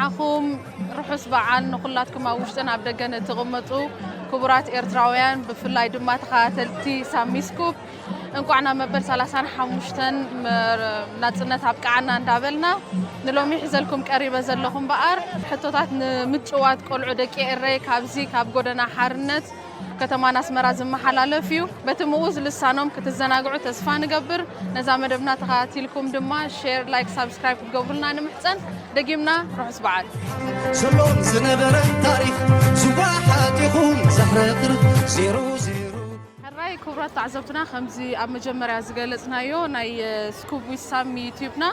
ንዓኹም ርሑስ በዓል፣ ንኹላትኩም ኣብ ውሽጥን ኣብ ደገን እትቕመጡ ክቡራት ኤርትራውያን፣ ብፍላይ ድማ ተኸታተልቲ ሳሚ ስኩፕ፣ እንቋዕ ናብ መበል ሰላሳን ሓሙሽተን መ-፣ ናጽነት ኣብቅዓና እንዳበልና፣ ንሎሚ ሒዘልኩም ቀሪበ ዘለኹ እምበኣር፣ ሕቶታት ንምጭዋት ቆልዑ ደቂ ኤረይ ካብዚ ካብ ጎደና ሓርነት ከተማና ኣስመራ ዝመሓላለፍ እዩ። በቲ ምኡዝ ልሳኖም ክትዘናግዑ ተስፋ ንገብር። ነዛ መደብና ተኸታቲልኩም ድማ ሼር፣ ላይክ፣ ሳብስክራይብ ክትገብሩልና ንምሕጸን። ደጊምና ርሑስ በዓል። ዘሎን ዝነበረን ታሪኽ ዝወሓጥ ይኹን ዘሕረቕር ዜሮ ዜሮ። ሕራይ ክቡራት ተዓዘብትና፣ ከምዚ ኣብ መጀመርያ ዝገለጽናዮ፣ ናይ ስኩብ ዊዝ ሳሚ ዩትዩብና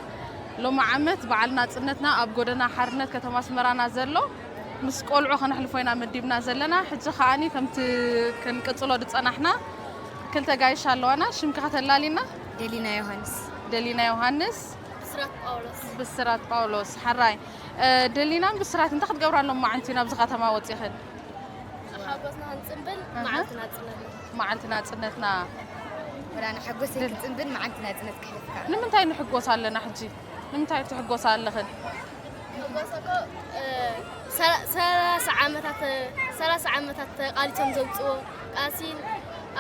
ሎሚ ዓመት በዓል ናጽነትና ኣብ ጎደና ሓርነት ከተማ ኣስመራና ዘሎ ምስ ቆልዑ ከነሕልፎ ኢና መዲብና ዘለና። ሕጂ ከዓኒ ከምቲ ክንቅጽሎ ዝጸናሕና ክልተ ጋይሽ ኣለዋና። ሽምኪ ከተላሊና? ደሊና ዮሃንስ። ደሊና ዮሃንስ። ብስራት ጳውሎስ። ብስራት ጳውሎስ። ሓራይ፣ እ፣ ደሊናን ብስራት እንታይ ክትገብራ ሎማዓንቲ ናብዚ ከተማ ወጺኽን? ሓጎስና ክንጽንብል ኣሃ። መዓልቲ ናጽነትና። መዓልቲ ናጽነትና። ወላ ንሓጎሰይ ክንጽንብል መዓልቲ ናጽነት ከሕልፍካ። ንምንታይ ንሕጎስ ኣለና ሕጂ? ንምንታይ ትሕጎሳ ኣለኽን? ሕጎስ እኮ፣ እ፣ ሰላ-፣ ሰላሳ ዓመታት፣ ሰላሳ ዓመታት ተቓሊሶም ዘምጽዎ ቃልሲ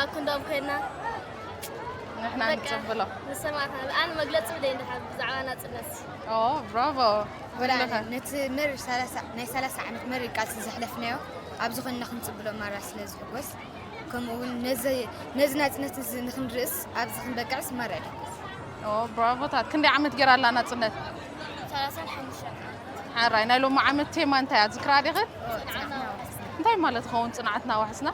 ኣብ ክንዶም ኮይና ንሕና በቃ፣ ንጽብሎ። ንሰማዕታና። ኣነ መግለጺ ብለይ እንድሓር ብዛዕባ ናጽነት። ኦ፣ ብራቮ። ወላ ኣለኻ። ነቲ መሪር ሰላሳ፣ ናይ ሰላሳ ዓመት መሪር ቃልሲ ዘሕለፍናዮ ኣብዚ ኮይንና ክንጽብሎ ማራ ስለ ዝሕጎስ፣ ከምኡ እውን ነዚ፣ ነዚ ናጽነት እዚ ንኽንርእስ ኣብዚ ክንበቅዕስ ማራ ይሕጎስ። ኦ፣ ብራቮታት። ክንደይ ዓመት ጌራ ኣላ ናጽነት? ሰላሳን ሓሙሽተን ዓመት። ሓራይ፣ ናይ ሎሚ ዓመት ቴማ እንታይ እያ? ዝክራ ዲኽን? ኦ፣ ጽናዕና ዋሕስና። እንታይ ማለት ይኸውን ጽንዓትና ዋሕስና?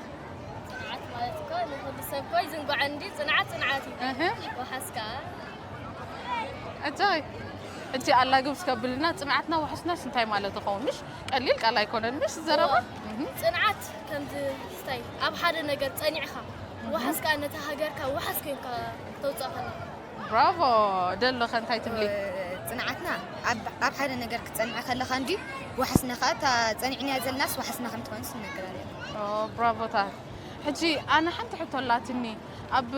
ጽንዓት ማለት እኮ ንኹሉ ሰብ እኮ ይዝንግዖ እንዲ፣ ጽንዓት ጽንዓት እዩ። እህ። ዋሕስ ከኣ። ኣጆይ፣ ሕጂ ኣላግብ እስከ ብልና፣ ጽንዓትና ዋሕስናስ እንታይ ማለት ይኸውን? ምሽ ቀሊል ቃል ኣይኮነን፣ ምሽ ዘረባ? እዋ። እህ። ጽንዓት ከምዚ ስታይ ኣብ ሓደ ነገር ጸኒዕኻ፣ እህ። ዋሕስ ከኣ ነታ ሃገርካ ዋሕስ ኮይንካ ክተውጽኣ ከለኻ። ብራቮ! ደሎ ከ እንታይ ትብሊ? ጽንዓትና ኣብ፣ ኣብ ሓደ ነገር ክትጸንዕ ከለኻ እንዲ ዋሕስና ከኣ፣ እታ ጸኒዕናያ ዘለናስ ዋሕስና ከም ትኾንስ ንነግር ኣለና። ኦ፣ ብራቮታት። ሕጂ ኣነ ሓንቲ ሕቶ ኣላትኒ። ኣብ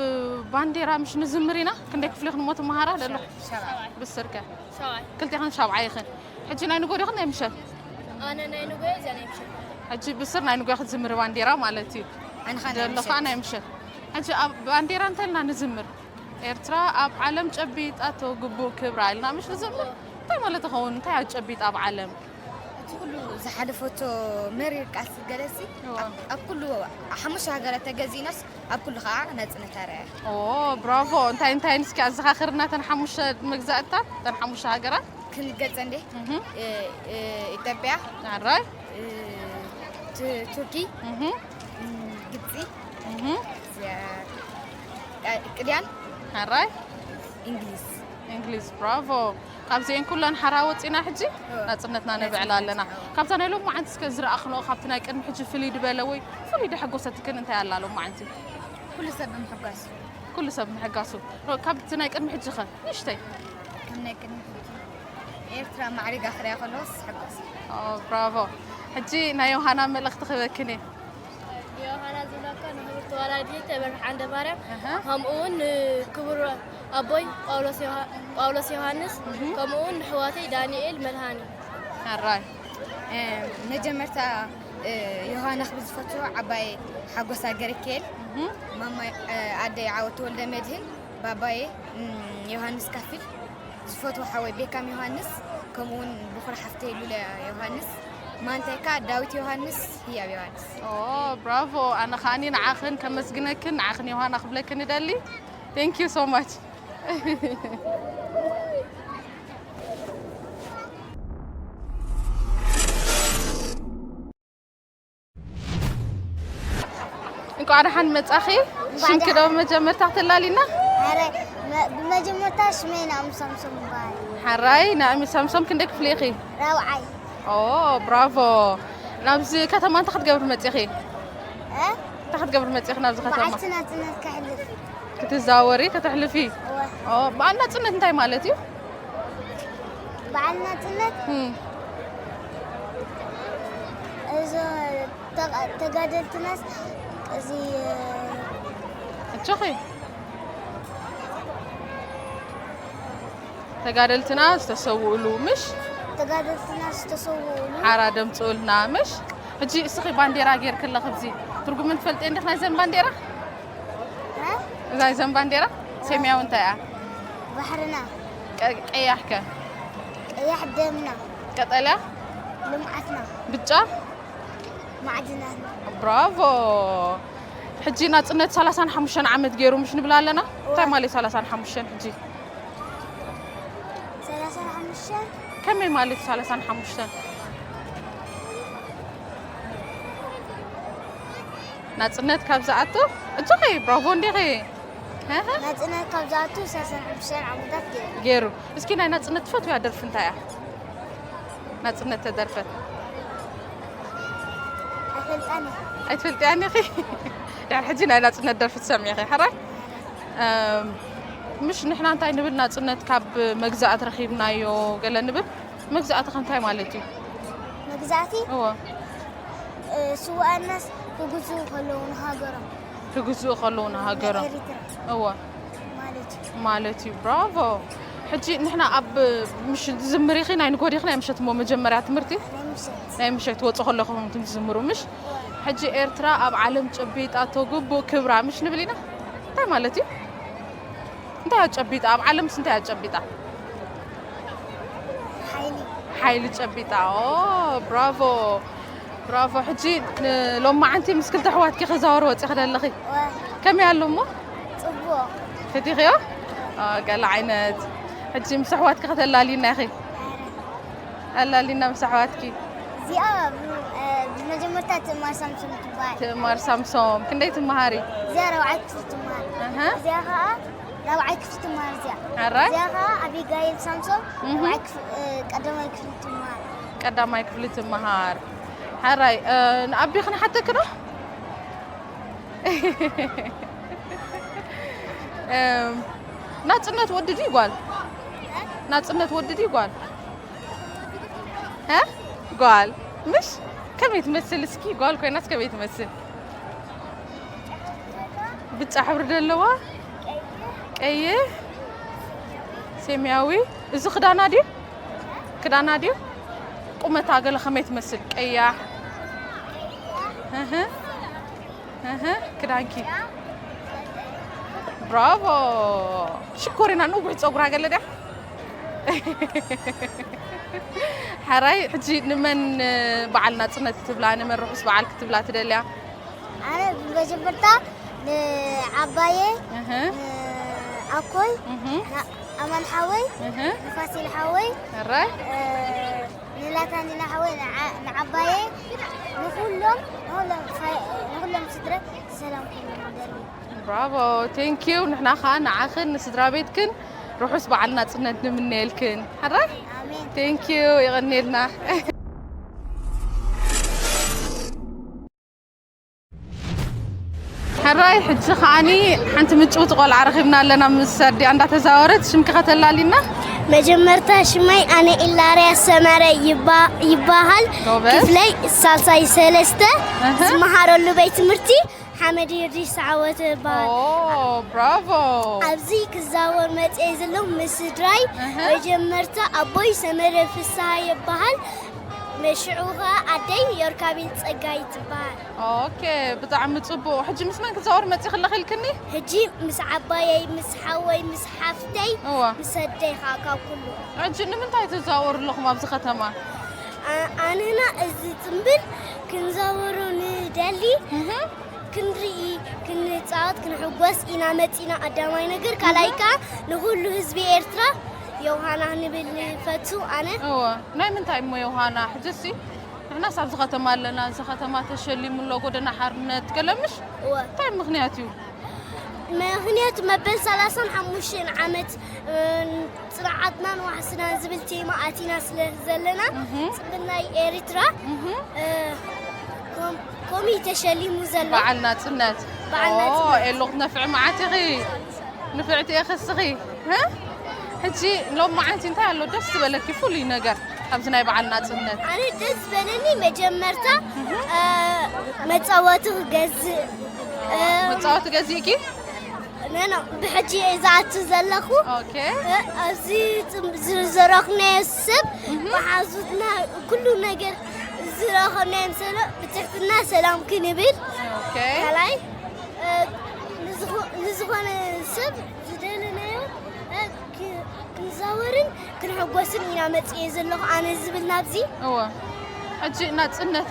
ባንዴራ ምሽ ንዝምር ኢና? ክንደይ ክፍሊ ኢኽን እሞ ትመሃራ ደለኹ? ሻብዓይ። ብስር ከ? ሻብዓይ። ክልቴኽን ሻብዓይ ኢኽን። ሕጂ ናይ ንጎ ዲኽን ናይ ምሸት? ኣነ ናይ ንጎ እየ፣ እዚኣ ናይ ምሸት። ሕጂ ብስር ናይ ንጎ ክትዝምሪ ባንዴራ ማለት እዩ። ኣነ ኸኣ ናይ ደሎ ኸኣ ምሸት። ናይ ምሸት። ሕጂ ኣብ ባንዴራ እንተልና ንዝምር፣ ኤርትራ ኣብ ዓለም ጨቢጣቶ ግቡእ ክብራ ኢልና ምሽ ንዝምር? እንታይ ማለት ይኸውን? እንታይ ኣጨቢጣ ኣብ ዓለም? እቲ ኩሉ ዝሓለፈቶ መሪር ቃልሲ ገለሲ እዋ። ኣብ፣ ኣብ ኩሉ ሓሙሽተ ሃገራት ተገዚእናስ ኣብ ኩሉ ኸዓ ናጽነት ኣርኣያ። ኦ፣ ብራቮ። እንታይ እንታይ እስኪ ኣዘኻኽርና፣ እተን ሓሙሽተ መግዛእትታት፣ እተን ሓሙሽተ ሃገራት? ክንገልጸ እንዴ? እህ። እ፣ እ፣ ኢትዮጵያ፣ ኣራይ። እ፣ ቱ-፣ ቱርኪ፣ እህ። እ፣ ግብጺ፣ እህ። እዚኣ፣ ቃ-፣ ቅልያን፣ ኣራይ። እንግሊዝ። እንግሊዝ፣ ብራቮ። ካብዚኤን ኩለን ሓራ ወጺና ሕጂ እወ። ናጽነትና ነብዕል ኣለና። ናጽነት፣ እወ። ካብታ ናይ ሎማዓንቲ እስከ ዝረኣኽንኦ፣ ካብቲ ናይ ቅድሚ ሕጂ ፍልይ ዝበለ ወይ ፍልይ ደሐጎሰትክን እንታይ ኣላ ሎማዓንቲ? ኩሉ ሰብ ብምሕጓስ። ኩሉ ሰብ ምሕጋሱ። ሮ-፣ ካብቲ ናይ ቅድሚ ሕጂ ኸ? ንእሽተይ። ከም ናይ ቅድሚ ሕጂ ኤርትራ ማዕሪጋ ክሪኣ ከለኹስ ሕጎስ። ኦ፣ ብራቮ። ሕጂ ናይ ዮሃና መልእኽቲ ክህበክን እየ። ዮሃና ዝብለካ ንክብርቲ ወላዲተይ ተበርሕ ዓንደማርያም፣ ኣሃ። ከምኡ እውን ንክቡር ኣቦይ ጳውሎስ ዮሃ-፣ ጳውሎስ ዮሃንስ፣ እህ። ከምኡ እውን ንሕዋተይ ዳንኤል መድሃኒ። ኣራይ። እ፣ መጀመርታ፣ እ፣ ዮሃና ክብል ዝፈትዎ ዓባይ ሓጎስ ሃገረ ኪኤል፣ እህ። ማማይ፣ እ፣ ኣደይ ዓወት ተወልደ መድህን፣ ባባየ፣ እ፣ ዮሃንስ ካፊል፣ ዝፈትዎ ሓወይ ቤካም ዮሃንስ፣ ከምኡ እውን ብኹሪ ሓፍተይ ሉላ ዮሃንስ፣ ማንታይ ከኣ ዳዊት ዮሃንስ፣ ህያብ ዮሃንስ። ኦ፣ ብራቮ። ኣነ ከኣኒ ንዓኽን ከመስግነክን፣ ንዓኽን ዮሃና ክብለክን እደሊ። Thank you so much። እንኳዕ ደሓን መጻኺ። እንኳዕ ሽምኪ ዶ ደሓን። መጀመርታ ክተላሊና? ኣረ፣ መ-፣ ብመጀመርታ ሽመይ ናእሚ ሳምሶም ይበሃል። ሓራይ፣ ናእሚ ሳምሶም ክንደይ ክፍሊ ኢኺ? ራብዓይ። ኦ፣ ብራቮ። ናብዚ ከተማ እንታይ ክትገብሪ መጺኺ? እ? እንታይ ክትገብሪ መጺኺ ናብዚ ከተማ? በዓልቲ ናጽነት ከሕልፍ። ክትዛወሪ፣ ከተሕልፊ? እወ። ኦ፣ በዓል ናጽነት እንታይ ማለት እዩ? በዓል ናጽነት እም። እዞ ተጋ-፣ ተጋደልትናስ እዚ፣ እ፣ ኣጆኺ። ተጋደልትና ዝተሰውእሉ፣ ምሽ? ተጋደልትና ዝተሰውኡሉ። ሓራ ደምፅኡልና ምሽ። ሕጂ እስኺ ባንዴራ ጌርክለኽ ኣብዚ ትርጉምን ትፈልጥየን ዲኽ ናይዘን ባንዴራ? እ? ናይዘን ባንዴራ ሰማያዊ እንታይ እያ? ባሕርና። ቀ- ቀያሕ ከ? ቀያሕ ደምና። ቀጠልያ? ልምዓትና። ብጫ? ማዕድናትና። ብራቮ። ሕጂ ናፅነት ሰላሳን ሓሙሽተን ዓመት ገይሩ ምሽ ንብል ኣለና? እንታይ ማለት ሰላሳን ሓሙሽተን ሕጂ? ሰላሳን ሓሙሽተን። ከመይ ማለት ሰላሳን ሓሙሽተን? ናፅነት ካብ ዝኣቱ እጆኺ ብራቮ እንዲኺ። ናፅነት ካብ ዝኣቱ ሰላሳን ሓሙሽተን ዓመታት ገይሩ። ገይሩ። እስኪ ናይ ናፅነት ትፈትውያ ደርፊ እንታይ እያ? ናፅነት ተደርፈት። ኣይፈልጣን እየ። ኣይትፈልጥያን ኢኺ? ድሕሪ ሕጂ ናይ ናፅነት ደርፊ ትሰምዒ ኢኺ። ሕራይ? እም፣ ምሽ ንሕና እንታይ ንብል ናፅነት ካብ መግዛእቲ ረኺብናዮ ገለ ንብል። መግዛእቲ ከ እንታይ ማለት እዩ? መግዛእቲ እወ። እ፣ ስውኣናስ ክግዝኡ ከለዉ ንሃገሮም። ክግዝኡ ከለዉ ንሃገሮም። ኤሪትራ እወ። ማለት እዩ። ማለት እዩ። ብራቮ። ሕጂ ንሕና ኣብ ምሽ ዝምር ኢኺ ናይ ንጎዲኺ ናይ ምሸት እሞ መጀመርያ ትምህርቲ ናይ ምሸት። ናይ ምሸት ወፁ ከለኹም ትዝምሩ ምሽ? ሕጂ ኤርትራ ኣብ ዓለም ጨቢጣቶ ግቡእ ክብራ ምሽ ንብል ኢና? እንታይ ማለት እዩ? እንታይ ኣጨቢጣ? ኣብ ዓለምስ እንታይ ኣጨቢጣ? ሓይሊ። ሓይሊ ጨቢጣ። ኦ ብራቮ ብራቮ። ሕጂ ንሎማዓንቲ ምስ ክልተ ኣሕዋትኪ ክዛወር ወፂኺ ደለኺ ወ- ከመይ ኣሎ እሞ? ጽቡቕ። ፈቲኽዮ? ኦ፣ ገለ ዓይነት። ሕጂ ምስ ኣሕዋትኪ ከተላልዩና ኢኺ? ኣላልዩና ምስ ኣሕዋትኪ። እዚኣ ብ- እ፣ ብመጀመርታ ትእማር ሳምሶም ትበሃል። ትእማር ሳምሶም ክንደይ ትመሃሪ? እዚኣ ራብዓይ ክፍሊ ትመሃር። ኣሃ። እዚኣ ኸዓ ራብዓይ ክፍሊ ትመሃር እዚኣ። ሕራይ? እዚኣ ኸዓ ኣቢጋይል ሳምሶም እህ። ራብዓይ ክፍሊ፣ እ፣ ቀዳማይ ክፍሊ ትመሃር። ቀዳማይ ክፍሊ ትመሃር። ሕራይ፣ እ፣ ንኣቢ ክንሓተኪ ዶ? እም፣ ናጽነት ወዲ ድዩ ጓል? ናጽነት ወዲ ድዩ ጓል? እ? ጓል። ምሽ? ከመይ ትመስል እስኪ? ጓል ኮይናስ ከመይ ትመስል? ብጫ ሕብሪ ደለዋ? ቀይሕ? ሰማያዊ? እዚ ክዳና ድዩ? ክዳና ድዩ? ቁመታ ገለ ከመይ ትመስል? ቀያሕ? እህ። እህ፣ ክዳንኪ። ብራቮ። ሽኮሪና ነዊሕ ጸጉራ ገለ ድያ? ሕራይ፣ ሕጂ ንመን በዓል ናጽነት ትብላ፣ ንመን ርሑስ በዓል ክትብላ ትደልያ? ኣነ ብመጀመርታ ንዓባየ፣ እህ፣ ንኣኮይ፣ እህ፣ ንኣማን ሓወይ፣ እህ። ንፋሲል ሓወይ፣ ሕራይ። እ፣ ንላታኒና ሓወይ፣ ንዓ-፣ ንዓባየ፣ ንኹሎም፣ ንኹሎም ፋይ-፣ ንኹሎም ስድረ ሰላም ኩሎም ይደሊ። ብራቮ፣ ቴንክ ዩ። ንሕና ኸኣ ንዓኽን ንስድራ ቤትክን ርሑስ በዓል ናጽነት ንምነየልክን። ሕራይ? ኣሜን። ቴንክ ዩ፣ የቐንየልና። ሕራይ፣ ሕጂ ኸኣኒ ሓንቲ ምጭውቲ ቆልዓ ረኺብና ኣለና፣ ምስ ኣዲኣ እንዳተዛወረት። ሽምኪ ከተላሊና? መጀመርታ ሽመይ ኣነ ኢላርያ ሰመረ ይባ-፣ ይባሃል። ጎበዝ። ክፍለይ ሳልሳይ ሰለስተ እህ። ዝመሃረሉ ቤት ትምህርቲ ሓመድ ይርዲስ ዓወተ ይባሃል። ኦ፣ ብራቮ። ኣብዚ ክዛወር መፅየ ዘለኹ ምስ ስድራይ። እህ። መጀመርታ ኣቦይ ሰመረ ፍስሃ ይባሃል። መሽዑ ኸዓ ኣደይ ዮርካቢል ጸጋይ ትበሃል። ኦኬ፣ ብጣዕሚ ጽቡቕ። ሕጂ ምስ መን ክዛወር መጺኺ ኣለኺ ኢልክኒ? ሕጂ ምስ ዓባየይ፣ ምስ ሓወይ፣ ምስ ሓፍተይ፣ እዋ። ምስ ኣደይ ኸዓ ካብ ኩሉ። ሕጂ ንምንታይ ትዛወሩ ኣለኹም ኣብዚ ከተማ? ኣ-፣ ኣንህና እዚ ጽምብል ክንዛወሮ ንደሊ፣ እህ። ክንርኢ፣ ክንጻወት፣ ክንሕጎስ ኢና መጺና። ቀዳማይ ነገር፣ ካልኣይ ከኣ ንኹሉ ህዝቢ ኤርትራ ዮሃና ክንብል ንፈቱ። ኣነ እወ፣ ናይ ምንታይ እሞ ዮሃና? ሕጂሲ ንሕናስ ኣብዚ ከተማ ኣለና፣ እዚ ከተማ ተሸሊሙ ኣሎ፣ ጎደና ሓርነት፣ ገለ ምሽ? እወ። እንታይ ምኽንያት እዩ? ምኽንያቱ መበል ሰላሳን ሓሙሽተን ዓመት፣ እ፣ ጽንዓትናን ዋሕስናን ዝብል ቴማ ኣቲና ስለ ዘለና፣ እህ። ጽምብል ናይ ኤርትራ፣ እህ። እ፣ ከም-፣ ከምኡ እዩ ተሸሊሙ ዘሎ። በዓል ናጽነት። በዓል ኦ፣ ናጽነት። ኤሉ ክትነፍዒ መዓት ኢኺ። ንፍዕቲ ኢኺ እስኺ። እ? ሕጂ ሎም መዓልቲ እንታይ ኣሎ ደስ ዝበለኪ ፍሉይ ነገር ኣብዚ ናይ በዓል ናጽነት? ኣነ ደስ ዝበለኒ መጀመርታ፣ እ፣ መጻወቲ ክገዝእ፣ እ፣ መጻወቲ ገዚእኪ? ነኖ ብሕጂ እየ ዝኣቱ ዘለኹ። ኦኬ። ኣብዚ ዝረኸብናዮ ሰብ መሓዙትና ኩሉ ነገር ዝረኸብናዮም ሰብ ብትሕትና ሰላም ክንብል ኦኬ። ካልኣይ ንዝኾነ ሰብ ዝደለናዮ ክንዛወርን ክንሕጎስን ኢና መፅየ ዘለኹ ኣነ ዝብል ናብዚ። እወ ሕጂ ናፅነት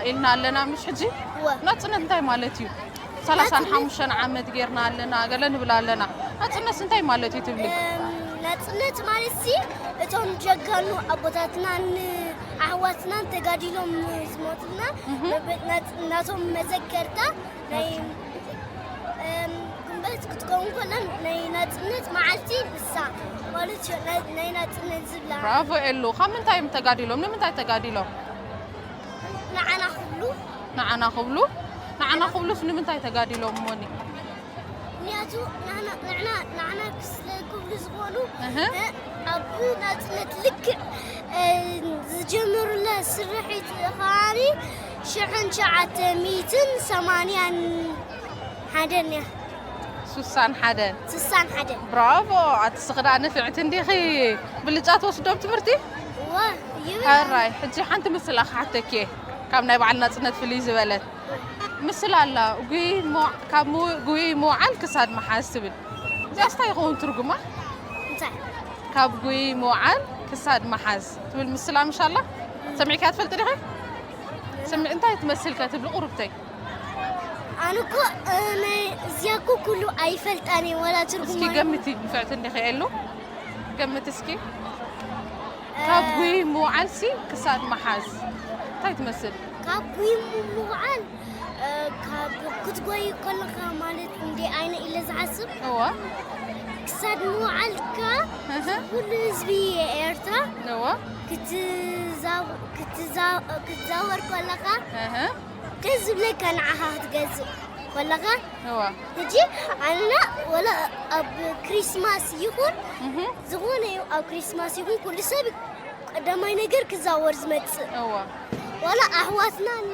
ኢልና ኣለና ምሽ ሕጂ? እወ። ናፅነት እንታይ ማለት እዩ? ሰላሳን ሓሙሽተን ዓመት ጌርና ኣለና ገለ ንብል ኣለና። ናፅነት እንታይ ማለት እዩ ትብሊ? ናፅነት ማለት ሲ እቶም ጀጋኑ ኣቦታትናን ኣሕዋትናን ተጋዲሎም ዝሞቱልና ናቶም መዘከርታ ናይ ግንበት ክትከውን ከላ ናይ ናፅነት መዓልቲ ንሳ ማለት እዩ። ናይ ናፅነት ዝብላ ብራቮ ኤሉ። ካብ ምንታይ እዮም ተጋዲሎም? ንምንታይ ተጋዲሎም? ንዓና ክብሉ ንዓና ክብሉ? ንዓና ክብሉስ ንምንታይ ተጋዲሎም እሞኒ? ምክንያቱ ንዓና ንዓና ንዓና ስለ ክብሉ ዝኾኑ እህ። ኣብ ናፅነት ልክዕ ዝጀመሩላ ስርሒት ከዓኒ ሽሕን ትሽዓተ ሚእትን ሰማንያን ሓደን እያ። ሱሳን ሓደን ስሳን ሓደን ብራቮ። ኣቲ ስኽዳ ንፍዕቲ እንዲኺ። ብልጫ ትወስዶም ትምህርቲ? እዋ ይብል ሕራይ ሕጂ ሓንቲ ምስላ ክሓተኪ እየ። ካብ ናይ በዓል ናፅነት ፍልይ ዝበለት ምስላ ኣላ። ጉይ ሞ- ካብ ሙ- ጉይ ምውዓል ክሳድ ምሓዝ ትብል። እዚኣስ እንታይ ይኸውን ትርጉማ? እንታይ ካብ ጉይ ምውዓል ክሳድ ምሓዝ ትብል ምስላ ምሽ ኣላ? ሰሚዕካ ትፈልጥ ዲኺ? ስምዒ እንታይ ትመስልከ ትብሊ ቁሩብተይ? ኣነ እኮ ናይ እዚኣ እኮ ኩሉ ኣይፈልጣን እየ ወላ ትርጉማ እስኪ ገምቲ ንፍዕቲ እንዲኺ የሉ ገምቲ እስኪ። ካብ ጉይ ምውዓልሲ ክሳድ ምሓዝ እንታይ ትመስል? ካብ ጉይ ምውዓል ካብ ክትጎይ ከለካ ማለት እንደ ኣይነ ኢለ ዝሓስብ እወ ክሳድ ምውዓልካ እህ፣ ኩሉ ህዝቢ ኤርትራ እወ ክትዛው- ክትዛ- ክትዛወር ከለካ እህ፣ ደስ ዝብለካ ንዓኻ ክትገዝእ ከለካ እወ ሕጂ ኣንና ወላ ኣብ ክሪስማስ ይኹን እህ፣ ዝኾነ እዩ ኣብ ክሪስማስ ይኹን ኩሉ ሰብ ቀዳማይ ነገር ክዛወር ዝመፅእ እወ ዋላ ኣሕዋትናን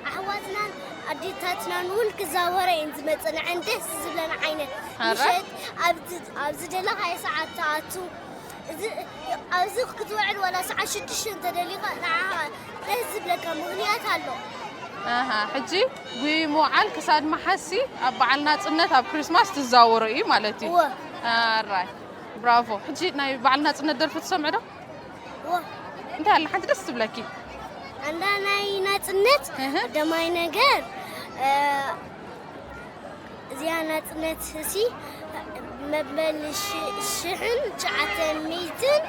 ኣሕዋትናን ኣዴታትናን እውን ክዛወረ እየን ዝመፅእ ንዐን ደስ ዝብለን ዓይነት ኣረ? ምሸት ኣብ- ኣብ ዝደለኻዮ ሰዓት ትኣቱ እዚ ኣብዚ ክትውዕል ዋላ ሰዓት ሽዱሽተ እንተደሊኻ ንዓኻ ደስ ዝብለካ ምኽንያት ኣሎ ኣሃ ሕጂ ጉይ ምውዓል ክሳድ መሓሲ ኣብ በዓል ናፅነት ኣብ ክሪስማስ ትዛወሮ እዩ ማለት እዩ። እወ ኣራይ ብራቮ። ሕጂ ናይ በዓል ናፅነት ደርፊ ትሰምዕ ዶ? እወ እንታይ ኣለ ሓንቲ ደስ ትብለኪ? ኣንዳ ናይ ናፅነት እህ። ቀዳማይ ነገር እ፣ እዚኣ ናፅነት እሲ መበል ሽ- ሽሕን ትሽዓተ ሚእትን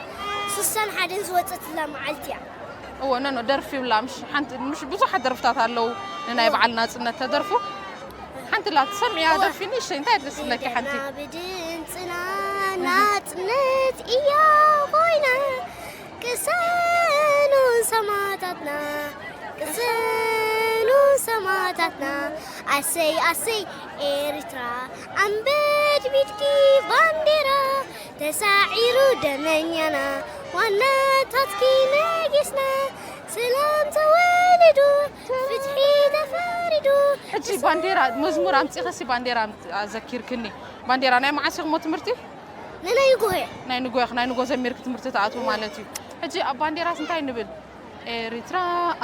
ስሳን ሓደን ዝወፀትላ መዓልቲ እያ። እወ ነኖ ደርፊ ይብላ ምሽ ሓንቲ ምሽ ብዙሓት ደርፍታት ኣለዉ ንናይ በዓል ናፅነት ተደርፉ። ሓንቲ ላ ትሰምዕያ ደርፊ ንእሽተይ እንታይ ደስ ትብለኪ ሓንቲ? ብድምፅና ናፅነት እያ ኮይና ቅሰኑ ሰማታትና ቅሰኑ ሰማታትና ኣሰይ ኣሰይ ኤርትራ ኣንበድቢድኪ ባንዴራ ተሳዒሩ ደመኛና ዋናታትኪ ነጊስና ሰላም ተወሊዱ ፍትሒ ተፈሪዱ ሕጂ ባንዴራ መዝሙር ኣምፂኸሲ ባንዴራ ኣዘኪርክኒ። ባንዴራ ናይ መዓስ ኢኹሞ ትምህርቲ? ንናይ ንጎሆ ናይ ንጎ ናይ ንጎ ዘሚርክ ትምህርቲ ትኣትዉ ማለት እዩ። ሕጂ ኣብ ባንዴራስ እንታይ ንብል? ኤሪትራ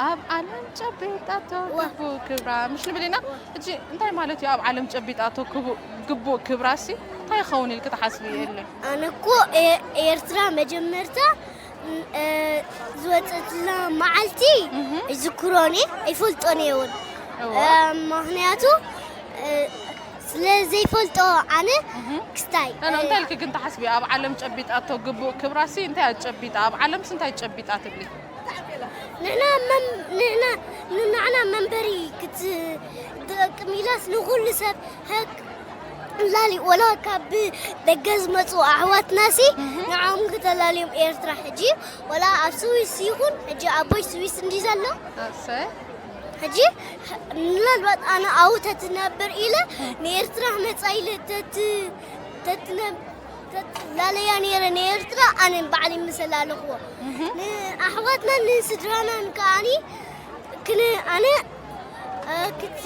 ኣብ ዓለም ጨቢጣቶ ግቡእ ክብራ ምሽ ንብል ኢና። ሕጂ እንታይ ማለት እዩ ኣብ ዓለም ጨቢጣቶ ግቡእ ክብራሲ እንታይ ይኸውን ኢልክ ትሓስቢ የለን? ኣነ እኮ ኤርትራ መጀመርታ ዝወፀትላ መዓልቲ ይዝክሮን እየ ኣይፈልጦን እየ እውን ምክንያቱ ስለ ዘይፈልጦ ኣነ ክስታይ እንታይ ኢልክ ግን ትሓስቢ ኣብ ዓለም ጨቢጣቶ ግቡእ ክብራሲ እንታይ ጨቢጣ ኣብ ዓለምስ እንታይ ጨቢጣ ትብሊ? ንሕና ንሕና ንናዕና መንበሪ ክትጠቅም ኢላስ ንኩሉ ሰብ ተላልዩ ወላ ካብ ደገ ዝመፁ ኣሕዋትናሲ ንዓኦም ክተላልዮም ኤርትራ ሕጂ ወላ ኣብ ስዊስ ይኹን ሕጂ ኣቦይ ስዊስ እንዲ ዘሎ ኣሰይ ሕጂ ምናልባት ኣነ ኣብኡ ተትነብር ኢለ ንኤርትራ ክመፃ ኢለ ተትነብ ላለያ ነይረ ንኤርትራ ኣነ ባዕለይ ምሰላለኽዎ ንኣሕዋትናን ንስድራናን ከዓኒ ክነ ኣነ ክቲ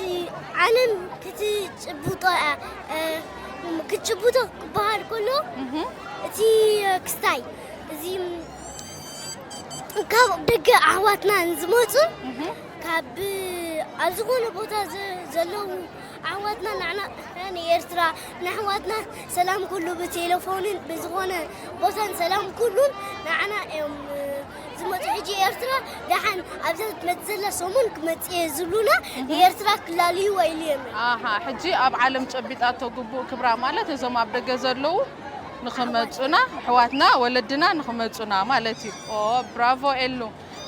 ዓለም ክቲ ጭቡጦ እያ ክጭቡቶ ክበሃል ከሎ እቲ ክስታይ እዚ ካብ ደገ ኣሕዋትና ንዝመፁ ካብ ኣብ ዝኾነ ቦታ ዘ- ዘለዉ ኣሕዋትና ንዓና ንኤርትራ ንኣሕዋትና ሰላም ኩሉ ብቴሌፎንን ብዝኾነ ቦታን ሰላም ኩሉን ንዓና እዮም ዝመፁ። ሕጂ ኤርትራ ደሓን ኣብዛ ትመፅእ ዘላ ሰሙን ክመፅእ እየ ዝብሉና ንኤርትራ ክላልይዋ ኢሉ እዮም። ኣሃ ሕጂ ኣብ ዓለም ጨቢጣቶ ግቡእ ክብራ ማለት እዞም ኣብ ደገ ዘለዉ ንኽመፁና ኣሕዋትና ወለድና ንኽመፁና ማለት እዩ። ኦ ብራቮ ኤሉ።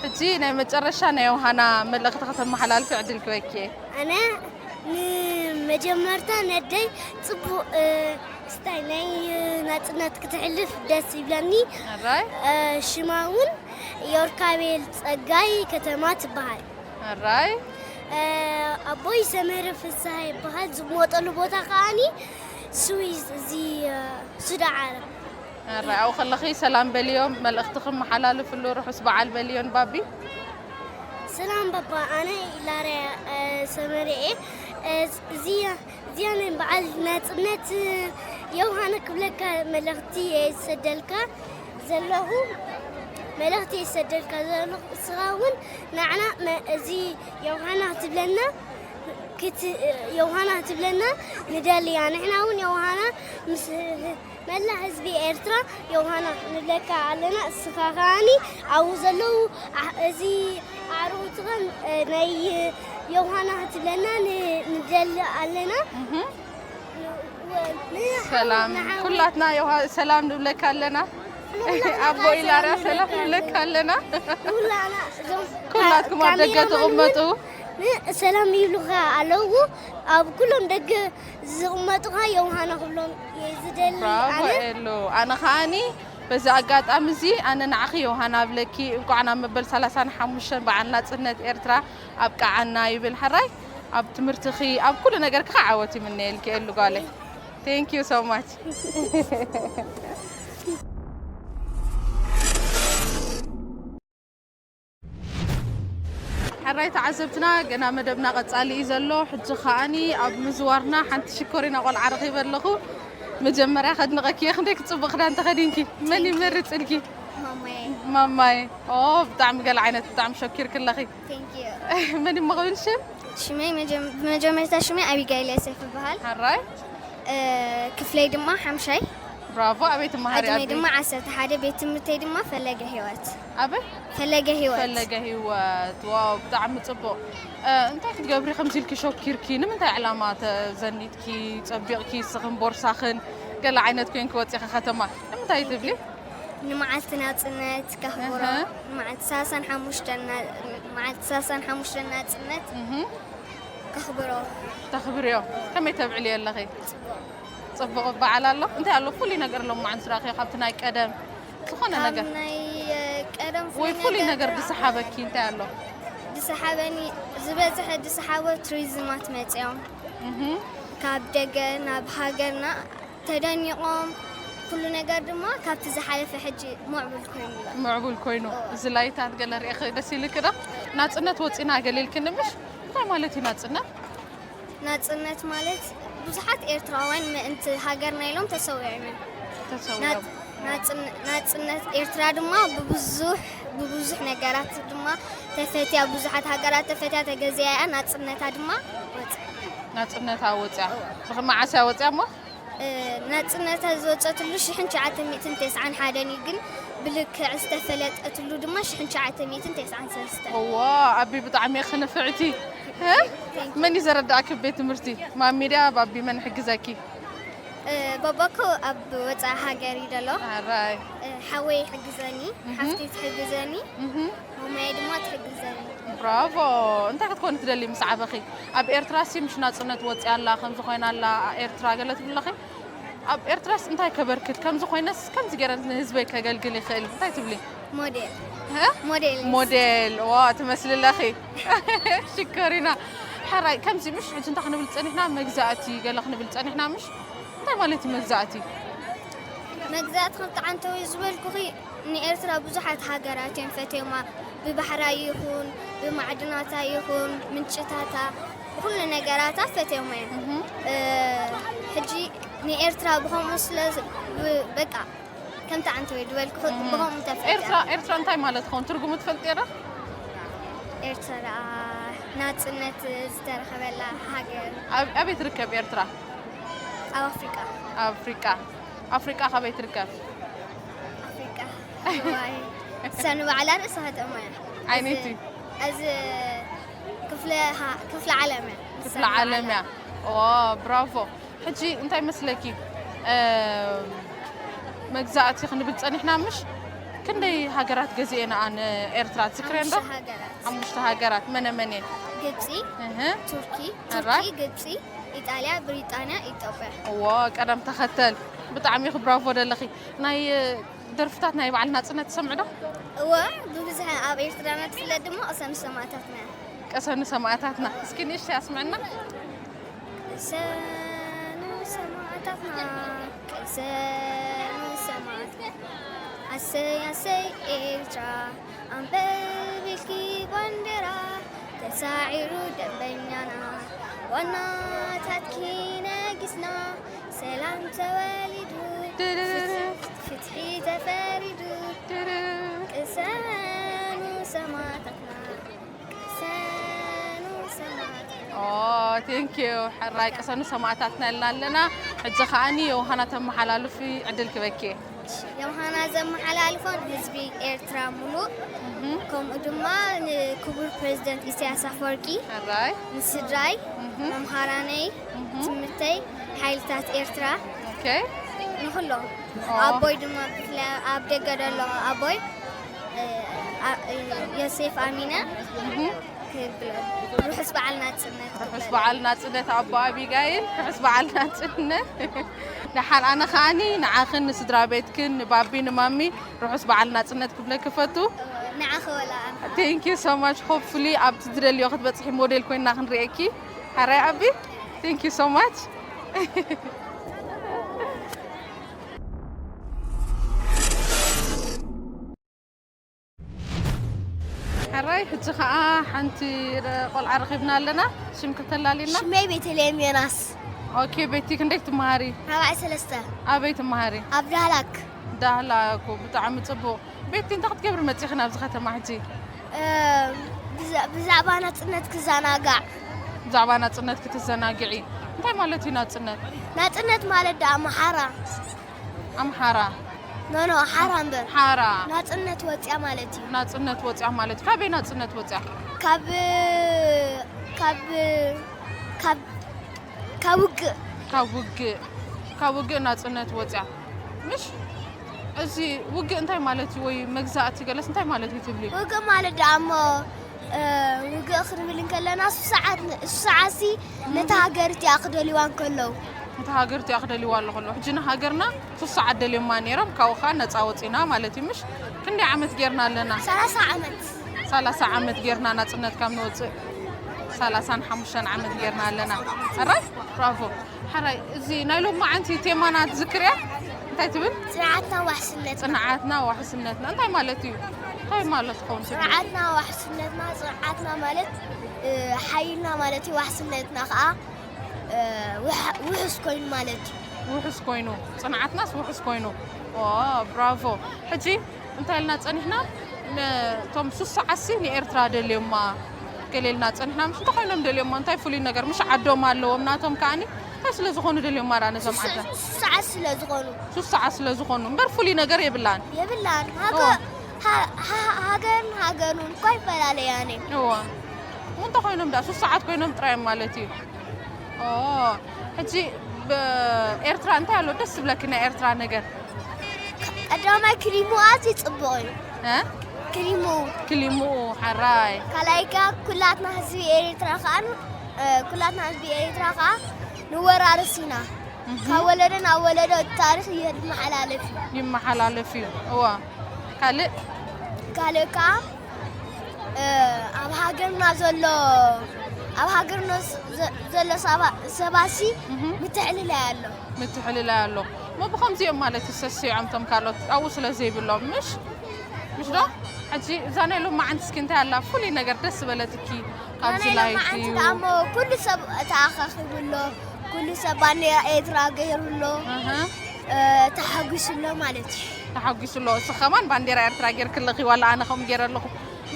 ሕጂ ናይ መጨረሻ ናይ ዮሃና መልእኽቲ ከተመሓላልፊ ዕድል ክበኪ እየ። ኣነ ንመጀመርታ ነደይ ፅቡቕ ስታይ ናይ ናፅነት ክትሕልፍ ደስ ይብለኒ። ኣራይ ሽማ እውን ዮርካቤል ፀጋይ ከተማ ትበሃል። ኣራይ ኣቦይ ሰመረ ፍስሃ ይበሃል። ዝመጠሉ ቦታ ከዓኒ ስዊዝ እዚ ሱዳ ዓረብ። ኣራይ ኣብኡ ከለኺ ሰላም በልዮም፣ መልእኽቲ ክመሓላልፍሉ ርሑስ በዓል በልዮን ባቢ። ሰላም ባባ፣ ኣነ ኢላርያ ሰመረ እየ። እዚያ እዚያ ናይ በዓል ናፅነት ዮሃና ክብለካ መልእኽቲ እየ ዝሰደልካ ዘለኹ። መልእኽቲ እየ ዝሰደልካ ዘለኹ። እስኻ እውን ንዓና መ- እዚ ዮሃና ክትብለና ክት- ዮሃና ክትብለና ንደልያ። ንሕና እውን ዮሃና ምስ መላእ ህዝቢ ኤርትራ ዮሃና ንብለካ ኣለና። እስኻ ከዓኒ ኣብኡ ዘለዉ ኣሕ- እዚ ኣዕሩኽትኻን ናይ ዮሃና ክትብለና ን- ንደሊ ኣለና። ሰላም ኩላትና ዮሃ ሰላም ንብለካ ኣለና። ኣቦ ኢላርያ ሰላም ንብለካ ኣለና። ኩላትኩም ኣብ ደገ ትቕመጡ ሰላም ይብሉኻ ኣለዉ። ኣብ ኩሎም ደገ ዝቕመጡ ኸዓ ዮሃና ክብሎም እየ ዝደሊ ብራቮ ኣነ። ኤሉ። ኣነ ከዓኒ በዚ ኣጋጣሚ እዚ ኣነ ንዓኺ ዮሃና ኣብለኪ እንኳዕ ናብ መበል ሰላሳን ሓሙሽተን በዓል ናፅነት ኤርትራ ኣብቅዓና ይብል። ሕራይ ኣብ ትምህርትኺ ኣብ ኩሉ ነገርኪ ከዓ ዓወት ይምነየልኪ ኤሉ ጓለይ። Thank you so much። ሕራይ ተዓዘብትና ገና መደብና ቀጻሊ እዩ ዘሎ። ሕጂ ከዓኒ ኣብ ምዝዋርና ሓንቲ ሽኮሪና ቆልዓ ረኺበ ኣለኹ። መጀመርያ ከድንቐኪ እየ፣ ክንደይ ክጽቡቕ ክዳን ተኸዲንኪ። መን ይመርጽልኪ? ማማዬ ማማይ። ኦ ብጣዕሚ ገለ ዓይነት ብጣዕሚ ሸኪርኪ ኣለኺ። ቴንኪዩ። መን ይመቕብል ሽም? ሽመይ መጀም- ብመጀመርታ ሽመይ ኣቢጋይል ዮሴፍ ይበሃል። ሕራይ እ፣ ክፍለይ ድማ ሓምሻይ። ብራቮ። ኣበይ ትመሃሪ ዕድመይ ኣቢ? ድማ ዓሰርተ ሓደ። ቤት ትምህርተይ ድማ ፈለገ ህይወት። ኣበይ? ፈለገ ህይወት። ፈለገ ህይወት። ዋው ብጣዕሚ ጽቡቕ። እ፣ እንታይ ክትገብሪ ከምዚ ኢልኪ ሸኪርኪ? ንምንታይ ዕላማ ተዘኒትኪ ጸቢቕኪ ንስኽን ቦርሳኽን ገለ ዓይነት ኮይንኪ ወጺኺ ከተማ? ንምንታይ ትብሊ? ንመዓልቲ ናጽነት ከኽብሮ እህ። ንመዓልቲ ሰላሳን ሓሙሽተን ና- መዓልቲ ሰላሳን ሓሙሽተን ናጽነት እህ። ከኽብሮ። ተኽብርዮ። ከመይ ተብዕልዮ ኣለኺ? ጽቡቕ በዓል ኣሎ። እንታይ ኣሎ ፍሉይ ነገር ኣሎ መዓልቲ ስራኺ ካብቲ ናይ ቀደም ዝኾነ ነገር? ካብ ናይ ቀደም ወይ ፍሉይ ነገር ኣብ- ዝሰሓበኪ እንታይ ኣሎ? ዝሰሓበኒ ዝበዝሐ ዝሰሓቦ ቱሪዝማት መፅኦም እህ። ካብ ደገ ናብ ሃገርና ተደኒቖም ኩሉ ነገር ድማ ካብቲ ዝሓለፈ ሕጂ ምዕቡል ኮይኑ ኣሎ። ምዕቡል ኮይኑ እዚ ላይታት ገለ ርኢኺ ደስ ኢልኪ ዶ? ናጽነት ወጺና ገለ ኢልክኒ ምሽ? እንታይ ማለት እዩ ናጽነት? ናጽነት ማለት ብዙሓት ኤርትራውያን ምእንቲ ሃገርና ኢሎም ተሰዊዖም እዮም። ተሰዊኦም። ናጽ- ናጽን- ናጽነት ኤርትራ ድማ ብብዙሕ ብብዙሕ ነገራት ድማ ተፈትያ ብዙሓት ሃገራት ተፈትያ ተገዚኣ እያ። ናጽነታ ድማ ወጽ ናጽነታ ወጽያ። ብኸ- መዓስ እያ ወጽያ እሞ? ናጽነታ ዝወጸትሉ ሽሕን ትሽዓተ ሚእትን ተስዓን ሓደን እዩ፣ ግን ብልክዕ ዝተፈለጠትሉ ድማ ሽሕን ትሽዓተ ሚእትን ተስዓን ሰለስተን። እዋ ኣቢ ብጣዕሚ ኢኺ ንፍዕቲ። እ? መን እዩ ዘረዳእኪ ኣብ ቤት ትምህርቲ? ማሚ ድያ ባቢ መን ይሕግዘኪ? እ፣ ባባኮ ኣብ ወጻኢ ሃገር እዩ ዘሎ። ኣራይ እ፣ ሓወይ ይሕግዘኒ፣ ሓፍቲ ትሕግዘኒ፣ እህ። ማማየ ድማ ትሕግዘኒ። ብራቮ። እንታይ ክትኮኒ ትደሊ ምስ ዓበኺ? ኣብ ኤርትራ ሲ ምሽ ናጽነት ወጽያ ኣላ ከምዚ ኮይና ኣላ ኤርትራ ገለ ትብለኺ? ኣብ ኤርትራስ እንታይ ከበርክት ከምዚ ኮይነስ ከምዚ ገይረ ንህዝበይ ከገልግል ይኽእል እንታይ ትብሊ? ሞዴል እ? ሞዴል ሞዴል ዋ ትመስሊ ኣለኺ። ሽኮሪና። ሕራይ ከምዚ ምሽ ሕጂ እንታይ ክንብል ጸኒሕና መግዛእቲ ገለ ክንብል ጸኒሕና ምሽ እንታይ ማለት እዩ መግዛእቲ? መግዛእቲ ክብጣዕ እንተወይ ዝበልኩኺ ንኤርትራ ብዙሓት ሃገራት እዮም ፈትዮማ፣ ብባሕራ ይኹን ብማዕድናታ ይኹን ምንጭታታ ብኩሉ ነገራታ ፈትዮማ እዮም። እ፣ ሕጂ ንኤርትራ ብኸምኡ ስለ ዝ- ብ- በቃ ከምቲ ዓንተ ወይ ዝበልኩ ብኸምኡ ተፈጢራ። ኤርትራ ኤርትራ እንታይ ማለት ኸውን ትርጉሙ ትፈልጥ ዶ? ኤርትራ ናጽነት ዝተረኸበላ ሃገር። ኣብ- ኣበይ ትርከብ ኤርትራ? ኣብ ኣፍሪቃ። ኣፍሪቃ ኣፍሪቃ ካበይ ትርከብ? ኣፍሪቃ ዋይ ሰኑ ባዕላ ርእሳ ከተማ እያ። ዓይነይቲ? እዚ ክፍለ ሃ- ክፍለ ዓለም እያ። ክፍለ ዓለም እያ። ኦ ብራቮ። ሕጂ እንታይ መስለኪ? መግዛእቲ ክንብል ጸኒሕና ምሽ? ክንደይ ሃገራት ገዚኤና ንኤርትራ ትዝክርየን ዶ? ሓሙሽተ ሃገራት። ሓሙሽተ ሃገራት መነ መን እየን? ግብፂ፣ እህ ቱርኪ፣ ኣራይ። ቱርኪ፣ ግብፂ፣ ኢጣልያ፣ ብሪጣንያ፣ ኢትዮጵያ። እዎ ቀደም ተኸተል። ብጣዕሚ ኢኺ ብራቮ ደለኺ። ናይ ደርፍታት ናይ በዓል ናጽነት ትሰምዒ ዶ? እወ ብብዝሒ ኣብ ኤርትራና ትፍለጥ ድማ ቅሰኑ ሰማእታትና እያ። ቀሰኑ ሰማእታትና እስኪ ንእሽተይ ኣስምዕና። ቅሰኑ ሰማእታትና፣ ቅሰኑ ሰማእታትና። ኣሰይ ኣሰይ ኤርትራ ኣንበብልኪ ባንዴራ ተሳዒሩ ደንበኛና ዋናታትኪ ነጊስና ሰላም ተወሊዱ ፍትሒ ተፈሪዱ ቅሰኑ ሰማእታትና ቅሰኑ ሰማእታትና ኦ ቴንክ ዩ ሕራይ ቅሰኑ ሰማእታትና ኢልና ኣለና። ሕጂ ከዓኒ የውሃና ተመሓላልፊ ዕድል ክበኪ። ዮሃና ዘመሓላልፎ ንህዝቢ ኤርትራ ሙሉእ ከምኡ ድማ ንክቡር ፕሬዚደንት ኢሳያስ ኣፈወርቂ ሕራይ ንስድራይ መምሃራነይ ትምህርተይ ሓይልታት ኤርትራ ኦኬ ንኩሎም ኣቦይ ድማ ብፍላይ ኣብ ደገ ዘሎ ኣቦይ እ፣ ኣ- እ፣ ዮሴፍ ኣሚነ ክብሎ ርሑስ በዓል ናጽነት ርሑስ በዓል ናጽነት ኣቦ ኣቢጋይል ርሑስ በዓል ናጽነት። ደሓር ኣነ ከዓኒ ንዓኽን ንስድራ ቤትክን ንባቢ ንማሚ ርሑስ በዓል ናጽነት ክብለኪ ፈቱ። ንዓኸ ወላ ኣነ Thank you so much. Hopefully ኣብቲ ዝደልዮ ክትበጽሒ ሞዴል ኮይና ክንርእየኪ። ሕራይ ኣቢ Thank you so much. ሕራይ ሕጂ ከዓ ሓንቲ ቆልዓ ረኺብና ኣለና። ሽም ከተላልየና? ሽመይ ቤተልሔም ዮናስ ኦኬ ቤቲ ክንደይ ትመሃሪ? ራብዓይ ሰለስተ ኣበይ ትመሃሪ? ኣብ ዳህላክ ዳህላክ። ብጣዕሚ ጽቡቕ። ቤቲ እንታይ ክትገብሪ መጺኺ ናብዚ ከተማ ሕጂ? እ፣ ብዛ- ብዛዕባ ናጽነት ክዘናጋዕ ብዛዕባ ናጽነት ክትዘናግዒ። እንታይ ማለት እዩ ናጽነት? ናጽነት ማለት ደኣ ኣምሓራ ኣምሓራ ኖኖ ሓራ እምበር ሓራ ናጽነት ወፅያ ማለት እዩ ናጽነት ወፅያ ማለት እዩ። ካበይ ናጽነት ወፅያ? ካብ ካብ ካብ ካብ ውግእ ካብ ውግእ ካብ ውግእ ናጽነት ወፅያ ምሽ? እዚ ውግእ እንታይ ማለት እዩ? ወይ መግዛእቲ ገለስ እንታይ ማለት እዩ ትብሊ? ውግእ ማለት ደኣ እሞ እ፣ ውግእ ክንብል እንከለና ሱሳዓት ሱሳዓሲ ነታ ሃገር እቲኣ ክደልይዋ እንከለዉ ነታ ሃገር እቲኣ ክደልይዋ ኣሎ ከሎ ሕጂ ንሃገርና ሱሳዓት ደልዮማ ነይሮም ካብኡ ከዓ ነፃ ወፂና ማለት እዩ ምሽ? ክንደይ ዓመት ጌርና ኣለና? ሰላሳ ዓመት ሰላሳ ዓመት ጌርና ናፅነት ካብ ንወፅእ ሰላሳን ሓሙሽተን ዓመት ጌርና ኣለና። ሕራይ ብራቮ። ሕራይ እዚ ናይ ሎማዓንቲ ቴማና ትዝክርያ እንታይ ትብል? ፅንዓትና ዋሕስነትና ፅንዓትና ዋሕስነትና እንታይ ማለት እዩ? እንታይ ማለት ክኸውን ትብል? ፅንዓትና ዋሕስነትና ፅንዓትና ማለት እ፣ ሓይልና ማለት እዩ ዋሕስነትና ከዓ እ፣ ውሕ- ውሑስ ኮይኑ ማለት እዩ ውሑስ ኮይኑ ጽንዓትናስ ውሑስ ኮይኑ ኦ ብራቮ። ሕጂ እንታይ ኢልና ጸኒሕና? ነቶም ሱሳ ዓሲ ንኤርትራ ደልዮማ ገለ ኢልና ጸኒሕና። ምሽ እንታይ ኮይኖም ደልዮማ? እንታይ ፍሉይ ነገር? ምሽ ዓዶም ኣለዎም ናቶም ከዓኒ እንታይ ስለ ዝኾኑ ደልዮማ ዳ ነዞም ዓድና? ሱሳ ዓሲ ስለ ዝኾኑ ሱሳ ዓሲ ስለ ዝኾኑ እምበር ፍሉይ ነገር የብላን። የብላን ሃገ- ሃ- ሃ- ሃገርን ሃገሩን እኳ ይፈላለያነ እዋ እንታይ ኮይኖም ዳ ሱሳ ዓት ኮይኖም ጥራዮም ማለት እዩ። ኦ ሕጂ ኤርትራ እንታይ ኣሎ ደስ ዝብለኪ ናይ ኤርትራ ነገር? ቀዳማይ ክሊሙ ኣዝዩ ጽቡቕ እዩ እ? ክሊሙ ክሊምኡ ሓራይ ካልኣይ ከኣ ኩላትና ህዝቢ ኤርትራ ከኣ ን- እ፣ ኩላትና ህዝቢ ኤርትራ ከኣ ንወራርስ ኢና ካብ ወለዶ ናብ ወለዶ እቲ ታሪኽ ይመሓላለፍ እዩ ይመሓላለፍ እዩ። እዋ ካልእ ካልእ ከኣ እ፣ ኣብ ሃገርና ዘሎ ኣብ ሃገርና ዘ- ዘሎ ሰባ- ሰባሲ ምትሕልላይ ኣሎ ምትሕልላይ ኣሎ። ሞ ብኸምዚኦም ማለት ይሰስዖም ቶም ካልኦት ኣብኡ ስለ ዘይብሎም ምሽ ምሽ ዶ? ሕጂ እዛ ናይ ሎማዓንቲ እስኪ እንታይ ኣላ ፍሉይ ነገር ደስ ዝበለትኪ ካብዚ ናይ ላይፍ ሎማዓንቲ እዩ ደኣ እሞ ኩሉ ሰብ ተኣኻኺቡ ኣሎ ኩሉ ሰብ ባንዴራ ኤርትራ ገይሩ ኣሎ። ኣሃ። እ፣ ተሓጒሱ ኣሎ ማለት እዩ። ተሓጒሱ ኣሎ። እሱ ከማን ባንዴራ ኤርትራ ጌርክለኺ ዋላ ኣነ ከምኡ ገይረ ኣለኹ።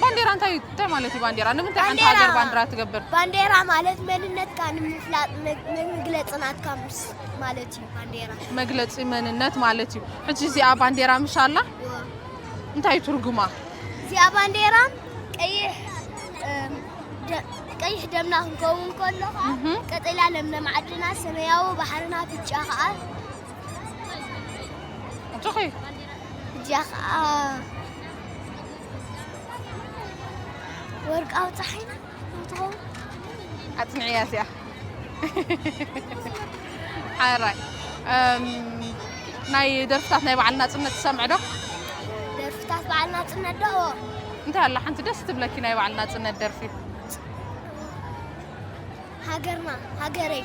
ባንዴራ እንታይ እዩ? እንታይ ማለት እዩ ባንዴራ? ንምንታይ ሓንቲ ባንዴራ ሃገር ባንዴራ ትገብር? ባንዴራ ማለት መንነትካ ንምፍላጥ መግ-፣ መግለጺ ናትካ ምስ-፣ ማለት እዩ ባንዴራ። መግለጺ መንነት ማለት እዩ። ሕጂ እዚኣ ባንዴራ ምሽ ኣላ? እወ። እንታይ እዩ ትርጉማ? እዚኣ ባንዴራ ቀይሕ፣ እም፣ ደ-፣ ቀይሕ ደምና ክንከውን ከሎ ኸዓ እህ። ቀጠልያ ለምለም ዓድና፣ ሰማያዊ ባሕርና፣ ብጫ ኸዓ፣ ኣጆኺ። ብጫ ኸዓ ወርቃዊ ጸሓይና ትኸውን። ኣጽንዕያ እዚኣ። ሓራይ። እም፣ ናይ ደርፍታት ናይ በዓል ናጽነት ትሰምዒ ዶ? ደርፍታት በዓል ናጽነት ዶ? እንታይ ኣላ ሓንቲ ደስ ትብለኪ ናይ በዓል ናጽነት ደርፊ? ሃገርና፣ ሃገረይ።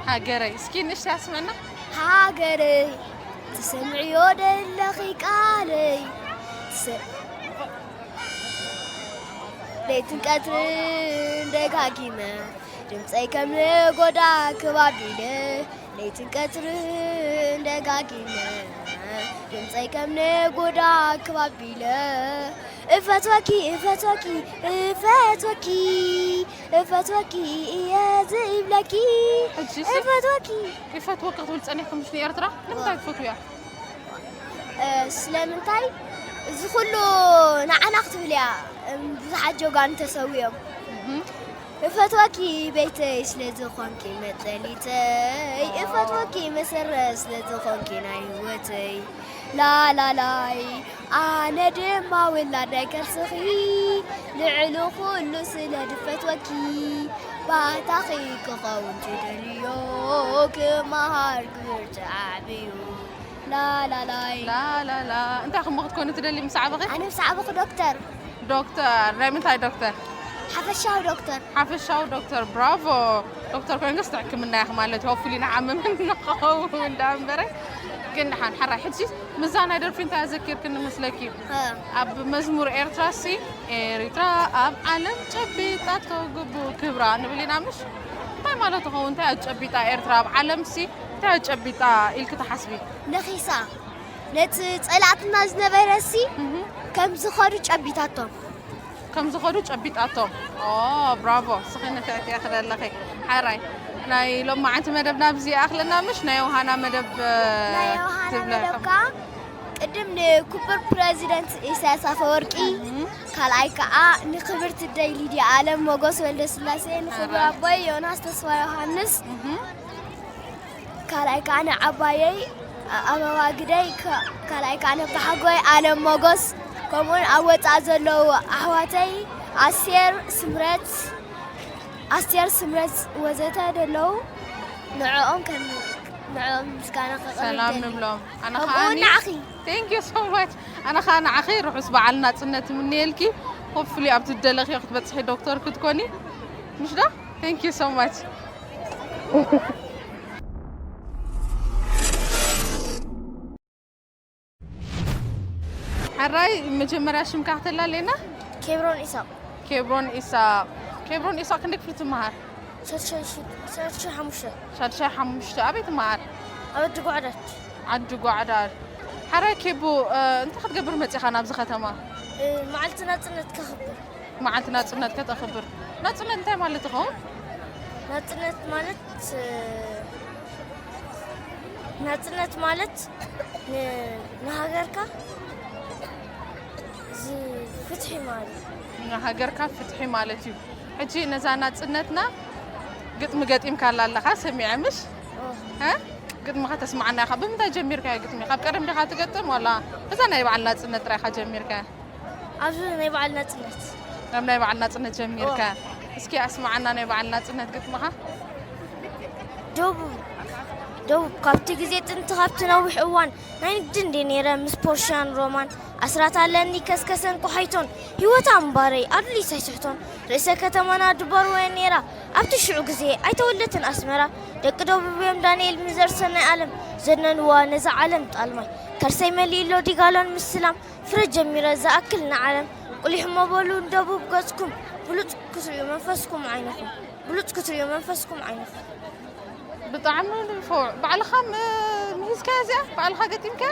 ሃገረይ። እስኪ ንእሽተይ ኣስምዕና። ሃገረይ፣ ትሰምዕዮ ደለኺ ቃለይ። ትሰ-፣ ለይትን ቀትርን ደጋጊመ፣ ድምፀይ ከም ነጎዳ ክብ ኣቢለ፣ ለይትን ቀትርን ደጋጊመ፣ ድምፀይ ከም ነጎዳ ክብ ኣቢለ፣ እፈትወኪ፣ እፈትወኪ፣ እፈትወኪ፣ እፈትወኪ እየ ዝብለኪ። ሕጂስ? እፈትወኪ። ይፈትወኪ ክትብል ጸኒሕኪ ምሽ ንኤርትራ? ንምንታይ ትፈትውያ? እ፣ ስለምንታይ? እዚ ኩሉ ንዓና ክትብል እያ፣ እም፣ ብዙሓት ጀጋኑ ተሰዊኦም። እህ። እፈትወኪ ቤተይ ስለ ዝኾንኪ መጠሊተይ፣ እፈትወኪ መሰረት ስለ ዝኾንኪ ናይ ህይወተይ። ላላላይ፣ ኣነ ድማ ውላድ ናይ ከርስኺ፣ ልዕሊ ኩሉ ስለ ድፈትወኪ፣ ባታኺ ክኸውን ትደልዮ፣ ክመሃር ክብርቲ ዓብዩ። ላላላይ። ላላላ። እንታይ ክሞ ክትኮኒ ትደሊ ምስ ዓበኺ? ኣነ ምስ ዓበኹ ዶክተር። ዶክተር፣ ናይ ምንታይ ዶክተር? ሓፈሻዊ ዶክተር። ሓፈሻዊ ዶክተር፣ ብራቮ። ዶክተር ኮይንክስ ሕክምና ኢኺ ማለት እዩ። ሆፕፉሊ ንሓምም ንኸውን ደኣ እምበረ። ግን ደሓን፣ ሓራይ፣ ሕጂ ምዛ ናይ ደርፊ እንታይ ኣዘኪርክኒ መስለኪ? እ። ኣብ መዝሙር ኤርትራሲ፣ ኤሪትራ ኣብ ዓለም ጨቢጣቶ ግቡእ ክብራ ንብል ኢና ምሽ? እንታይ ማለት ይኸውን? እንታይ እያ ጨቢጣ ኤርትራ ኣብ ዓለምሲ? እንታይ እያ ጨቢጣ ኢልኪ ትሓስቢ? ነኺሳ። ነቲ ጸላእትና ዝነበረሲ እህ። ከም ዝኸዱ ጨቢጣቶም። ከም ዝኸዱ ጨቢጣቶም። ኦ፣ ብራቮ። እስኺ ንፍዕቲ ኢኺ ዘለኺ። ሓራይ። ናይ ሎማዓንቲ መደብና ኣብዚ ይኣኽለና ምሽ? ናይ ዮሃና መደብ፣ እ፣ ናይ ዮሃና ትብለ መደብ ከም ከኣ ቅድም ንክቡር ፕረዚደንት ኢሳያስ ኣፈወርቂ፣ እህ። ካልኣይ ከኣ ንክብርቲ ደይ ሊድያ ኣለም ሞጎስ ወልደስላሴ፣ ንክቡር ኣራይ። ኣቦይ ዮናስ ተስፋ ዮሃንስ፣ እህ። ካልኣይ ከኣ ንዓባየይ ኣበባ ግደይ፣ ካ-፣ ካልኣይ ከኣ ነባሓጎይ ኣለም ሞጎስ፣ ከምኡውን ኣብ ወጻኢ ዘለዉ ኣሕዋተይ ኣስቴር፣ ስምረት፣ ኣስቴር፣ ስምረት ወዘተ ዘለዉ ንዕኦም ከም፣ ንዕኦም ምስጋና ከቕርብ ሰላም ይደሊ። ንብሎም። ኣነ ከምኡ ከኣኒ ንዓኺ። Thank you so much። ኣነ ከኣ ንዓኺ ርሑስ በዓል ናጽነት እምነየልኪ። ሆፕፉሊ ኣብ ትደለኽዮ ክትበጽሒ ዶክተር ክትኮኒ። ምሽ ዶ? Thank you so much። ሕራይ መጀመርያ ሽምካ ክተላለየና? ኬብሮን ኢሳቕ። ኬብሮን ኢሳቕ። ኬብሮን ኢሳቕ ክንደይ ክፍሊ ትመሃር? ሻድሻይ ሽ-፣ ሻድሻይ ሓሙሽተ። ሻድሻይ ሓሙሽተ። ኣበይ ትመሃር? ኣብ ዓዲ ጓዕዳድ። ዓዲ ጓዕዳድ። ሕራይ ኬቡ፣ እ፣ እንታይ ክትገብር መጺኻ ናብዚ ከተማ? እ፣ መዓልቲ ናጽነት ከኽብር። መዓልቲ ናጽነት ከተኽብር። ናጽነት እንታይ ማለት ይኸውን? ናጽነት ማለት፣ እ፣ ናጽነት ማለት ን-፣ ንሃገርካ ዝ-፣ ፍትሒ ማለት እዩ። ንሃገርካ ፍትሒ ማለት እዩ። ሕጂ ነዛ ናጽነትና ግጥሚ ገጢምካላ ኣለኻ፣ ሰሚዐ ምሽ? ኦ። እ? ግጥሚ ከተስምዓና ኢኻ። ብምንታይ ጀሚርካዮ ግጥሚ? ካብ ቀደም ዲኻ ትገጥም ዋላ እዛ ናይ በዓል ናጽነት ጥራይ ኢኻ ጀሚርካያ? ኣብዚ ናይ በዓል ናጽነት። ኣብ ናይ በዓል ናጽነት ጀሚርካ። ኦ። እስኪ ኣስምዓና ናይ በዓል ናጽነት ግጥምኻ። ደቡብ፣ ደቡብ ካብቲ ግዜ ጥንቲ ካብቲ ነዊሕ እዋን ናይ ንግዲ እንዴ ነይረ ምስ ፖርሽያን ሮማን ኣስራት ኣለኒ ከስከሰን ቆሓይቶን ህይወት ኣምባረይ ኣዱሊስ ኣይስሕቶን ርእሰ ከተማና ድባርወ ነይራ ኣብቲ ሽዑ ግዜ ኣይተወለትን ኣስመራ ደቂ ደቡብ እዮም ዳንኤል ምዘር ሰናይ ኣለም ዘድነንዋ ነዛ ዓለም ጣልማይ ከርሰይ መሊእሎ ዲጋሎን ምስላም ፍረ ጀሚረ ዝኣክል ንዓለም ቁሊሕሞ በሉ ንደቡብ ገጽኩም ብሉጽ ክትርእዩ መንፈስኩም ዓይንኹም ብሉጽ ክትርእዩ መንፈስኩም ዓይንኹም። ብጣዕሚ ንፉዕ። ባዕልኻ ም-፣ ምሂዝካያ እዚኣ? ባዕልኻ ገጢምካያ?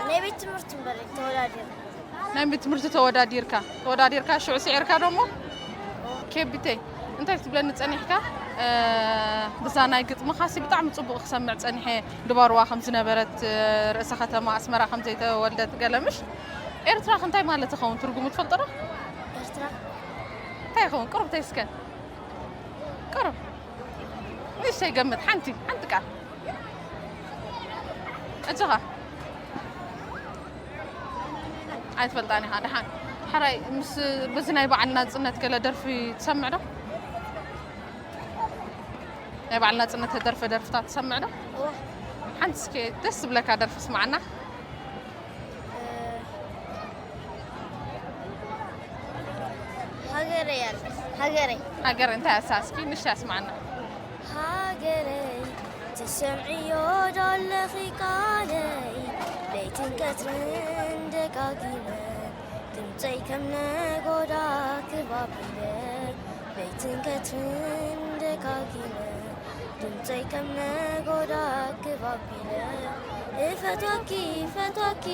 ናይ ቤት ትምህርቲ እምበር ተወዳዲረ። ናይ ቤት ትምህርቲ ተወዳዲርካ? ተወዳዲርካ ሽዑ ስዒርካ ደሞ? ኬቢተይ፣ እንታይ ክትብለኒ ጸኒሕካ? እ፣ ብዛ ናይ ግጥምኻሲ ብጣዕሚ ጽቡቕ ክሰምዕ ጸኒሐ። ድባርዋ ከም ዝነበረት፣ እ፣ ርእሰ ከተማ ኣስመራ ከም ዘይተወልደት ገለ ምሽ? ኤርትራኸ እንታይ ማለት ይኸውን ትርጉሙ ትፈልጦ ዶ? ኤርትራ? እንታይ ይኸውን? ቅሩብ ተይስከ። ቅሩብ። ንእሽተይ ገምት፣ ሓንቲ፣ ሓንቲ ቃል። እጅኻ። ኣይትፈልጣን ኢኻ፣ ደሓን። ሕራይ፣ ምስ፣ በዚ ናይ በዓል ናጽነት ገለ ደርፊ ትሰምዕ ዶ? ናይ በዓል ናጽነት ተደርፈ ደርፍታት ትሰምዕ ዶ? እወ። ሓንቲ እስኪ ደስ ዝብለካ ደርፊ ስማዓና። እ፣ ሃገረይ ኣለ። ሃገረይ። ሃገር እንታይ ኣሳ እስኪ ንእሽተይ ኣስማዓና። ሃገረይ ትሰምዕዮ ዶ ኣለኺ ቃለይ? ለይትን ቀትርን ደጋጊመ ድምፀይ ከም ነጎዳ ክብ ኣቢለ፣ ለይትን ቀትርን ደጋጊመ ድምፀይ ከም ነጎዳ ክብ ኣቢለ፣ እፈትወኪ፣ እፈትወኪ፣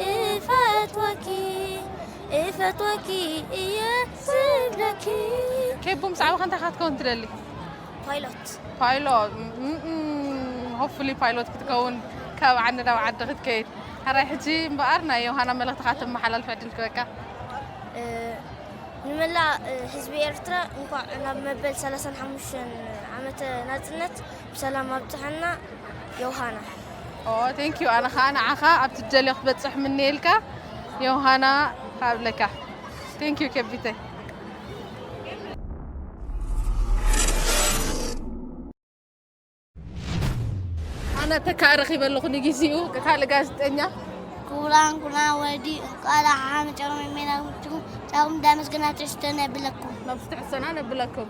እፈትወኪ፣ እፈትወኪ እየ ዝብለኪ። ኬቡ፣ ምስ ዓበኻ እንታይ ክትከውን ትደሊ? ፓይሎት። ፓይሎት። ም-፣ ም-፣ ም-፣ ሆፕፉሊ ፓይሎት ክትከውን፣ ካብ ዓዲ ናብ ዓዲ ክትከይድ። ሕራይ፣ ሕጂ እምበኣር ናይ ዮሃና መልእኽትኻ ተመሓላልፍ ዕድል ክበካ። እ፣ ንመላእ፣ እ፣ ህዝቢ ኤርትራ እንኳዕ ናብ መበል ሰላሳን ሓሙሽተን ዓመተ ናጽነት ብሰላም ኣብጽሐና። ዮሃና። ኦ፣ ቴንክ ዩ። ኣነ ኸኣ ንዓኻ ኣብቲ ትደልዮ ክትበጽሕ ምንየልካ። ዮሃና፣ ሃብለካ። ቴንክ ዩ፣ ከቢተይ። ኣነ ተካእ ረኺበ ኣለኹ ንግዜኡ፣ ካልእ ጋዜጠኛ። ክቡራን ክቡራን ወዲ እንቋዕ ደሓን መጻኹም ሜና ኩልኩም ጻኹም ዳመስግና ትሕዝቶ ነብለኩም። ናብ ትሕዝቶና ነብለኩም።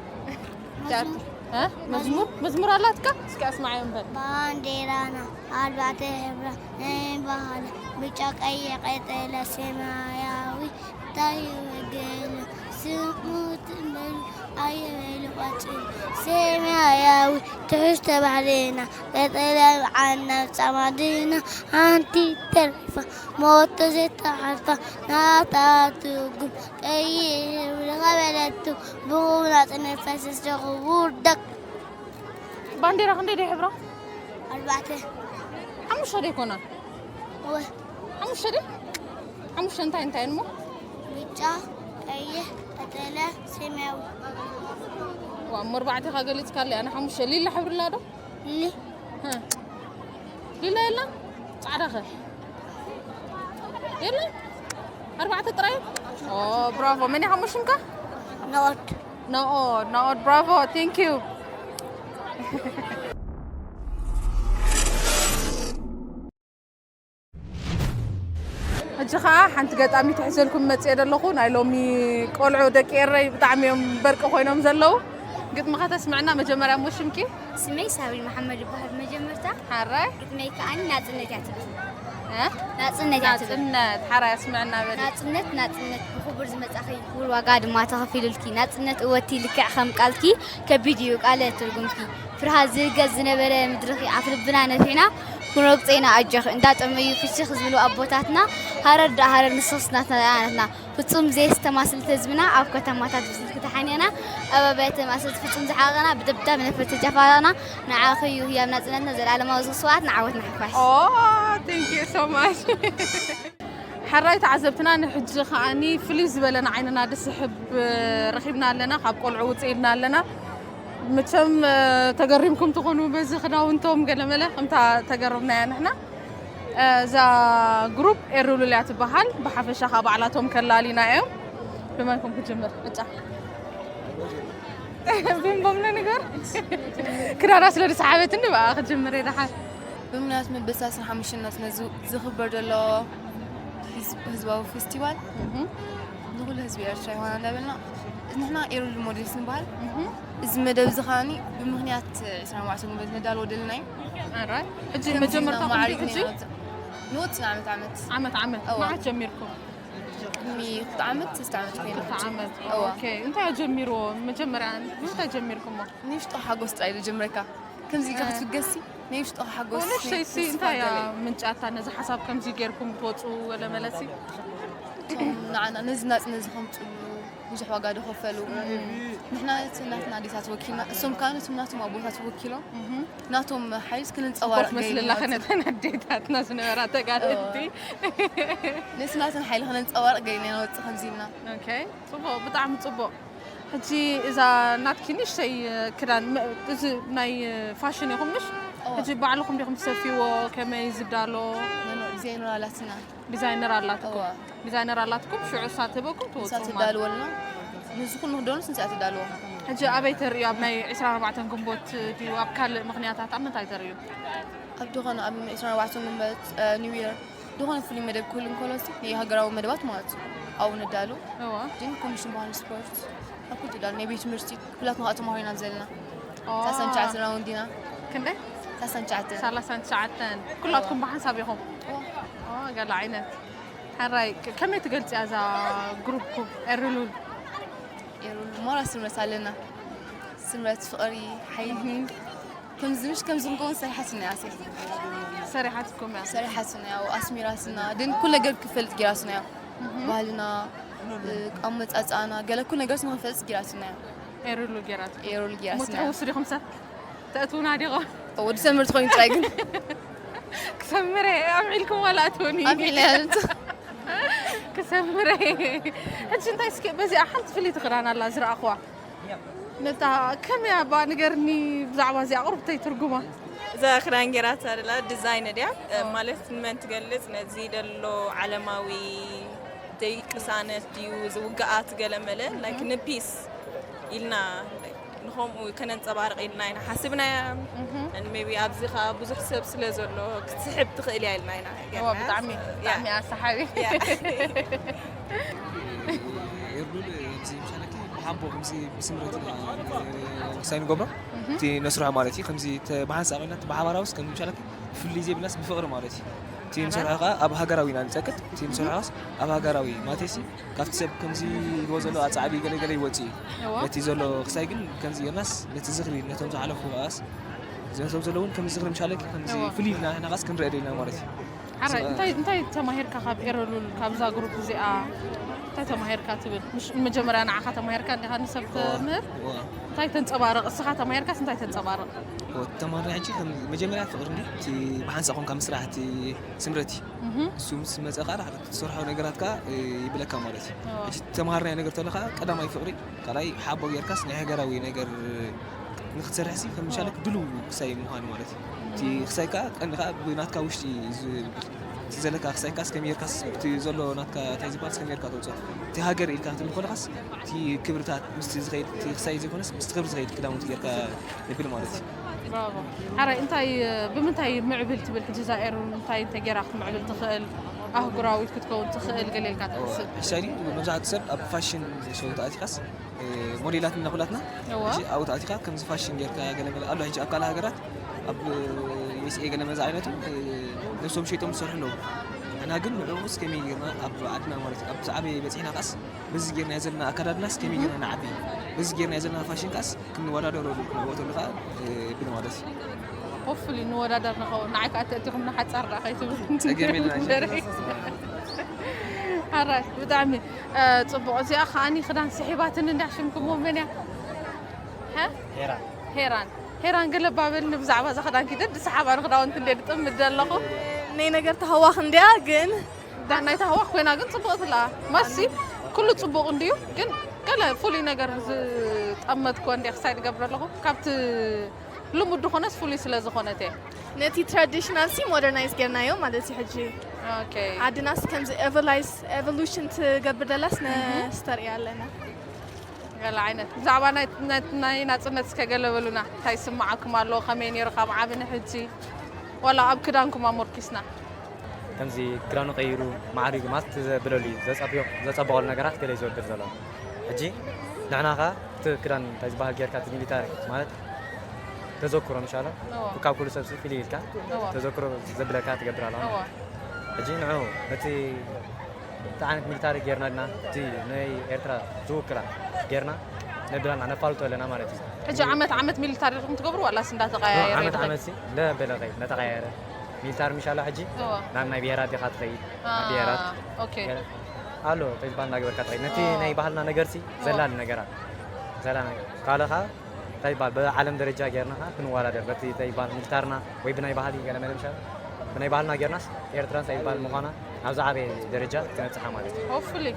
መዝሙር። እ? መዝሙር? መዝሙር ኣላትካ? እስኪ ኣስማዓዮ እምበር። ባንዴራና ኣርባዕተ ሕብራ ናይ ባህላ ብጫ፣ ቀይሕ፣ ቀጠልያ፣ ሰማያዊ እንታይ ይወገሎ ስሙት እምበሉ ኣየበሉ ቆጽሊ ሰማያዊ ትሕዝቶ ባህልና ቀጠልያ ብዓና ጻማድና ሓንቲ ተሪፋ ሞቶ ዘይተሓልፋ ናታ ትርጉም ቀይሕ ሕብሪ ከበለቱ ብኽቡር ናጽነት ፈሰስ ዝኽቡር ደቅ ባንዴራ ክንደይ ዶ ሕብራ? ኣርባዕተ። ሓሙሽተ ዶ ይኮና? እወ። ሓሙሽተ ዶ? ሓሙሽተ እንታይ እንታይ እሞ? ብጫ፣ ቀይሕ፣ ቀጠልያ፣ ሰማያዊ። ዋ፣ እሞ ኣርባዕተ ኢኻ ገሊጽካለይ። ኣነ ሓሙሽተ። ሊላ ሕብሪ ኣላ ዶ? ሊ። ሀ። ሊላ የላ? ጻዕዳ ኸ? የላ? ኣርባዕተ ጥራይ? ኦ፣ ብራቮ። መን ኢኻ እሞ ሽምካ? ናኦድ። ናኦድ፣ ናኦድ፣ ብራቮ። ቴንክ ዩ። ሕጂ ኸኣ ሓንቲ ገጣሚት ሒዘልኩም መጽየ ዘለኹ። ናይ ሎሚ ቆልዑ ደቂ ኤረይ ብጣዕሚ እዮም በርቂ ኮይኖም ዘለዉ። ግጥሚ ከተስምዕና መጀመርያ እሞ ሽምኪ? ስመይ ሳብሪን መሓመድ ይበሃል። መጀመርታ ሓራይ? ግጥመይ ከኣ ናጽነት እያ ትብል። እ? ናጽነት እያ ትብል። ናጽነት፣ ሓራይ ኣስምዕና በሊ። ናጽነት፣ ናጽነት፣ ብኽቡር ዝመጻኺ ክቡር ዋጋ ድማ ተኸፊሉልኪ። ናጽነት እወቲ ልክዕ ከም ቃልኪ፣ ከቢድ እዩ ቃለ ትርጉምኪ። ፍርሃት ዝህገዝ ዝነበረ ምድርኺ ኣፍ ልብና ነፊሕና ክንረግጾ ኢና ኣጆኺ። እንዳጠመዩ ፍሽኽ ዝብሉ ኣቦታትና፣ ሃረር ደኣ ሃረር ንስኽስ ናትና ደኣ ናትና። ፍጹም ዘየስተማስል ህዝብና ኣብ ከተማታት ብስልኪ ተሓኒቕና፣ ኣብ ኣብያተ ማእሰርቲ ፍጹም ዝሓቐና፣ ብደብዳብ ነፈርቲ ተጨፋለቕና፣ ንዓኺ እዩ ህያብ ናጽነትና፣ ዘለኣለማዊ ዝኽሪ ስውኣት ንዓወት ንሓፋሽ። ኦ፣ thank you so much። ሕራይ ተዓዘብትና፣ ንሕጂ ከኣኒ ፍልይ ዝበለ ንዓይንና ዝስሕብ ረኺብና ኣለና። ካብ ቆልዑ ውፅእ ኢልና ኣለና። መቸም፣ እ፣ ተገሪምኩም ትኾኑ በዚ ክዳውንቶም ገለመለ፣ ከምታ ተገረምናያ ንሕና። እ፣ እዛ ግሩፕ ኤሩሉል እያ ትበሃል። ብሓፈሻ ከዓ ባዕላቶም ከላሊና እዮም። ብመንኩም ክጅምር? ዕጫ። ብንቦም ንገር። ክዳና ስለ ዝሰሓበትኒ ብኣ ክጅምር እየ ደሓን። ብምኽንያት መበል ሰላሳን ሓሙሽተን ናጽነት ዝ-፣ ዝኽበር ዘሎ ህዝ-፣ ህዝባዊ ፌስቲቫል እህ። ንኹሉ ህዝቢ ኤርትራ ይኾና እንዳበልና፣ ንሕና ኤሩሉል ሞዴልስ ንበሃል። እህ። እዚ መደብ እዚ ከኣኒ ብምኽንያት ዕስራን ኣርባዕተን ግንቦት ነዳልዎ ደለና እዩ። ኣራይ። ሕጂ ከምዚ መጀመርታኹም ማዕሪግ ድዩ ሕጂ? ንወጽእ ዓመት ዓመት። ዓመት ዓመት። እዋ። መዓት ጀሚርኩም? ቅድሚ ክልተ ዓመት፣ ሰለስተ ዓመት ኮይኑ። ክልተ ዓመት። እዋ። ኦኬ። እንታይ ጀሚርዎ? መጀመርያ እንታይ ጀሚርኩሞ? ንእሽቶ ሓጎስ ጥራይ ዝጀምረካ። ከምዚ ኢልካ ክትፍገሲ ናይ ውሽጥኻ ሓጎስ ንእሽተይሲ ተስፋ እንታይ እያ ገለ። ምንጫታ ነዚ ሓሳብ ከምዚ ጌርኩም ትወፁ ገለ መለሲ? እቶም ንዓና ነዚ ናጽነት ከምፅሉ ብዙሕ ዋጋ ዝኸፈሉ ንሕና እቲ ናትና ኣዴታት ወኪልና እሶም ከዓ ነቶም ናቶም ኣቦታት ወኪሎም ናቶም ሓይልስ ክንንፀባረቅ ስፖርት መስልላ ከነተን ኣዴታትና ዝነበራ ተጋደልቲ። ነቲ ናትን ሓይሊ ክነንፀባረቅ ገይና ኢና ወፅእ ከምዚ ኢልና ኦኬ፣ ፅቡቅ፣ ብጣዕሚ ፅቡቅ። ሕጂ እዛ ናትኪ ንእሽተይ ክዳን መ- እዚ ናይ ፋሽን ኢኹም ምሽ? እዋ። ሕጂ ባዕልኹም ዲኹም ትሰፍይዎ? ከመይ ዝዳሎ? ዲዛይነር ኣላትና ዲዛይነር ኣላትኩም? እዋ። ዲዛይነር ኣላትኩም ሽዑ እሳ ትህበኩም ንሳ ትወፅኡ ማለት? ትዳልወልና ንዝኹን ንክደኖስ ንሳ ትዳልዎ ሕጂ ኣበይ ተርእዩ? ኣብ ናይ ዕስራን ኣርባዕተን ግንቦት ድዩ ኣብ ካልእ ምኽንያታት ኣብ ምንታይ ተርእዩ? ኣብ ዝኾነ ኣብ ዕስራን ኣርባዕተን ግንቦት ኒው ይር ዝኾነ ፍሉይ መደብ ክህሉ እንከሎ ናይ ሃገራዊ መደባት ማለት እዩ ኣብኡ ንዳሉ እዋ። ግን ኮሚሽን ባህሊ ስፖርት ኣብ ኩሉ ትዳሉ ናይ ቤት ትምህርቲ ኩላትና ከዓ ተማሃሪና ዘለና ኦ። ሳሳን ቻዕትን ራውንድ ኢና ክንደይ? ሳሳን ቻዕትን ሰላሳን ትሽዓተን ኩላትኩም ብሓንሳብ ኢኹም? ኦ፣ ገለ ዓይነት። ሕራይ ከመይ ትገልፅያ እዛ ግሩፕኩም ኤርሉል? ኤሩል ማራ ስምረት ኣለና ስምረት ፍቕሪ ሓይሊ ከምዚ ምሽ ከምዚ ክንከውን ሰሪሓትና እያ ሴፍ ሰሪሓትኩም እያ? ሰሪሓትና ያው ኣስሚራትና ግን ኩሉ ነገር ክፈልጥ ጌራትና ያው ባህልና ኣመፃፅኣና ገለ ኩሉ ነገር ንክፈልጥ ጌራትና ያው ኤርሉል ጌራት ኤሩል ጌራትና ሙትሕውስ ዲኹም ሰብ ተእትውና ዲኹም? ወዲ ሰምር ትኾይኑ ጥራይ ግን ክሰምረ ኣምዒልኩም ዋላ ኣትወኒ ኣምዒልና ያለንት ክሰምረ ሕጂ እንታይ እስኪ በዚኣ ሓንቲ ፍልይቲ ክዳን ኣላ ዝረኣኽዋ ነታ ከመይ ኣባ ንገርኒ ብዛዕባ እዚኣ ቁርብተይ ትርጉማ እዛ ክዳን ጌራታ ደላ ዲዛይን ድያ ማለት ንመን ትገልጽ ነዚ ደሎ ዓለማዊ ዘይቅሳነት ድዩ ዝውግኣት ገለመለ like ንፒስ ኢልና ንኸምኡ ከነንጸባርቕ ኢልና ኢና ሓስብናያ and maybe ኣብዚ ኸዓ ብዙሕ ሰብ ስለ ዘሎ ክትስሕብ ትኽእል እያ ኢልና ኢና እዋ ብጣዕሚ ብጣዕሚ ኣሰሓቢ ኤርሉል ከምዚ ምሻለኪ ብሓቦ ከምዚ ብስምረት ኢና ውሳኔ ንገብሮ እቲ ነስርሖ ማለት እዩ ከምዚ ብሓንሳብ ኢልና ብሓባራውስ ከምዚ ምሻለኪ ፍልይ ዘይብልናስ ብፍቕሪ ማለት እዩ እቲ ንሰርሖ ከዓ ኣብ ሃገራዊ ኢና ንፀቅጥ እቲ ንሰርሖስ ኣብ ሃገራዊ ማለት ሲ ካብቲ ሰብ ከምዚ ይግቦ ዘሎ ኣፃዕቢ ገለገለ ይወፅእ እዩ ነቲ ዘሎ ክሳይ ግን ከምዚ ጌርናስ ነቲ ዝኽሪ ነቶም ዝሓለፉ ከዓስ ነቶም ዘለውን ከምዚ ዝኽሪ ምሻለኪ ከምዚ ፍልይ ኢልና ናቃስ ክንረአ ደልና ማለት እዩ ሓራይ እንታይ እንታይ ተማሂርካ ካብ ኤረሉል ካብዛ ግሩፕ እዚኣ እንታይ ተማሂርካ ትብል ምሽ መጀመርያ ንዓኻ ተማሂርካ እንዲኻ ንሰብ ትምህር እንታይ ተንጸባርቕ እስኻ ተማሂርካስ እንታይ ተንጸባርቕ ተማሪ ሕጂ ከም መጀመርያ ፍቅሪ እንዲ እቲ ብሓንሳ ኮንካ ምስራሕ እቲ ስምረት እዩ እሱ ምስ መፀ ከዓ ትሰርሖ ነገራት ከዓ ይብለካ ማለት እዩ ሕጂ ተማሃርናዮ ነገር ተለካ ቀዳማይ ፍቅሪ ካልኣይ ሓቦ ጌርካስ ናይ ሃገራዊ ነገር ንክትሰርሕሲ ከም ምሻለክ ድልው ክሳይ ምዃኑ ማለት እዩ እቲ ክሳይ ከዓ ቀንዲ ከዓ ብናትካ ውሽጢ እዩ ዝብል እቲ ዘለካ ክሳይካስ ከመይ ጌርካስ እቲ ዘሎ ናትካ እንታይ ዝበሃል ከመይ ጌርካ ተውፅኦ እቲ ሃገር ኢልካ ክትብል ከለካስ እቲ ክብርታት ምስቲ ዝኸይድ እቲ ክሳይ ዘይኮነስ ምስቲ ክብሪ ዝኸይድ ክዳውንቲ ጌርካ ንብል ማለት እዩ ሓራይ እንታይ ብምንታይ ምዕብል ትብል ሕጂ እዛ ኤሩ እንታይ እንተ ጌራ ክትምዕብል ትኽእል ኣህጉራዊት ክትከውን ትኽእል ገለ ኢልካ ትሓስብ ሕሻሊ መብዛሕትኡ ሰብ ኣብ ፋሽን ሾው ተኣቲኻስ ሞዴላት እና ኩላትና ሕጂ ኣብኡ ተኣቲኻ ከምዚ ፋሽን ጌርካ ገለገለ ኣሎ ሕጂ ኣብ ካልእ ሃገራት ኣብ ዩኤስኤ ገለ መዛ ዓይነቱ ነብሶም ሸይጦም ዝሰርሑ ኣለዉ ንሕና ግን ንዕኡስ ከመይ ጌርና ኣብ ዓድና ማለት ኣብ ዝዓበየ በፂሕና ቃስ በዚ ጌርና ዘለና ኣከዳድናስ ከመይ ጌርና ንዓቢ በዚ ጌርና ዘለና ፋሽን ቃስ ክንወዳደረሉ ክንዕወተሉ ከዓ ብል ማለት እዩ ሆፍሊ ንወዳደር ንኸውን ንዓይ ከዓ ተእቲኹም ንሓፃር ዳ ከይትብል ፀገም የለን ሓራይ ብጣዕሚ ፅቡቅ እዚኣ ከዓኒ ክዳን ስሒባትኒ እንዳ ሽምክሞ መን እያ ሄራን ሄራን ገለ ባበልኒ ብዛዕባ እዛ ክዳንኪ ደዲ ሰሓባ ንክዳውንቲ እንደ ድጥምድ ኣለኹ ናይ ነገር ተሃዋኽ እንዲያ ግን ዳናይ ተሃዋኽ ኮይና ግን ፅቡቅ ትላ ማሲ ኩሉ ፅቡቅ እንድዩ ግን ገለ ፍሉይ ነገር ዝጠመትኮ እንደ ክሳይ ዝገብረ ኣለኹ ካብቲ ልሙድ ዝኾነስ ፍሉይ ስለ ዝኾነት እየ ነቲ ትራዲሽናል ሲ ሞደርናይዝ ጌርናዮ ማለት እዩ ሕጂ ኦኬይ ዓድናስ ከምዚ ኤቨላይዝ ኤቨሉሽን ትገብር ደላስ ነስተርእያ ኣለና ገለ ዓይነት ብዛዕባ ናይ ናይ- ናይ ናፅነት እስከ ገለ በሉና እንታይ ይስምዓኩም ኣሎ ከመይ ነይሩ ካብ ዓቢ ንሕጂ ዋላ ኣብ ክዳንኩም ኣሞርኪስና ከምዚ ክዳኑ ቀይሩ ማዕሪጉ ማለት ዘብለሉ እዩ ዘፀብዮ ዘፀበቐሉ ነገራት ገለ እዩ ዝወድር ዘሎ ሕጂ ንሕና ኸ እቲ ክዳን እንታይ ዝበሃል ጌርካ እቲ ሚሊታሪ ማለት ተዘክሮ ምሻሎ ካብ ኩሉ ሰብ ፍልይ ኢልካ ተዘክሮ ዘብለካ ትገብር ኣለዋ ሕጂ ንዑ ነቲ እቲ ዓይነት ሚሊታሪ ጌርና ድና እቲ ናይ ኤርትራ ዝውክላ ጌርና ነብላና ነፋልጦ ኣለና ማለት እዩ። ሕጂ ዓመት ዓመት ሚሊታሪ ዲኹም ትገብሩ ዋላስ እንዳተቀያየረ ዓመት ይኸይድ? ዓመት ሲ ለበለ ኸይድ ነተቀያየረ ሚሊታር ምሽ ኣሎ ሕጂ እዋ። ናብ ናይ ብሄራት ዲኻ ትኸይድ አ፣ ኣብ ብሄራት ኦኬ። ኣሎ እንታይ ዝበሃል እናገበርካ ትኸይድ ነቲ ኦ። ናይ ባህልና ነገር ሲ ዘላሊ ነገራት ዘላ ነገር ካልኻ እንታይ ይበሃል ብዓለም ደረጃ ጌርና ኸዓ ክንወዳደር በቲ እንታይ ይበሃል ሚሊታርና ወይ ብናይ ባህሊ ገለ መለ ምሻ ብናይ ባህልና ጌርናስ ኤርትራ እንታይ ይበሃል ምዃና ኣብ ዝዓበየ ደረጃ ትነብፅሓ ማለት እዩ። Hopefully።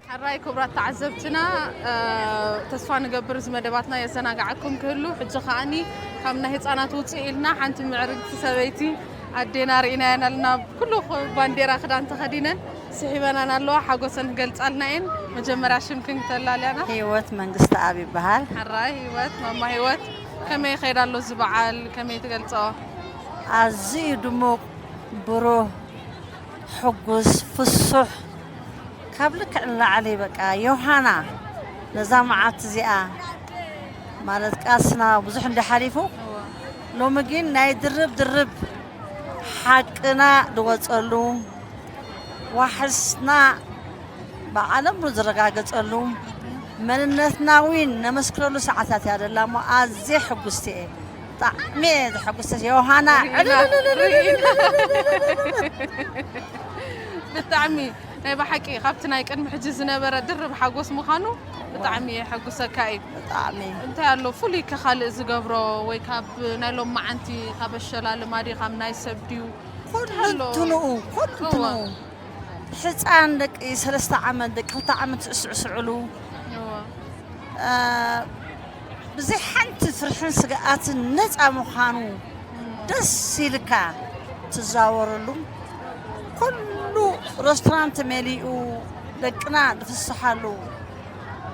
ሕራይ ክቡራት ተዓዘብትና፣ እ፣ ተስፋ ንገብር እዚ መደባትና የዘናግዓኩም ክህሉ። ሕጂ ከዓኒ ካብ ናይ ህፃናት ውፅእ ኢልና ሓንቲ ምዕርግቲ ሰበይቲ ኣዴና ርኢናየን ኣለና። ኩሉ ባንዴራ ክዳን ተኸዲነን ስሒበናን ኣለዋ። ሓጎሰን ክገልፃልና እየን። መጀመርያ ሽምክን ክተላልያና። ህይወት መንግስቲ ኣብ ይበሃል። ሕራይ ህይወት፣ ማማ ህይወት፣ ከመይ ይኸይድ ኣሎ እዚ በዓል? ከመይ ትገልፆ? ኣዝዩ ድሙቕ፣ ብሩህ፣ ሕጉስ፣ ፍሱሕ፣ ካብ ልክዕ ንላዕሊ በቃ ዮሃና ነዛ መዓልቲ እዚኣ ማለት ቃልስና ብዙሕ እንደ ሓሊፉ ሎሚ ግን ናይ ድርብ ድርብ ሓቅና ድወፀሉ ዋሕስና ብዓለም ዝረጋገፀሉ መንነትና እውን ነመስክረሉ ሰዓታት እያ ደላ እሞ ኣዝየ ሕጉስቲ እየ። ብጣዕሚ እየ ዘሐጉሰ ዮሃና። ብጣዕሚ ናይ ብሓቂ ካብቲ ናይ ቅድሚ ሕጂ ዝነበረ ድርብ ሓጎስ ምዃኑ ብጣዕሚ የሐጉሰካ እዩ። ብጣዕሚ እንታይ ኣሎ ፍሉይ ከ ካልእ ዝገብሮ ወይ ካብ ናይ ሎም መዓንቲ ካብ ኣሸላልማ ድዩ ካብ ናይ ሰብ ድዩ? እንታይ ኣሎ? ኩልንትንኡ ኩልንትንኡ እዋ። ሕፃን ደቂ ሰለስተ ዓመት ደቂ ክልተ ዓመት ዝስዕስዕሉ እዋ። አ፣ ብዘይ ሓንቲ ፍርሕን ስግኣትን ነፃ ምዃኑ ደስ ኢልካ ትዛወረሉ ኩሉ ሬስቶራንት መሊኡ ደቅና ዝፍስሓሉ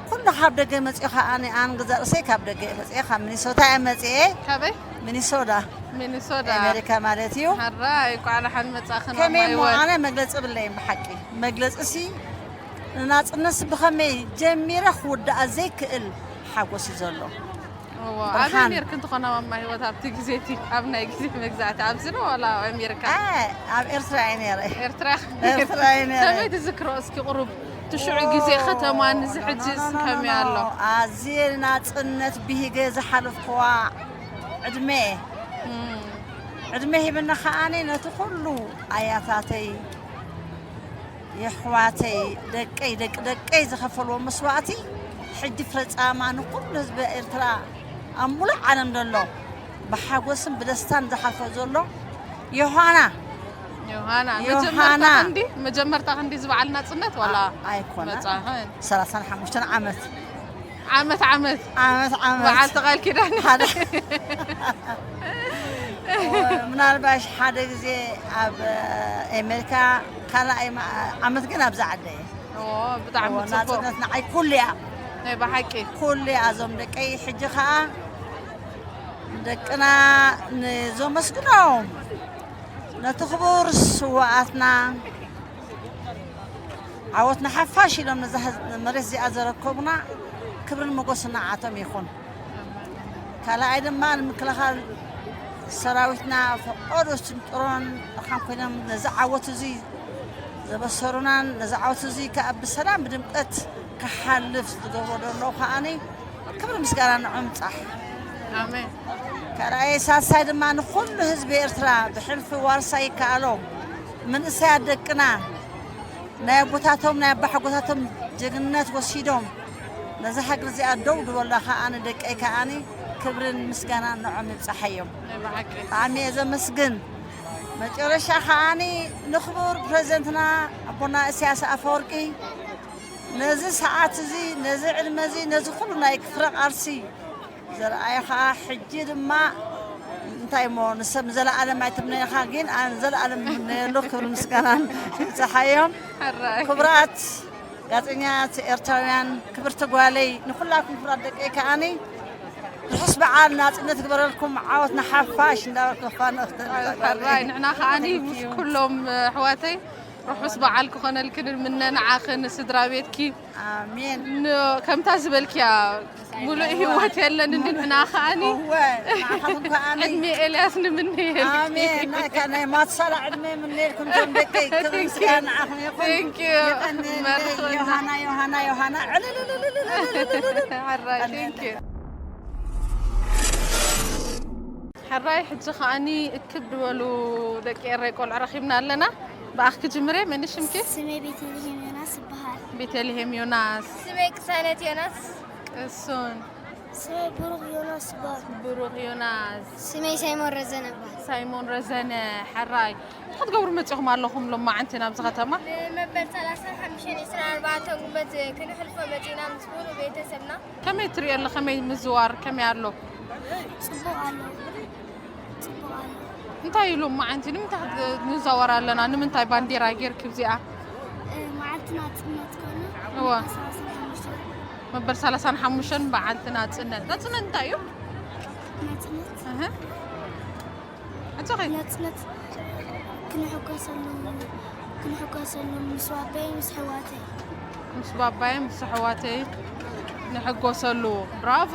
ኩሉ ካብ ደገ መፂኡ ከዓ ኣነ ኣንግዛ ርእሰይ ካብ ደገ እየ መፅኤ ካብ ሚኒሶታ እየ መፅኤ ካበይ? ሚኒሶታ ሚኒሶታ። ኣሜሪካ ማለት እዩ ሕራይ እንኳዕ ደሓን መጻኽን ከመይ ማማ እሞ ህይወት። ኣነ መግለፂ ብለይም ብሓቂ መግለፂ ሲ ንናፅነት ብኸመይ ጀሚረ ክውዳኣ ዘይክእል ሓጎስ እዩ ዘሎ እዎ፣ ብርሃን። ኣበይ ነርክን ትኾና ማማ ህይወት ኣብቲ ግዜ እቲ ኣብ ናይ ግዜ መግዛእቲ ኣብዚ ነው ዋላ ኣብ ኣሜሪካ? አ፣ ኣብ ኤርትራ እየ ነረ ኤርትራ ኤርትራ እየ ነረ ከመይ ትዝክሮ እስኪ ቁሩብ እቲ ሽዑ ግዜ ከተማን እዚ ሕጂ ከመይ ኣሎ? ኣዝየ ናፅነት ብሂገ ዝሓለፍክዋ ዕድመ እም፣ ዕድመ ሂብና ከዓኒ ነቲ ኩሉ ኣያታተይ የሕዋተይ ደቀይ ደቂ ደቀይ ዝኸፈልዎ መስዋእቲ ሕጂ ፍረፃማ ንኩሉ ህዝቢ ኤርትራ ኣብ ሙሉእ ዓለም ዘሎ ብሓጎስን ብደስታን ዝሓልፎ ዘሎ ዮሃና ዮሃና ዮሃና። መጀመርታ ክንዲ መጀመርታ ክንዲ ዝበዓል ናፅነት ዋላ ኣይኮነ መጻኸን 35 ዓመት ዓመት ዓመት ዓመት ዓመት በዓል ተቓል ኪዳን ሓደ ምናልባሽ ሓደ ግዜ ኣብ ኣሜሪካ ካልኣይ ማ- ዓመት ግን ኣብዛ ዓደ እየ ኦ፣ ብጣዕሚ እዎ፣ ጽቡቅ ናፅነት ንዓይ ኩሉ እያ ናይ ብሓቂ ኩሉ እያ እዞም ደቀይ ሕጂ ከዓ ደቅና ንዘመስግኖም ነቲ ክቡር ስዋኣትና ዓወት ንሓፋሽ ኢሎም ነዛ ህዝ- መሬት እዚኣ ዘረከቡና ክብርን ሞገስን ንዓቶም ይኹን። ካልኣይ ድማ ንምክልኻል ሰራዊትና ፈቀዶ ስንጥሮን መኻን ኮይኖም ነዚ ዓወት እዚ ዘበሰሩናን ነዚ ዓወት እዚ ከዓ ብሰላም ብድምቀት ክሓልፍ ዝገብሮ ዘለዉ ከዓኒ ክብሪ ምስጋና ንዕምፃሕ ኣሜን። ካልኣይ ሳልሳይ ድማ ንኩሉ ህዝቢ ኤርትራ ብሕልፊ ዋርሳይ ይከኣሎ መንእሰያት ደቅና ናይ ኣቦታቶም ናይ ኣባሓጎታቶም ጀግንነት ወሲዶም ነዛ ሃገር እዚኣ ደው ድበላ ከዓኒ ደቀይ ከዓኒ ክብርን ምስጋናን ንዖም ይብፃሓዮም። ናይ ብሓቂ ብጣዕሚ እየ ዘመስግን። መጨረሻ ከዓኒ ንክቡር ፕሬዚደንትና ኣቦና እስያስ ኣፈወርቂ ነዚ ሰዓት እዚ ነዚ ዕድመ እዚ ነዚ ኩሉ ናይ ክፍረ ቃልሲ ዘርኣየ ከዓ ሕጂ ድማ እንታይ እሞ ንሰብ ዘለኣለም ኣይትምነየኻ፣ ግን ኣነ ዘለኣለም እምነየሉ። ክብሪ ምስጋናን ይብጽሓዮም። ሕራይ ክቡራት ጋዜጠኛታት ኤርትራውያን፣ ክብርቲ ጓለይ፣ ንኹላኩም ክቡራት ደቀይ ከኣኒ ርሑስ በዓል ናጽነት ግበረልኩም። ዓወት ንሓፋሽ እንዳበልኩ ክፋንኽ ሕራይ ንሕና ከኣኒ ምስ ኩሎም ኣሕዋተይ ርሑስ በዓል ክኾነልክን ምነ ንዓኽን ስድራ ቤትኪ ኣሜን። ን- ከምታ ዝበልክያ ሙሉእ ህይወት የለን እንዲ ንሕና ከኣኒ እወ፣ ንዓኻትኩም ከኣኒ ዕድሜ ኤልያስ ንምንየል ኣሜን። ናይ ካ- ናይ ማትሳላ ዕድመ ምንየልኩም ቶም ደቀይ። ክብሪ ምስጋና ንዓኹም ይኹን። Thank you። የቐንየለይ። መርሑና። ዮሃና ዮሃና ዮሃና ዕልልልልልልልልልልልል። ሕራይ thank you። ሕራይ ሕጂ ከኣኒ እክብ ዝበሉ ደቂ ኤረይ ቆልዑ ረኺብና ኣለና። ብኣኽ ክጅምር እየ። መን ሽምኪ? ስመይ ቤተልሔም ዮናስ ይበሃል። ቤተልሔም ዮናስ። ስመይ ቅሳነት ዮናስ። ቅሱን ስመይ ብሩኽ ዮናስ ይበሃል። ብሩኽ ዮናስ። ስመይ ሳይሞን ረዘነ ይበሃል። ሳይሞን ረዘነ። ሕራይ እንታይ ክትገብሩ መጺኹም ኣለኹም ሎማዓንቲ ናብዚ ከተማ? ንመበል ሰላሳን ሓሙሽተን ዕስራን ኣርባዕተን ጉንበት ክንሕልፎ መጺና ምስ ሙሉ ቤተሰብና። ከመይ ትሪኦ ኣሎ? ከመይ ምዝዋር ከመይ ኣሎ? ጽቡቕ ኣሎ። ጽቡቕ ኣሎ። እንታይ እዩ ሎማዓንቲ ንምንታይ ንዛወር ኣለና? ንምንታይ ባንዴራ ጌርኪ እዚኣ? እ፣ መዓልቲ ናጽነት ኮነ እወ። ሰላሳን ሓሙሽተን መበል ሰላሳን ሓሙሽተን በዓልቲ ናጽነት። ናጽነት እንታይ እዩ? ናጽነት እህ። ኣጆኺ። ናጽነት ክንሕጎሰሉ ክንሕጎሰሉ ምስ ባበይ ምስ ሕዋተይ ምስ ባባይ ምስ ኣሕዋተይ ንሕጎሰሉ። ብራቮ።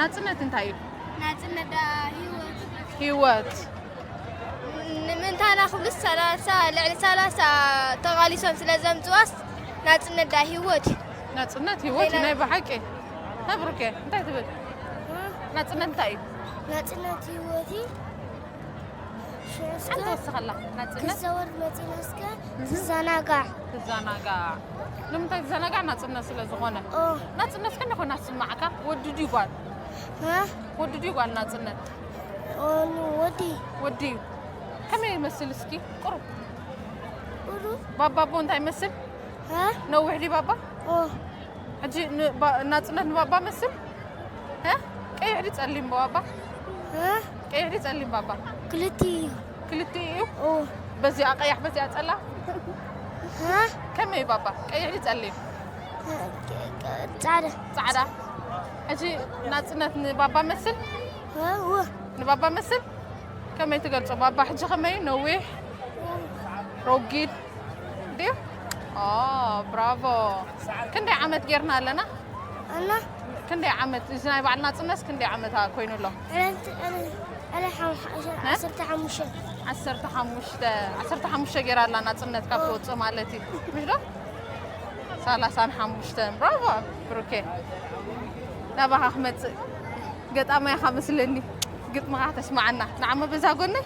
ናጽነት እንታይ እዩ? ናጽነት ዳ ህይወት ህይወት። ንምንታና ክብሉ ሰላሳ ልዕሊ ሰላሳ ተቓሊሶም ስለ ዘምጽዋስ ናጽነት ዳ ህይወት እዩ። ናጽነት ህይወት እዩ ናይ ብሓቂ። እንታይ ብሩኬ እንታይ ትብል? ናጽነት እንታይ እዩ? ናጽነት ህይወት እዩ። ሽዑ እስከ ሓንቲ ወስኸላ ናጽነት ክዘወር መጺና እስከ ትዘናጋዕ። ትዘናጋዕ። ንምንታይ ትዘናጋዕ? ናጽነት ስለ ዝኾነ። ኦ ናጽነት ከመይ ኮና ትስማዓካ? ወዲ ድዩ ጓል? እ? ወዲ ድዩ ጓል ናጽነት? ኦኑ ወዲ ወዲ እዩ። ከመይ ይመስል እስኪ? ቁሩብ ኡሩ ባባ ኣቦ እንታይ ይመስል? እ? ነዊሕ ድዩ ባባ? ኦ ሕጂ ን- ባ- ናጽነት ንባባ መስል? እ? ቀይሕ ድዩ ጸሊም ባባ? እ? ቀይሕ ድዩ ጸሊም ባባ? ክልቲኡ እዩ። ክልቲኡ እዩ? ኦ በዚኣ ቀያሕ በዚኣ ጸላ? እ? ከመይ ባባ? ቀይሕ ድዩ ጸሊም? ጻዕዳ ጻዕዳ። ሕጂ ናጽነት ንባባ መስል? እ? እ? ንባባ መስል? ከመይ ትገልጾ? ባባ ሕጂ ከመይ ነዊሕ? ረጒድ? ድዩ? ኦ ብራቮ። ክንደይ ዓመት ጌርና ኣለና? እና ክንደይ ዓመት እዚ ናይ በዓል ናጽነት ክንደይ ዓመት ኮይኑ ኣሎ? ዕለት ዕለ ዕለ ሓሙሽተ ዓሰርተ ሓሙሽተ ዓሰርተ ሓሙሽተ ዓሰርተ ሓሙሽተ ጌራ ኣላ ናጽነት ካብ ትወጽእ ማለት እዩ። ምሽ ዶ? ሰላሳን ሓሙሽተን። ብራቮ ብሩኬ። ናባኻ ክመጽእ ገጣማይ ኢኻ መስለኒ። ግጥምኻ ተስማዓና። ንዓሞ በዛ ጎነይ።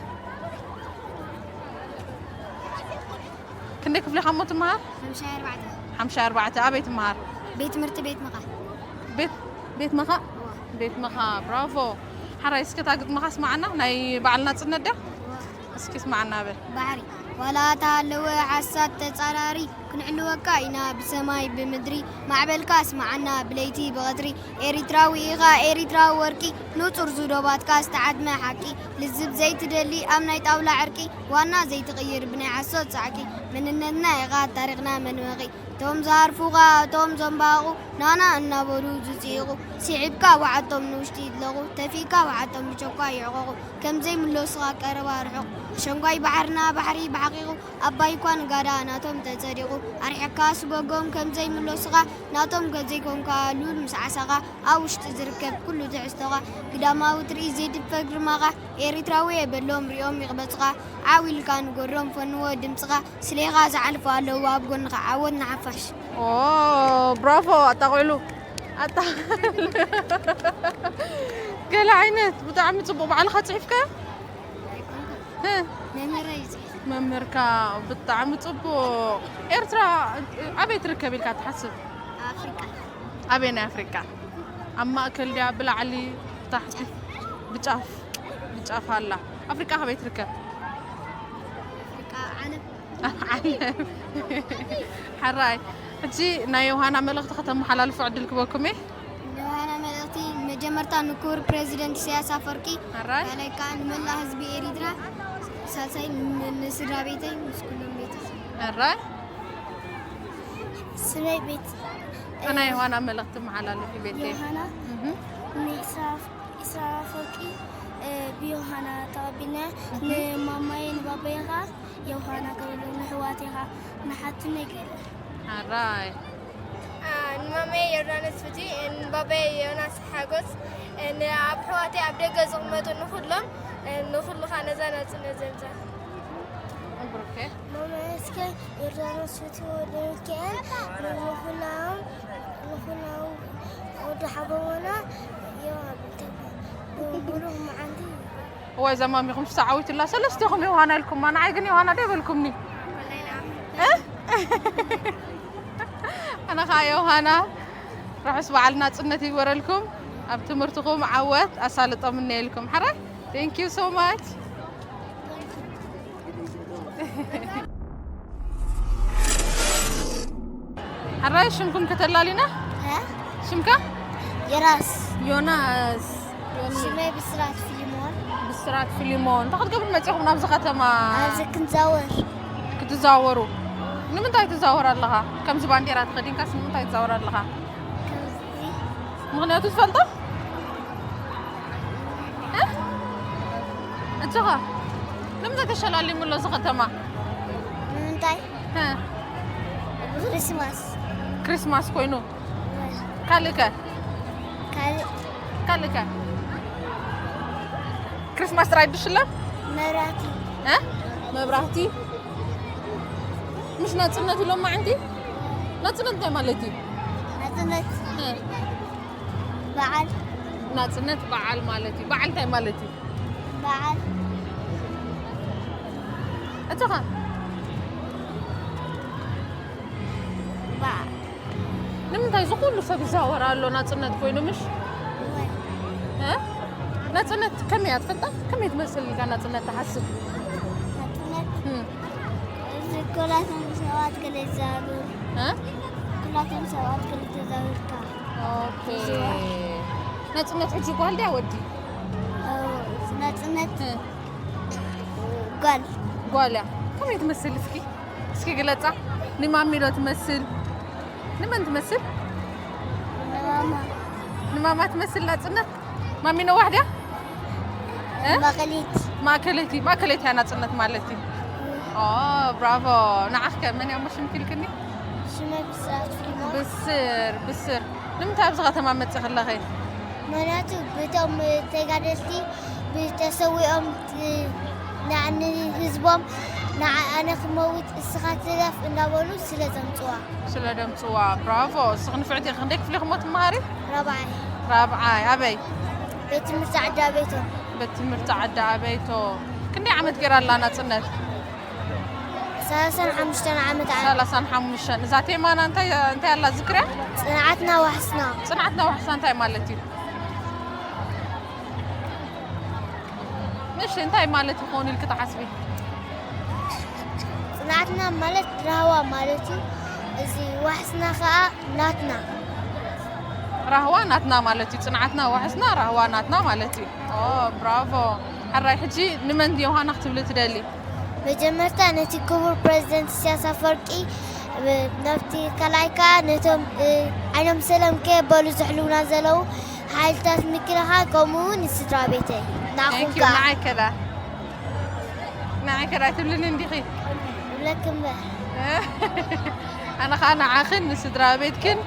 ክንደይ ክፍሊ ኢኻ እሞ ትመሃር? ሓምሻይ ኣርባዕተ ሓምሻይ ኣርባዕተ። ኣበይ ትመሃር? ቤት ትምህርቲ ቤት ምኻ ቤት ቤት መኻ ቤት መኻ። ብራቮ። ሓራይ እስከ እታ ግጥምኻ ስማዓና። ናይ በዓል ናጽነት ድያ? እስኪ ስማዓና በል። ባሕሪ ዋላ እታ ኣለወ ሓሳት ተጻራሪ ክንዕልወካ ኢና ብሰማይ ብምድሪ ማዕበልካ ስማዓና ብለይቲ ብቐትሪ ኤሪትራዊ ኢኻ ኤሪትራዊ ወርቂ ንጹር ዝዶባትካ ዝተዓድመ ሓቂ ልዝብ ዘይትደሊ ኣብ ናይ ጣውላ ዕርቂ ዋና ዘይትቕይር ብናይ ሓሶት ጻዕቂ መንነትና ኢኻ ታሪኽና መንበቒ እቶም ዝሃርፉኻ እቶም ዘንባቑ ናና እናበሉ ዝጽይቑ ስሒብካ ወሓጦም ንውሽጢ ይጥለቑ ተፊእካ ወሓጦም ብቸኳ ይዕቐቑ ከም ዘይምለሱኻ ቀረባ ርሑቕ ኣሸንጓይ ባሕርና ባሕሪ ብሓቒቑ ኣባይ እኳ ንጋዳ ናቶም ተጸዲቑ ኣርሒቕካ ስጎጎም ከም ዘይምለሱኻ ናቶም ገዘይኮንካ ሉል ምስ ዓሳኻ ኣብ ውሽጢ ዝርከብ ኩሉ ትሕዝቶኻ ግዳማዊ ትርኢት ዘይድፈር ግርማኻ ኤሪትራዊ የበሎም ሪኦም ይቕበጽኻ ዓው ኢልካ ንጎሮም ፈንዎ ድምጽኻ ስሌኻ ዝሓልፉ ኣለዉ ኣብ ጎንኻ ዓወት ንሓፋሽ። ኦ ብራቮ ኣጣቕዕሉ ኣጣቕዕሉ። ገለ ዓይነት ብጣዕሚ ጽቡቕ ባዕልኻ ጽሒፍካዮ? እ? መምህረይ ይጽሕፍ መምህርካ ብጣዕሚ ጽቡቕ። ኤርትራ ኣበይ ትርከብ ኢልካ ትሓስብ? ኣፍሪቃ ኣበይ ናይ ኣፍሪቃ? ኣብ ማእከል ድያ ብላዕሊ ብታሕቲ ብጫፍ ብጫፍ ኣላ? ኣፍሪቃ ካበይ ትርከብ? ኣፍሪቃ ዓለም ዓለም። ሓራይ ሕጂ ናይ ዮሃና መልእኽቲ ከተመሓላልፎ ዕድል ክበኩም እየ። ዮሃና መልእኽቲ መጀመ መጀመርታ ንክቡር ፕሬዚደንት ኢሳያስ ኣፈወርቂ፣ ሕራይ ካልኣይ ከዓ ንመላእ ህዝቢ ኤሪትራ፣ ሳልሳይ ን- ንስድራ ቤተይ ምስ ኩሎም ቤተሰብ። ሕራይ ስመይ ቤት ኣና ዮሃና መልእኽቲ መሓላለፊ ቤተይ ዮሃና እህ። ንኢስራ ኣፈወርቂ ብዮሃና ተቐቢልና ንማማየ ንባባየ ከዓ ዮሃና ከበሎም ንሕዋቴ ከዓ ንሓትነይ ገለ ሕራይ ንማማየ ዮርዳኖስ ፍቲ ንባባየ ዮናስ ሓጎስ ኣብ ሕዋቴ ኣብ ደገ ዝቕመጡ ንኩሎም ንኩሉ ከዓ ነዛ ናጽነት ዘምፃ ብሩኬ መማየስከ ዮርዳኖስ ፍቲ ወደ ሚካኤል ንኩሎም ንኩሎም ወዲ ሓጎሞና ዮሃና ብሩክ መዓልቲ እዋይ ዘማሚኹም ሰዓዊት ላ ሰለስቴኹም ዮሃና ኢልኩማ ንዓይ ግን ዮሃና ዶ ይበልኩምኒ እ? ኣነ ከዓ ዮሃና ርሑስ በዓል ናፅነት ይግበረልኩም ኣብ ትምህርትኹም ዓወት ኣሳልጦም እነየልኩም ሕራይ thank you so much ሕራይ ሽምኩም ከተላሊና ሽምካ የራስ ዮናስ ዮኒ ሽመይ ብስራት ፊሊሞን ብስራት ፊሊሞን እንታይ ክትገብሩ መፂኹም ናብዚ ከተማ ኣብዚ ክንዛወር ክትዛወሩ ንምንታይ ትዛወር ኣለኻ ከምዚ ባንዴራ ተኸዲንካስ ንምንታይ ትዛወር ኣለኻ ከምዚ ምኽንያቱ ትፈልጦ እ? እጆኻ ንምንታይ ተሸላሊሙ ኣሎ እዚ ከተማ ንምንታይ እ? ብክሪስማስ ክሪስማስ ኮይኑ ካልእ ከ ካልእ ካልእ ከ ክሪስማስ ጥራይ ድሽለም መብራህቲ እ? መብራህቲ ምሽ ናፅነት ኢሎም ማዕንቲ ናፅነት እንታይ ማለት እዩ ናፅነት እ? በዓል ናፅነት በዓል ማለት እዩ በዓል እንታይ ማለት እዩ በዓል እቶኻ በዓል ንምንታይ እዚ ኩሉ ሰብ ይዛወር ኣሎ ናፅነት ኮይኑ ምሽ ወይ እ? ናፅነት ከመይ እያ ትፈልጣ ከመይ ትመስል ኢልካ ናፅነት ትሓስብ ናፅነት እ? እዚ ኩላቶም ሰባት ገለ ይዛወሩ እ? ኩላቶም ሰባት ገለ ተዛዊርካ ኦኬ ናፅነት ሕጂ ጓል ድያ ወዲ ናፅነት እ? ጓል ጓል እያ ከመይ ትመስል እስኪ እስኪ ግለፃ ንማሚ ዶ ትመስል ንመን ትመስል ንማማ ንማማ ትመስል ናፅነት ማሚ ነዋሕ ድያ እ? ማእከሊት ማእከለይቲ ማእከለይቲ እያ ናፅነት ማለት እዩ ኦ ብራቮ ንዓኽ ከ መን እያ እሞ ሽምኪ ኢልክኒ ሽመ ብስራት ፊልሞ ብስር ብስር ንምንታይ ኣብዚ ከተማ መፅእ ከለኺ ምክንያቱ ብቶም ተጋደልቲ ብተሰዊኦም ንህዝቦም ንዓይ ኣነ ክመውት እስኻ ትለፍ እንዳበሉ ስለ ዘምፅዋ ስለ ደምፅዋ ብራቮ እስኺ ንፍዕቲ ኢኺ ክንደይ ክፍሊ ክሞ ትመሃሪ ረብዓይ ራብዓይ ኣበይ ቤት ትምህርቲ ዓዲ ኣበይቶ ቤት ትምህርቲ ዓዲ ኣበይቶ ክንደይ ዓመት ገይራ ኣላ ናፅነት ሰላሳን ሓሙሽተን ዓመት ዓመት ሰላሳን ሓሙሽተን እዛ ቴማና እንታይ እንታይ ኣላ ዝክርያ ፅንዓትና ዋሕስና ፅንዓትና ዋሕስና እንታይ ማለት እዩ እሺ እንታይ ማለት ይኸውን ኢልክ ትሓስቢ ፅንዓትና ማለት ራህዋ ማለት እዩ እዚ ዋሕስና ከዓ ናትና ራህዋ ናትና ማለት እዩ ፅንዓትና ዋሕስና ራህዋ ናትና ማለት እዩ ኦ ብራቮ ሕራይ ሕጂ ንመን ዮሃና ክትብሊ ትደሊ መጀመርታ ነቲ ክቡር ፕሬዚደንት ኢሳያስ ኣፈወርቂ ነብቲ ካልኣይ ከዓ ነቶም ዓይኖም ሰለም ከየበሉ ዝሕልውና ዘለዉ ሓይልታት ምክልኻል ከምኡ እውን ንስድራ ቤተይ ንዓኹም Thank you ከዓ ንዓይ ከዳ ንዓይ ከዳ ኣይትብልኒ እንዲኺ እብለክም እምበር ኣነ ከዓ ንዓኽን ንስድራ ቤትክን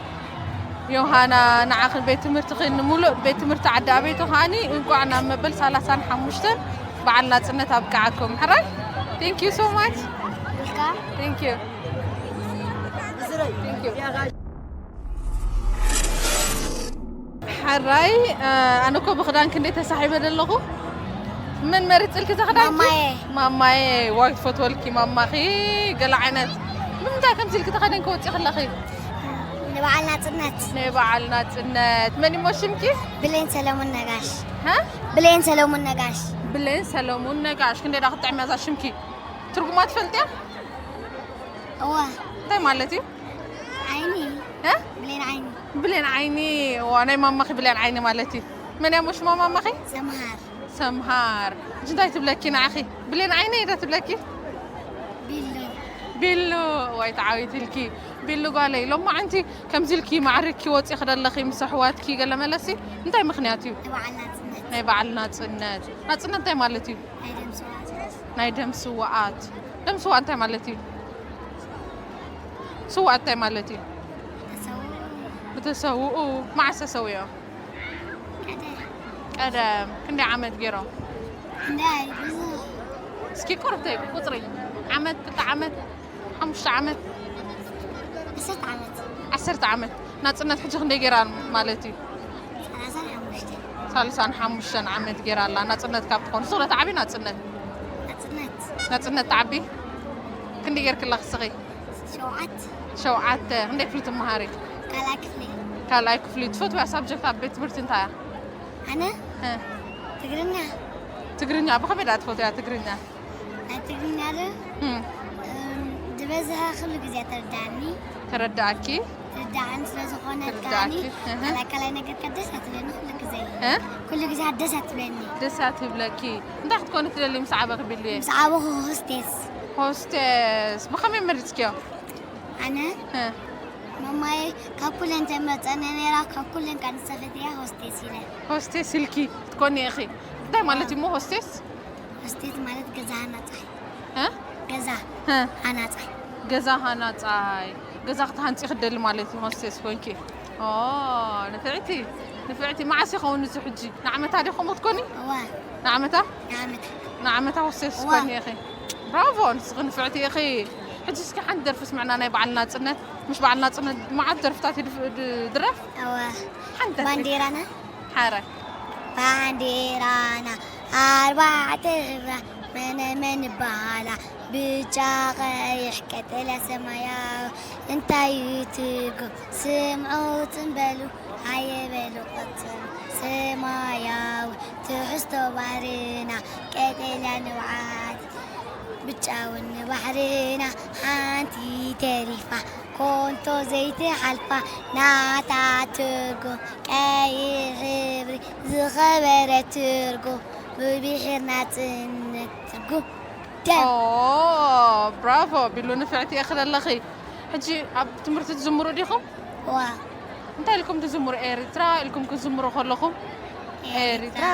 ዮሃና ንዓኽን ቤት ትምህርትኽን ንምሉእ ቤት ትምህርቲ ዓዲ ኣበይቶ ከዓኒ እንቋዕ ናብ መበል ሰላሳን ሓሙሽተን በዓል ናፅነት ኣብቅዓኩም ሕራይ thank you so much ኢልካ thank you thank you ሕራይ ኣነ እኮ ብክዳን ክንደይ ተሳሒበ ዘለኹ መን መሪፅልኪ እዛ ክዳንኪ ማማየ ማማየ ዋይ ትፈትወልኪ ማማኺ ገለ ዓይነት ንምንታይ ከምዚ ኢልኪ ተኸደንኪ ወፂ ከለኺ ንበዓል ናፅነት ናይ በዓል ናፅነት መን እሞ ሽምኪ ብሌን ሰለሙን ነጋሽ ሃ ብሌን ሰለሙን ነጋሽ ብሌን ሰለሙን ነጋሽ ክንደይ ዳ ክትጥዕም እያ እዛ ሽምኪ ትርጉማ ትፈልጥያ እዋ እንታይ ማለት እዩ ዓይኒ እ? ብሌን ዓይኒ ብሌን ዓይኒ ዋ ናይ ማማኺ ብሌን ዓይኒ ማለት እዩ መን እያ ሽማ ማማኺ? ሰምሃር ሰምሃር። ሕጂ እንታይ ትብለኪ ንዓኺ? ብሌን ዓይነይ ዶ ትብለኪ? ቢሉ ቢሉ። ዋይ ተዓዊትልኪ። ቢሉ ጓለይ፣ ሎማዓንቲ ከምዚ ኢልኪ ማዕሪግኪ ወፂኺ ደለኺ ምስ ኣሕዋትኪ ገለ መለሲ እንታይ ምኽንያት እዩ? ንበዓል ናፅነት ናይ በዓል ናፅነት። ናፅነት እንታይ ማለት እዩ? ናይ ደም ስውኣት ናይ ደም ስውኣት። ደም ስውኣት እንታይ ማለት እዩ? ስውኣት እንታይ ማለት እዩ? ተሰው ብተሰውኡ። መዓስ ተሰዊኦም? ቀደ ቀደም ክንደይ ዓመት ገይሮም? እንዳይ ብዙ እስኪ ቁርብተይ ቁፅሪ ዓመት፣ ክልተ ዓመት፣ ሓሙሽተ ዓመት፣ ዕስርተ ዓመት ዓሰርተ ዓመት። ናፅነት ሕጂ ክንደይ ገይራ ማለት እዩ? ሰላሳን ሓሙሽተን ሳልሳን ሓሙሽተን ዓመት ገይራ ኣላ። ናፅነት ካብ ትኾን ንስኽለ ተዓቢ ናፅነት ናፅነት ናፅነት ተዓቢ። ክንደይ ገይርክላ ክስኺ? ሸውዓት ሸውዓተ። ክንደይ ክፍሊ ትመሃሪ? ካልኣይ ክፍሊ ካልኣይ ክፍሊ። ትፈትውያ ሳብጀክት ኣብ ቤት ትምህርቲ እንታይ እያ? ኣነ እ፣ ትግርኛ ትግርኛ ብኸመይ ደኣ ትፈትውያ ትግርኛ? ናይ ትግርኛ ዶ እም፣ እም፣ ዝበዝሐ ኩሉ ግዜ ተረዳእኒ ተረዳእኪ? ተረዳእኒ ስለ ዝኾነ ተረዳእኪ፣ ከዓኒ እህ። ካልኣይ ካልኣይ ነገር ከደስ ኣትብለኒ ኩሉ ግዜ እ? ኩሉ ግዜ ሃደስ ኣትብለኒ ደስ እያ ትብለኪ። እንታይ ክትኮኒ ትደሊ ምስ ዓበኺ ቢሉየ? ምስ ዓበኹ ሆስቴስ ሆስቴስ። ብኸመይ መሪፅክዮ? ኣነ እ፣ መማየ ካብ ኩለን ተመርፀነ ነይራ ካብ ኩለን ካንሰፈት እያ ሆስቴስ ኢለ ሆስቴስ ኢልኪ ክትኮኒ ኢኺ። እንታይ ማለት እዩ እሞ ሆስቴስ? ሆስቴስ ማለት ገዛ ሃናፃይ እ? ገዛ እ፣ ሃናፃይ ገዛ ሃናፃይ። ገዛ ክትሃንፂ ክደሊ ማለት እዩ ሆስቴስ ኮንኪ። ኦ፣ ንፍዕቲ ንፍዕቲ። መዓስ ይኸውን እዚ ሕጂ? ንዓመታ ዲኹም ክትኮኒ? እዋ ንዓመታ ንዓመት ንዓመታ ሆስቴስ እዋ። ኮኒ ኢኺ። ብራቮ፣ ንስኺ ንፍዕቲ ኢኺ። ሕጂ እስኪ ሓንቲ ደርፊ ስምዕና ናይ በዓል ናፅነት። ምሽ በዓል ናፅነት መዓት ደርፍታት ይድፍ- ድ- ድረፍ። እዋ ሓንቲ ደርፊ። ባንዴራና ሓረ ባንዴራና ኣርባዕተ ሕብራ መነ መን ይበሃላ ብጫ ቀይሕ ቀጠልያ ሰማያዊ እንታይ እዩ ትርጉም ስምዑ ጽምበሉ ሃየ በሉ ቀጽሉ ሰማያዊ ትሕዝቶ ባህርና ቀጠልያ ንብዓት ብጫ እውን ንባሕርና ሓንቲ ተሪፋ ኮንቶ ዘይትሓልፋ ናታ ትርጉም ቀይሕ ሕብሪ ዝኸበረ ትርጉም ብብሒር ናጽነት ትርጉም ደም ኦ፣ ብራቮ ቢሉ ንፍዕቲ ኢኺ ዘለኺ። ሕጂ ኣብ ትምህርቲ ትዝምሩ ዲኹም? ዋ እንታይ ኢልኩም ትዝምሩ? ኤርትራ ኢልኩም ክዝምሩ ከለኹም ኤርትራ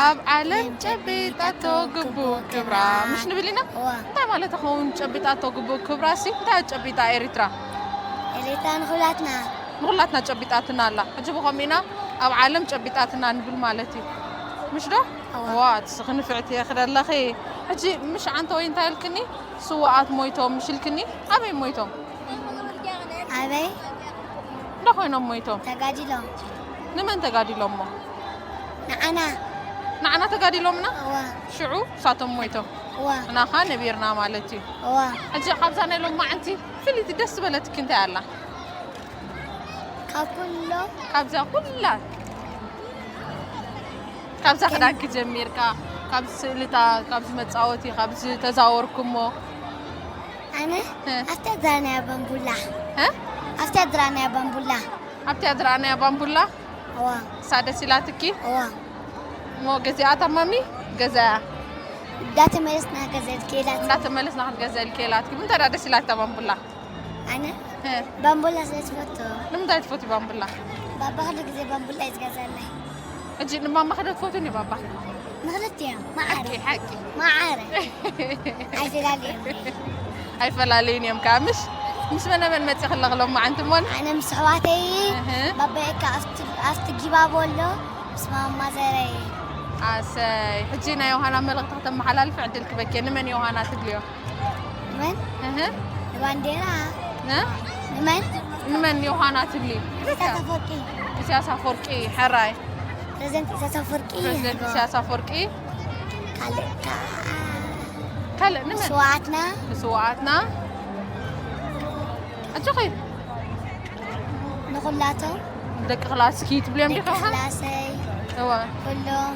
ኣብ ዓለም ጨቢጣቶ ግቡእ ክብራ ምሽ ንብል ኢና። ዋ እንታይ ማለት ይኸውን ጨቢጣቶ ግቡእ ክብራ ሲ? እንታይ ጨቢጣ ኤርትራ? ኤርትራ ንኹላትና ንኹላትና ጨቢጣትና ኣላ። ሕጂ ብኸምኡ ኢና ኣብ ዓለም ጨቢጣትና ንብል ማለት እዩ። ምሽ ዶ? እዋ። ዋ ትስኺ ንፍዕቲ ኢኺ ዘለኺ። ሕጂ ምሽ ዓንተ ወይ እንታይ ኢልክኒ? ስውኣት ሞይቶም ምሽ ኢልክኒ? ኣበይ ሞይቶም? ኣበይ እንዳ ኮይኖም ሞይቶም? ተጋዲሎም ንመን ተጋዲሎሞ? ንዓና ንዓና ተጋዲሎምና? እዋ ሽዑ ንሳቶም ሞይቶም። እዋ ንሕናኻ ነቢርና ማለት እዩ። እዋ ሕጂ ካብዛ ናይ ሎማዓንቲ ፍልይቲ ደስ ዝበለትኪ እንታይ ኣላ? ካብ ኩሎም ካብዛ ኩላ ካብዛ ክዳንኪ ጀሚርካ ካብዚ ስእልታት ካብዚ መፃወቲ ካብዚ ተዛወርኩሞ ኣነ እ። ኣብታ ድራናያ ባምቡላ እ? ኣብታ ድራናያ ባምቡላ ኣብቲ ኣድራናያ ባምቡላ እዋ እሳ ደስ ኢላትኪ እዋ እሞ ገዚኣ ታማሚ ገዛያ እንዳተመለስና ገዛ ልክላት እንዳተመለስና ክትገዛ ኢልኪ ኢላትኪ። ምንታይ ደኣ ደስ ኢላታ ባምቡላ? ኣነ እ፣ ባምቡላ ስለ ትፈቱ ንምንታይ ትፈትዩ ባምቡላ? ባባ ኩሉ ግዜ ባምቡላ እዩ ዝገዛለይ ሕጂ ንማማኺ ዶ ትፈትዩ ንባባኺ? ንክልቲኦም ማዓረ ሓቂ ሓቂ ማዓረ ኣይፈላለዮም ኣይፈላለዩን እዮም ከዓ ምሽ ምስ መነ መን መፂ ከለኽ ሎማዓንቲ እሞን ኣነ ምስ ኣሕዋተይ እህ። ባባይ እካ ኣብቲ ጊባቦ ኣሎ ምስ ማማ ዘረይ ኣሰይ ሕጂ ናይ ዮሃና መልእኽቲ ከተመሓላልፊ ዕድል ክበኪ። ንመን ዮሃና ትብልዮ? መን እህ። ንባንዴራ እ? ንመን ንመን ዮሃና ትብሊ? ኢሳያስ ኣፈወርቂ ኢሳያስ ኣፈወርቂ ሕራይ ፕሬዚደንት ኢሳያስ ኣፈወርቂ ፕሬዚደንት ኢሳያስ ኣፈወርቂ ካልእ ከዓ ካልእ ንመን? ስዋኣትና ንስዋኣትና ኣጆኺ ንኹላቶም ደቂ ክላስኪ ትብልዮም ዲኻ? ደቂ ክላሰይ እወ ኩሎም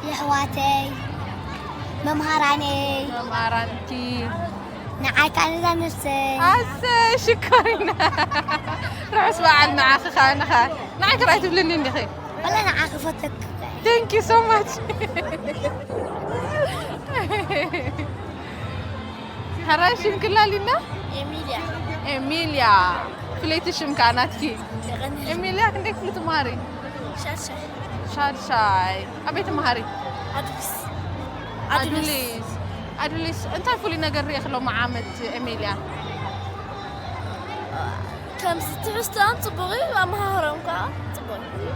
የሕዋተይ መምሃራነይ መምሃራንኪ ንዓይ ከዓ ነዛ ነፍሰይ ኣሰይ ሽኮሪና ርሑስ በዓል ንዓኺ ከዓ ንኻ ንዓይ ክራይ ትብልኒ እንዲኺ ወላ ንዓኺ ፈተክ Thank you so much. ሕራይ ሽምኪ ኣላሊና? ኤሚልያ። ኤሚልያ። ፍለይቲ ሽም ከኣ ናትኪ። የቐንል። ኤሚልያ ክንደይ ክፍሊ ትመሃሪ? ሻድሻይ። ሻድሻይ። ኣበይ ትመሃሪ? ኣዱሊስ። ኣዱሊስ። ኣዱሊስ እንታይ ፍሉይ ነገር ርኢኺ ሎሚ ዓመት ኤሚልያ? ከምዚ ትሕዝቶኦም ጽቡቕ እዩ፣ ኣመሃህሮም ከዓ ጽቡቕ እዩ።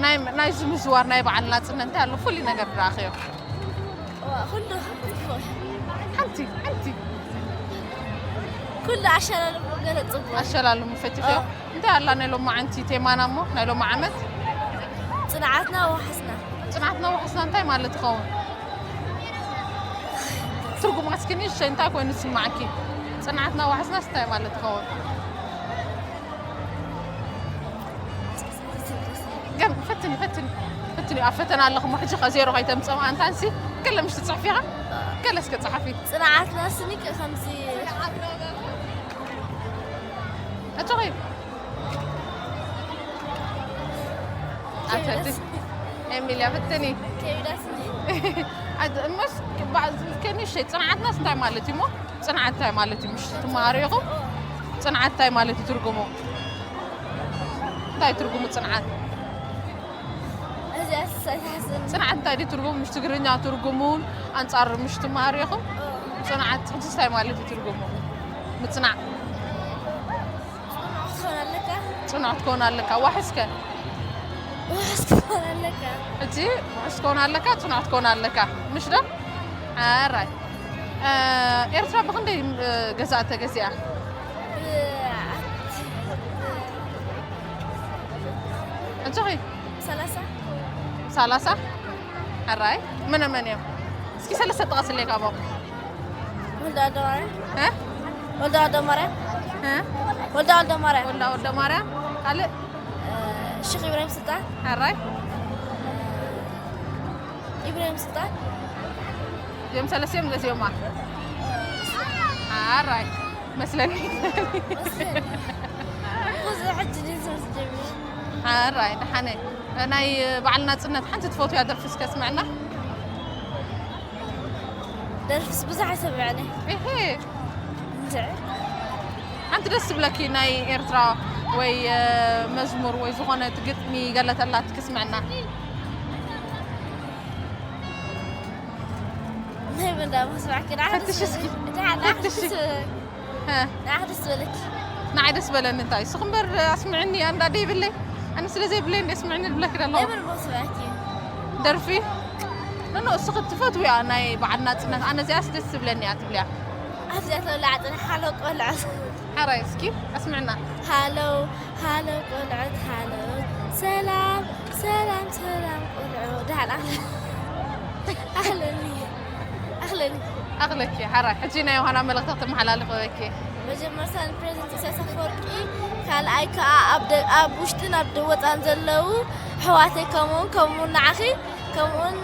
ናይ ናይዚ ምዝዋር ናይ በዓል ናጽነት እንታይ ኣሎ ፍሉይ ነገር ዝረኣኽዮ? ዋ፣ ኩሉ ጽቡቕ እዩ። ሓንቲ ሓንቲ ኩሉ ኣሸላልፎ ገለ ጽቡቕ እዩ። ኣሸላልሙ ፈቲኽዮ? ኣዎ። እንታይ ኣላ ናይ ሎማዓንቲ ቴማና እሞ ናይ ሎሚ ዓመት? ጽንዓትና ወሓስና። ጽንዓትና ወሓስና እንታይ ማለት ይኸውን? ትርጉማ እስኪ ንእሽተይ እንታይ ኮይኑ ዝስማዓኪ? ጽንዓትና ወሓስናስ እንታይ ማለት ይኸውን? ግን ፈትኒ ፈትኒ ፈትኒ ኣብ ፈተና ኣለኹ እሞ ሕጂ ከ ዜሮ ከይተምጽእ ኣንታንሲ ገለ ምሽ ትጽሕፊ ኢኻ? ገለ እስከ ጸሓፊ። ጽንዓትና ስኒ ከምዚ ኣቶኺ ኣተቲ ኤሚልያ ፈትኒ ከቢዳ ስኒ። እሞስ ከንሸይ ጽንዓትናስ እንታይ ማለት እዩ እሞ? ጽንዓት እንታይ ማለት እዩ? ምሽ ትመሃሩ ኢኹም? ጽንዓት እንታይ ማለት እዩ ትርጉሙ? እንታይ ትርጉሙ ጽንዓት? እዚኣ ስሳይ ትሓስብ። ጽንዓት እንታይ ድዩ ትርጉሙ? ምሽ ትግርኛ ትርጉሙን ኣንጻር ምሽ ትመሃሩ ኢኹም? ጽንዓት ሕጂ እንታይ ማለት እዩ ትርጉሙ? ምጽናዕ ጽኑዕ ክትኾን ኣለካ። ጽኑዕ ትኮን ኣለካ። ዋሕስከ ውሑስ ክትኾን ኣለካ። ሕጂ ውሑስ ትኮን ኣለካ፣ ጽኑዕ ትኮን ኣለካ። ምሽ ዶ? ኣራይ ኤርትራ ብክንደይ ገዛእ ተገዚኣ? ብ- እንጆኺ ሰላሳ ሰላሳ ኣራይ መነ መን እዮም? እስኪ ሰለስተ ጥቐስለይ ካብኦም። ወልደ ወልደ ማርያም። እ? ወልደ ወልደ ማርያም። እ? ወልደ ወልደ ማርያም። ወልዳ ወልደ ማርያም ካልእ ሽኽ ኢብራሂም ስልጣን። ኣራይ ኢብራሂም ስልጣን። እዮም ሰለስቲኦም ገዚኦማ ኣራይ መስለኒ ብዙሕ ሕጂ ድዩ ትምህርቲ ጀሚሩ? ሓራይ ደሓነ ናይ በዓል ናጽነት ሓንቲ ትፈትያ ደርፊ እስከ ስምዕና። ደርፍስ ብዙሕ ኣይሰምዕን እየ። እሄ እንድዒ። ሓንቲ ደስ ትብለኪ ናይ ኤርትራ ወይ መዝሙር ወይ ዝኾነ ግጥሚ ገለተላት ክስምዕና። ናይ በንዳ መስዋዕኪ ንዓኻ ፈትሽ ደስ እስኪ። ዝበለኪ። ንዓኻ ፈትሽ። ደስ ዝበለኪ። ሀ፣ ንዓኻ ደስ ዝበለኪ። ንዓይ ደስ በለኒ እንታይ ስኹም በር ኣስምዕኒ ኣንዳ ደይብለይ ኣነ ስለ ዘይብለይ እንደ ስምዕኒ ዝብለኪ ደለኹ። ናይ በን መስዋዕኪ። ደርፊ ኖኖ እስኺ ትፈትውያ ናይ በዓል ናጽነት ኣነ እዚኣስ ደስ ትብለኒ እያ ትብልያ። ኣብዚኣ ተብላ ዓጥና ሓሎ ቆልዖ። ሓራይ እስኪ ኣስምዕና። ሃሎ ሃሎ ቆልዑት ሃሎ ሰላም ሰላም ሰላም ቆልዑ ዳሕና ኣኽለኒ ኣኽለኒ ኣኽለኪ ሓራይ ሕጂ ናይ ዮሃና መልእኽቲ ክትመሓላልፍ ወበኪ። መጀመርታ ንፕሬዝደንት ኢሳያስ ኣፈወርቂ ካልኣይ ከዓ ኣብ ደ- ኣብ ውሽጥን ኣብ ደ- ወፃን ዘለዉ ኣሕዋተይ ከምኡውን ከምኡውን ንዓኺ ከምኡውን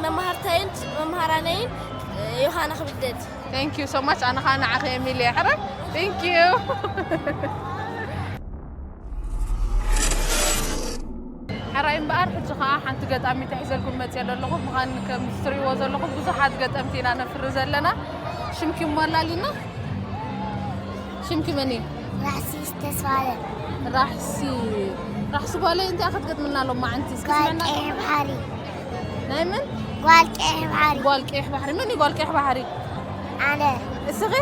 መማህርተይን መምሃራነይን ዮሃና ክብደት Thank you so much ኣነ ከዓ ንዓኺ የሚልየ ሕረ Thank you። ሕራይ እምበኣር ሕጂ ከዓ ሓንቲ ገጣሚት ሒዘልኩም መፅየ ዘለኹ ምዃን ከም ትሪእዎ ዘለኹም ብዙሓት ገጠምቲ ኢና ነፍሪ ዘለና። ሽምኪ እሞ ኣላሊና። ሽምኪ መን እዩ? ራሕሲ ተስፋለ ራሕሲ ራሕሲ ጓለይ እንታይ ክትገጥምና ኣሎ ማዓንቲ እስኪ ጓል ስምዕና። ቀይሕ ባሕሪ ናይ ምን? ጓል ቀይሕ ባሕሪ ጓል ቀይሕ ባሕሪ መን እዩ ጓል ቀይሕ ባሕሪ? ኣነ እስኺ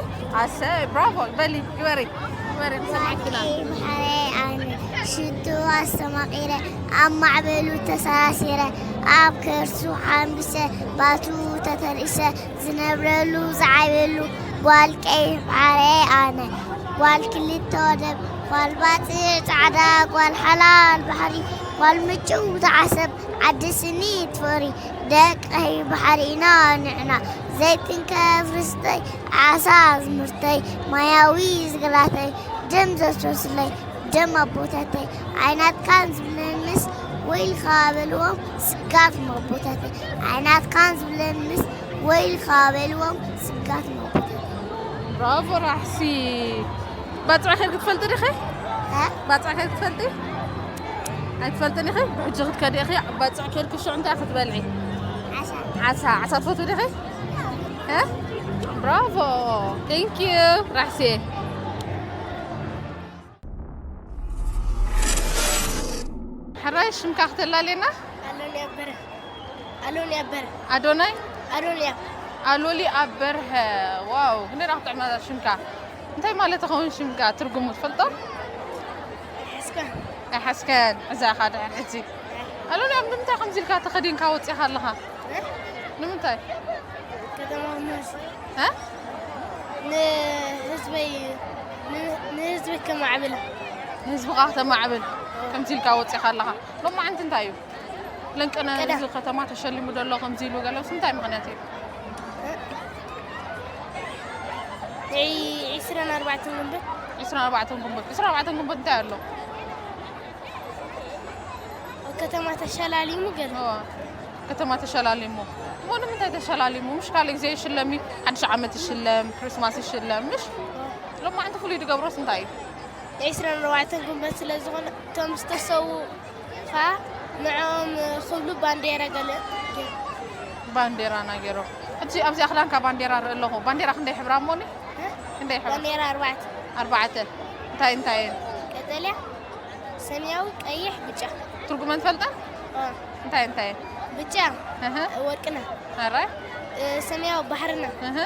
ኣሰይ ብራቮ በሊ ግበሪ ግበሪ ንሰማዕኪና። ቀይሕ ባሕሪ ኣነ ሽቱ ኣስተማቒረ ኣብ ማዕበሉ ተሰራሲረ ኣብ ከርሱ ሓምቢሰ ባቱ ተተርኢሰ ዝነብረሉ ዝዓበሉ ጓል ቀይሕ ባሕሪ ኣነ ጓል ክልተ ወደብ ጓል ባጽዕ ጻዕዳ ጓል ሓላል ባሕሪ ጓል ምጭው ተዓሰብ ዓዲ ስኒ ትፈሪ ደቂ ቀይሕ ባሕሪ ኢና ንሕና ዘይትንከፍ ርስተይ ዓሳ ዝምርተይ ማያዊ ዝግላተይ ደም ዘፍሰስለይ ደም ኣቦታተይ ኣይናትካን ዝብለንስ ወይልኻ በልዎም ስጋት ኣቦታተይ ኣይናትካን ዝብለንስ ወይልኻ በልዎም ስጋት ኣቦታተይ ብራቮ ራሕሲ። ባጽዕ ከይድኪ ትፈልጢ ዲኺ? እ? ባጽዕ ከይድኪ ትፈልጢ? ኣይትፈልጥን ኢኺ? ብሕጂ ክትከዲ ኢኺ። ባጽዕ ኬድኪ ሽዑ እንታይ ክትበልዒ? ዓሳ። ዓሳ ትፈትዊ ዲኺ? እ? ብራቮ። Thank you ራሕሲ። ሕራይ ሽምካ ክተላሌና? ኣሎን ያበረ። ኣሎን ያበረ። ኣዶናይ? ኣሎን ያብ። ኣሎሊ ኣበርሀ። ዋው፣ ክንደይ ደኣ ክጥዕም ሽምካ። እንታይ ማለት ይኸውን ሽምካ? ትርጉሙ ትፈልጦ? ኣይሓስከን። ኣይሓስከን። እዛ ኢኻ ድሕር ሕጂ። ኣሎሊ ኣብ ንምንታይ ከምዚ ኢልካ ተኸዲንካ ወጺኻ ኣለኻ? እ? ንምንታይ? ከተማ መስ- እ? ንህዝበይ ን- ንህዝበይ ከማዕብላ። ንህዝብኻ ከተማዕብል ከምዚ ኢልካ ወጺኻ ኣለኻ። ሎማዓንቲ እንታይ እዩ? ለንቅነ ቀደም። እዚ ከተማ ተሸሊሙ ዘሎ ከምዚ ኢሉ ገለስ እንታይ ምኽንያት እዩ? ዒ- ዒስራን ኣርባዕተን ግንቦት። ዒስራን ኣርባዕተን ግንቦት። ዒስራን ኣርባዕተን ግንቦት እንታይ ኣሎ? ኣብ ከተማ ተሸላሊሙ ገለ። ኦ፣ ከተማ ተሸላሊሙ። እሞ ንምንታይ ተሸላሊሙ? ምሽ ካልእ ግዜ ይሽለም እዩ። ሓድሽ ዓመት ይሽለም፣ ክሪስማስ ይሽለም፣ ምሽ? ሎማዓንቲ ፍሉይ ዝገብሮስ እንታይ እዩ? ዒስራን ኣርባዕተን ግንቦት ስለ ዝኾነ እቶም ዝተሰዉ ኸኣ ንዕኦም ክብሉ ባንዴራ ገለ ገይሩ። ባንዴራና ገይሮም። ሕጂ ኣብዚኣ ክዳንካ ባንዴራ እርኢ ኣለኹ። ባንዴራ ክንደይ ሕብራ እሞኒ? እ? ክንደይ ሕብራ? ባንዴራ ኣርባዕተ። ኣርባዕተ። እንታይ እንታይ እየን? ቀጠልያ፣ ሰማያዊ፣ ቀይሕ፣ ብጫ። ትርጉመን ትፈልጣ? ኦ። እንታይ እንታይ እየን? ብጫ እህ። ወርቅና። ኣረ? እ፣ ሰማያዊ ባሕርና። እህ።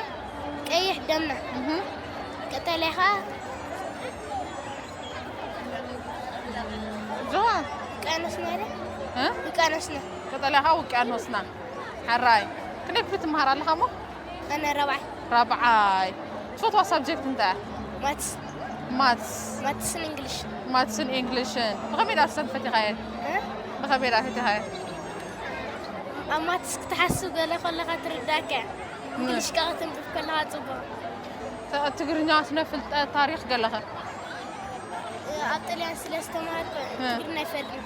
ቀይሕ ደምና። እህ። ቀጠልያ ኸኣ ዞባ? ውቅያኖስና ዶ? እ? ውቅያኖስና። ቀጠልያ ኸኣ ውቅያኖስና። ሕራይ። ክንደይ ክፍሊ ትመሃር ኣለኻ እሞ? ኣነ ራብዓይ። ራብዓይ። ትፈትዋ ሳብጀክት እንታይ እያ? ማትስ። ማትስ። ማትስን እንግሊሽ። ማትስን እንግሊሽን። ብኸመይ ደኣ ሰልፍ ፈቲኻየን? እ? ብኸመይ ደኣ ፈቲኻየን? ኣብ ማትስ ክትሓስብ ገለ ከለኻ ትርዳእካ እያ። እ። እንግሊሽ ከኣ ከተንብብ ከለኻ ጽቡቕ። ተ-፣ ትግርኛ ስነ ፍልጠት ታሪኽ ገለኸ? ኣብ ጥልያን ስለ ዝተማሃርኩ እ። ትግርኛ ኣይፈልጥን።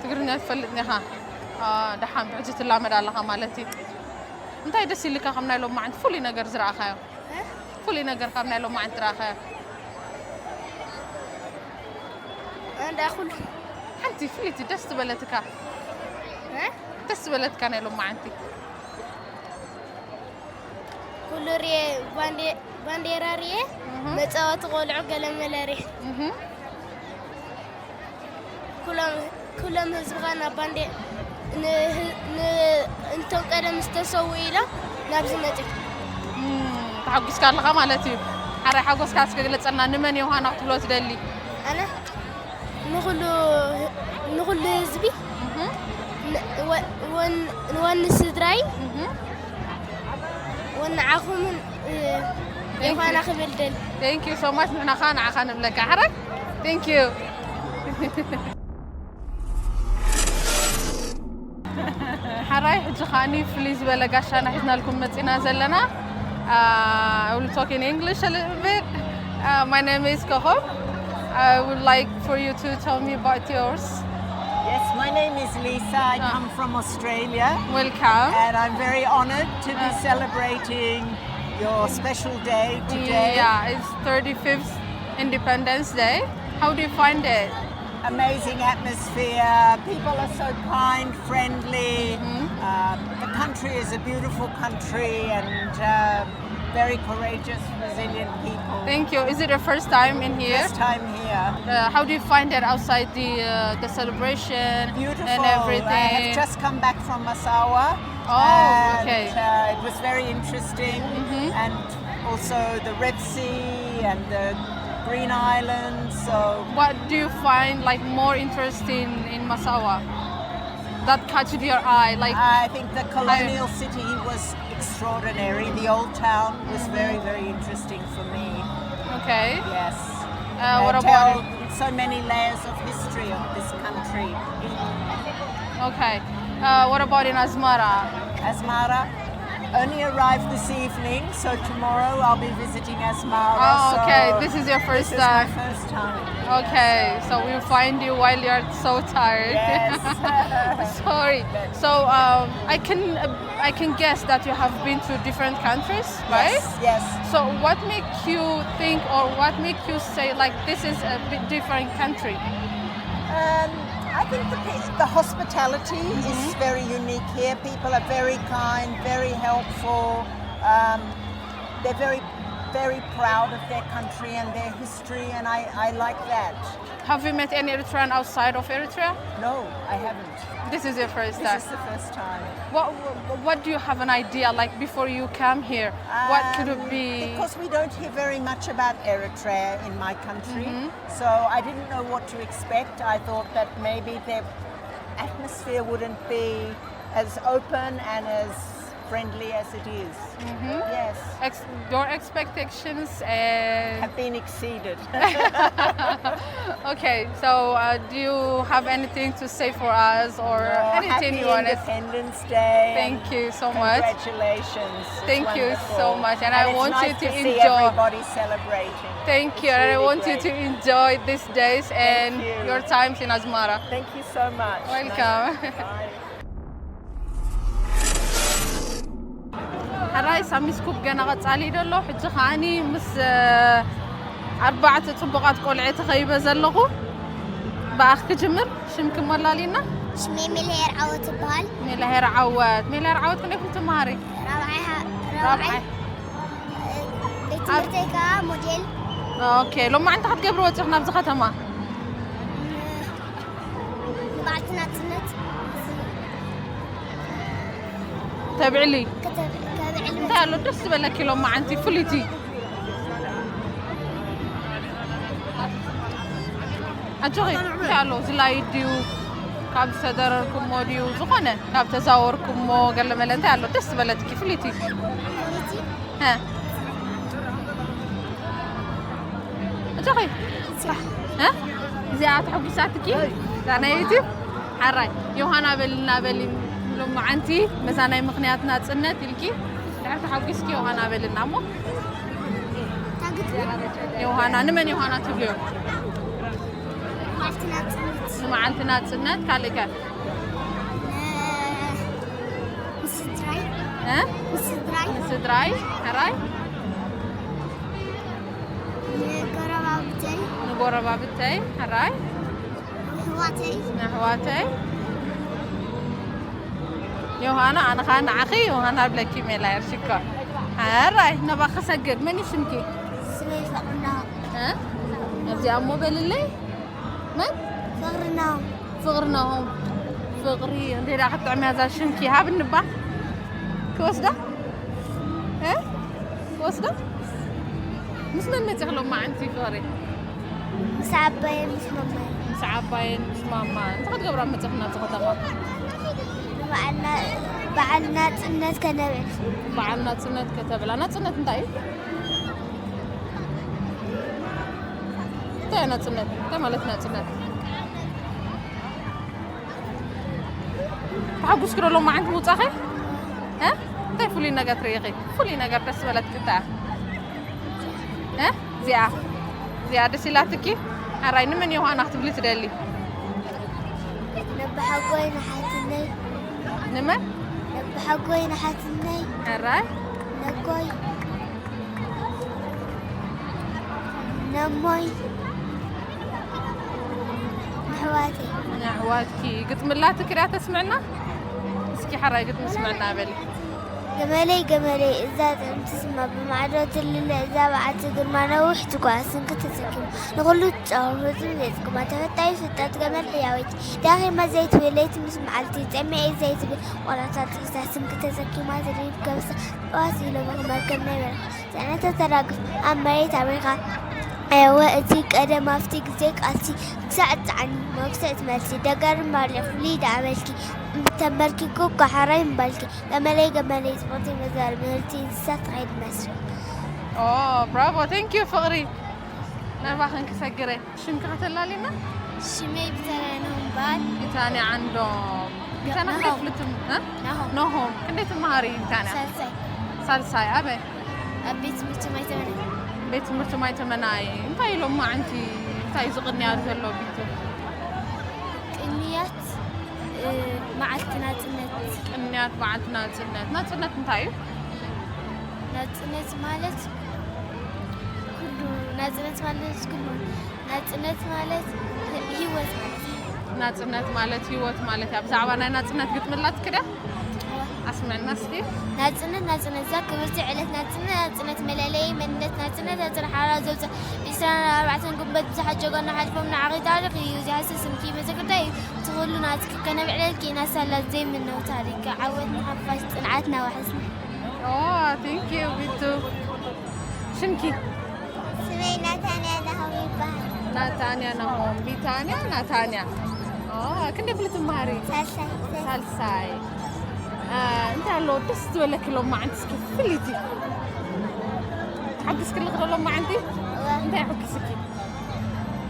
ትግርኛ ኣይትፈልጥን ኢኻ? ኣ፣ ደሓን ብሕጂ ትላመድ ኣለኻ ማለት እዩ። እንታይ ደስ ኢልካ ካብ ናይ ሎማዓንቲ ፍሉይ ነገር ዝረኣኻዮ? እ? ፍሉይ ነገር ካብ ናይ ሎማዓንቲ ረኣኻዮ? ኣንዳ ኩሉ። ሓንቲ ፍልይቲ ደስ ዝበለትካ? እ? ደስ ዝበለትካ ናይ ሎማዓንቲ? ኩሉ ርኤ፣ ባንዴ-፣ ባንዴራ ርኤ፣ እህ። መጻወቲ ቆልዑ ገለመለ ርኤ። እህ። ኩሎም፣ ኩሎም ህዝብኻ ናብ ባንዴ-፣ ን-፣ ን-፣ እንቶም ቀደም ዝተሰዉ ኢሎም ናብዚ መጺኦም። እም፣ ተሓጒስካ ኣለኻ ማለት እዩ። ሓራይ ሓጎስካ እስከ ግለጸልና፣ ንመን ዮሃና ክትብሎ ትደሊ? ኣነ ንኹሉ፣ ንኹሉ ህዝቢ፣ እህ። ን-፣ ወ-፣ ወን-፣ ንወኒ ስድራይ፣ እህ። ወንዓኹምን፣ እ፣ Thank you። ዮሃና ክብል ደሊ። Thank you so much። ንሕና ኸኣ ንዓኻ ንብለካ። ሓራይ? Thank you። ሓራይ፣ ሕጂ ኸኣኒ ፍልይ ዝበለ ጋሻና ሒዝናልኩም መጺና ዘለና። Uh, I will talk in English a little bit. Uh, my name is Kohom. I would like for you to tell me about yours. Yes, my name is Lisa. I Ah. come from Australia. Welcome. And I'm very honored to be Ah. celebrating your special day today. Yeah, it's thirty-fifth Independence Day. How do you find it? Amazing atmosphere. People are so kind, friendly. Mm-hmm. Um, the country is a beautiful country and, um, very courageous, resilient people. Thank you. Is it your first time in here? First time here. Uh, how do you find it outside the, uh, the celebration Beautiful. and everything? I have just come back from Massawa. Oh, and, okay. Uh, it was very interesting. Mm-hmm. And also the Red Sea and the Green Islands. So What do you find, like, more interesting in Massawa that catch your eye? Like, I think the colonial I city was extraordinary. The old town was very, very interesting for me. Okay. Yes. Uh, what They about tell so many layers of history of this country. Okay. Uh, what about in Asmara? Asmara only arrived this evening, so tomorrow I'll be visiting Asmara. Oh, so okay. This is your first this is my time. First time. Okay, so we'll find you while you're so tired. Yes. Sorry. So, um, I can, uh, I can guess that you have been to different countries, right? Yes, yes. So what make you think, or what make you say, like, this is a bit different country? Um, I think the, pe- the hospitality is very unique here. People are very kind, very helpful. Um, they're very, very proud of their country and their history, and I, I like that. Have you met any Eritrean outside of Eritrea? No, I haven't. This is your first This time. Is the first time. What, what do you have an idea like before you come here? What could it Um, be? Because we don't hear very much about Eritrea in my country, so I didn't know what to expect. I thought that maybe the atmosphere wouldn't be as open and as friendly as it is. Yes. Ex- your expectations and Have been exceeded. Okay, so uh, do you have anything to say for us or Oh, anything happy you want to Independence Day. Thank you so much. Congratulations. It's Thank you so wonderful. much, and I it's want nice you to to see enjoy. Everybody celebrating. Thank It's you, and I really want you great. To enjoy these days and you. Your times in Asmara. Thank you so much. Welcome. Bye. ሕራይ ሳሚ ስኩፕ ገና ቀጻሊ እዩ ዘሎ። ሕጂ ከዓኒ ምስ እ፣ ኣርባዕተ ጽቡቓት ቆልዑ ተኸይበ ዘለኹ። ብኣኽ ክጅምር። ሽምኪ መላሊና? ሽመይ ሜልሄር ዓወት ይበሃል። ሜላሄር ዓወት። ሜላሄር ዓወት ክንደይ ክፍሊ ትመሃሪ? ራብዓይ ሃ- ራብዓይ። ራብዓይ ቤት ትምህርተይ ከዓ ሞዴል። ኦኬ፣ ሎማዓንቲ ክትገብሪ ወፂኹ ናብዚ ከተማ? ንበዓልቲ ናፅነት ተብዕሊ? ከተብ- ከብዕል እንታይ ኣሎ ደስ ዝበለኪ ሎማዓንቲ ፍልይቲ? ኣጆኺ እንታይ ኣሎ ዝላይ ድዩ? ካብ ዝተደረርኩሞ ድዩ ዝኾነ ካብ ተዛወርኩሞ ገለ መለ እንታይ ኣሎ ደስ ዝበለትኪ ፍልይቲ? ሀ? ኣጆኺ ሀ? እዚኣ ተሐጉሳትኪ እዛ ናይ ዩቲብ ሓራይ ዮሃና በልና በሊ ሎማዓንቲ መዛ ናይ ምኽንያት ናፅነት ኢልኪ ድሕር ተሓጒስኪ ዮሃና በልና እሞ ዮሃና ንመን ዮሃና ትብልዮ? መዓልቲ ናፅነት ንመዓልቲ ናፅነት ካልእ ከ? ንስድራይ እ? ንስድራይ ንስድራይ ሕራይ ንጎረባብተይ ንጎረባብተይ ሕራይ ንኣሕዋተይ ንኣሕዋተይ ዮሃና ኣነ ኸዓ ንዓኺ ዮሃና ብለኪ ሜላ የርሽኮ ሕራይ ነባ ክሰግድ መን እዩ ሽምኪ? ስመይ ፍቕርና እ? ኣብዚኣ እሞ በልለይ መን? ፍቕርና ፍቕሪ ናሆም ፍቕሪ እንዴ ዳ ክትጥዕምያ እዛ ሽምኪ ሃብኒ እባ ክወስዳ እ? ክወስዳ ምስ መን መፂኺ ሎማዓንቲ ፍቕሪ? ምስ ዓባየ ምስ መማየ ምስ ዓባየን ምስ ማማ እንታይ ክትገብራ መፂኺ ናብዚ ከተማ? ንበዓልና በዓል ናፅነት ከነብዕል በዓል ናፅነት ከተብላ ናፅነት እንታይ እዩ? እንታይ እዩ ናፅነት እንታይ ማለት ናፅነት? ተሓጉስኪ ዶ ሎማዓንቲ ምውፃኺ እ? እንታይ ፍሉይ ነገር ትርእኺ? ፍሉይ ነገር ደስ ዝበለትኪ እንታይ እያ? እ? እዚኣ እዚኣ ደስ ኢላትኪ? ሓራይ ንመን ዮሃና ክትብሊ ትደሊ? ነብሓጎይ ንሓትነይ ንመን? ነብሓጎይ ንሓትነይ ሕራይ ነጎይ ነሞይ ንሕዋተይ ንኣሕዋትኪ ግጥሚ ኣላትኪ ዳ ተስምዕና? እስኪ ሓራይ ግጥሚ ስምዕና በሊ። ገመለይ ገመለይ እዛ ጥዕምቲ ስማ ብማዕዶ ትልለ እዛ በዓልቲ ግርማ ነዊሕ ትጓ ስንቂ ተሰኪማ ንኹሉ ትጫወት ህዝቢ ዘይጽግማ ተፈታዊ ፍጥረት ገመል ህያወይቲ ደኺማ ዘይትብል ለይቲ ምስ መዓልቲ ጸሚኤ ዘይትብል ቆላታት ሒዛ ስንቂ ተሰኪማ ዝድሪብ ከብሳ ጠዋስ ኢሎም መርከብ ናይ በረኻ ጽዕነታ ተራግፍ ኣብ መሬት ኣምሪኻ። ኣየወ እቲ ቀደም ኣብቲ ግዜ ቃልሲ ክሳዕ ጻዕኒ መግስዕ ትመልሲ ደጋሪ ማርልዕ ፍሉይ ደኣ መልኪ ተንበርኪኩ እኳ ሓራይ ምባልኪ ገመለይ ገመለይ ጽብቕቲ መዛር ምህርቲ እንስሳ ትኸይድ መስል። ኦ ብራቮ ቴንክ ዩ ፍቕሪ። ናባኽን ክሰግረ ሽምኪ ከተላሊና? ሽመይ ብተለይ ነምባል ቢታንያ ዓንዶም። ቢታንያ ክንደይ ናሆም። ክፍሊ ትም- እ? ናሆም ናሆም ክንደይ ትመሃሪ ቢታንያ? ሳልሳይ ሳልሳይ ኣበይ? ኣብ ቤት ትምህርቲ ማይተመነ ቤት ትምህርቲ ማይተመናይ እንታይ ኢሎም ማዓንቲ እንታይ ዝቕንያሉ ዘሎ ቢቱ? ቅንያት እ፣ መዓልቲ ናጽነት ቅንያት በዓልቲ ናጽነት ናጽነት እንታይ እዩ? ናጽነት ማለት ኩሉ ናጽነት ማለት ኩሉ ናጽነት ማለት ህ- ህይወት ማለት እዩ። ናጽነት ማለት ህይወት ማለት እያ። ብዛዕባ ናይ ናጽነት ግጥሚ ኣላትኪ ድያ? ኣስምዕና እስኪ። ናጽነት ናጽነት እዛ ክብርቲ ዕለት ናጽነት ናጽነት መለለዪ መንነት ናጽነት ናጽነት ሓራ ዘውፅእ ዕስራን ኣርባዕተን ግንቦት ብዙሓት ጀጋኑ ሓልፎም ንዓኺ ታሪኽ እዩ። እዚ ሃሰስ ስምኪ መዘክርታ እዩ። እቲ ኩሉ ናጽኪ ከነብዕለልኪ ኢና ሳላ ዘይምነው ታሪክ። ዓወት ንሓፋሽ ጽንዓት ናዋሕስና። ኦ፣ thank you ቢቱ። ሽምኪ? ስመይ ናታንያ ናሆም ይበሃል። ናታንያ ናሆም። ቢታንያ ናታንያ። ኦ፣ ክንደይ ክፍሊ ትመሃሪ? ሳልሳይ። ሳልሳይ። አ፣ እንታይ ኣሎ ደስ ዝበለኪ ሎማዓንቲ እስኪ ፍልይቲ? ተሓጉስኪ ኣለኺ ዶ ሎማዓንቲ? እንታይ ኣሐጉስኪ?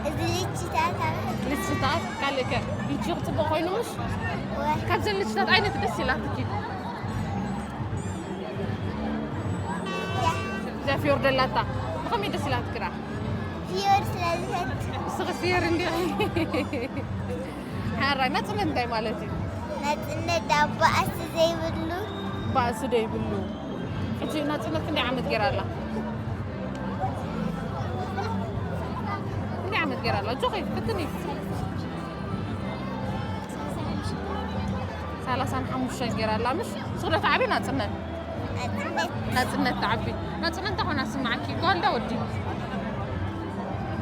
እዚ ልችታት ኣብ ልችታት ካልእ ከ? ልችኺ ጽቡቕ ኮይኑ ምሽ? ወ ካብዘን ልችታት ዓይነት ደስ ኢላትኪ? እዚኣ ፊዮር ደላታ ብኸመይ ደስ ኢላትኪ ደኣ? ፊዮር ስለ ዝፈት ንስኺ ፊዮር እንዲኺ። ሓራይ ናጽነት እንታይ ማለት እዩ? ናጽነት ዳቦ ኣስ ዘይብሉ ባእሲ ዘይብሉ። ሕጂ ናጽነት ክንደይ ዓመት ገይራ ኣላ? ክንደይ ዓመት ገይራ ኣላ? ኣጆኺ ፈትኒ። ሰላሳን ሓሙሽተን ገይራ ኣላ። ምሽ ንስኺ ዶ ትዓቢ ናጽነት? ናጽነት ናጽነት ትዓቢ። ናጽነት እንታይ ኮና ስምዓኪ? ጓል ዶ ወዲ?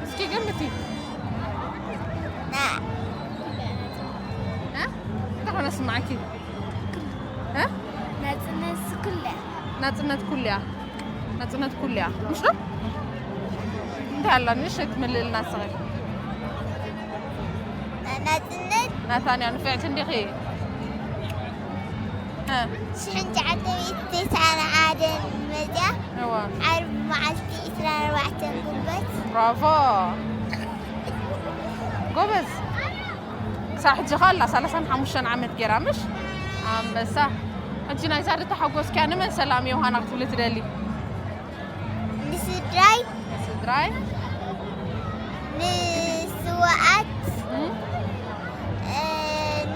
እስኪ ገምቲ። ና እ? እንታይ ኮና ስምዓኪ? እ? ናጽነት ስኩለ ናጽነት ኩልያ። ናጽነት ኩልያ። ምሽ ዶ? እንታይ ኣላ ንእሽተይ ትምልእልና ንስኺ? ናጽነት ናታንያ ንፍዕቲ እንዲኺ? እ፣ ሽሕን ትሽዓተ ሚእቲ ተስዓን ሓደን መጽያ እዋ። ዓርቢ መዓልቲ ዕስራን ኣርባዕተን ግንቦት ብራቮ። ጎበዝ። ክሳብ ሕጂ ኸ ኣላ ሰላሳን ሓሙሽተን ዓመት ገይራ ምሽ? ኣንበሳ። ሕጂ ናይዛ ዝተሓጎስክያ ንመን ሰላም ዮሃና ክትብሊ ትደሊ? ንስድራይ ስድራይ? ንስዋኣት እም? እ፣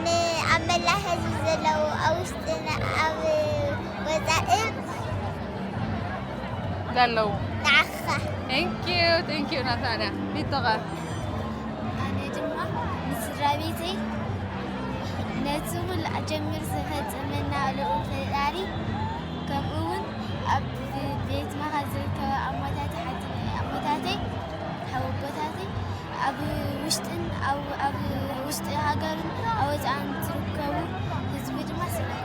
ንኣብ መላእ ህዝቢ ዘለዉ ኣብ ውሽጥን ኣብ ወፃእን ዘለዉ። ንዓኻ Thank you, thank you ናታንያ። ቢቶኸ? ኣነ ድማ ንስድራ ቤተይ ነቲ ኩሉ ኣጀሚሩ ዝፈጸመና ልኡል ፈጣሪ ከምኡ እውን ኣብ ቤትና ካብ ዝርከቡ ኣሞታተይ ሓቲ ኣሞታተይ ሓወቦታተይ ኣብ ውሽጥን ኣብ ኣብ ውሽጢ ሃገርን ኣብ ወጻእን ትርከቡ ህዝቢ ድማ ሰላም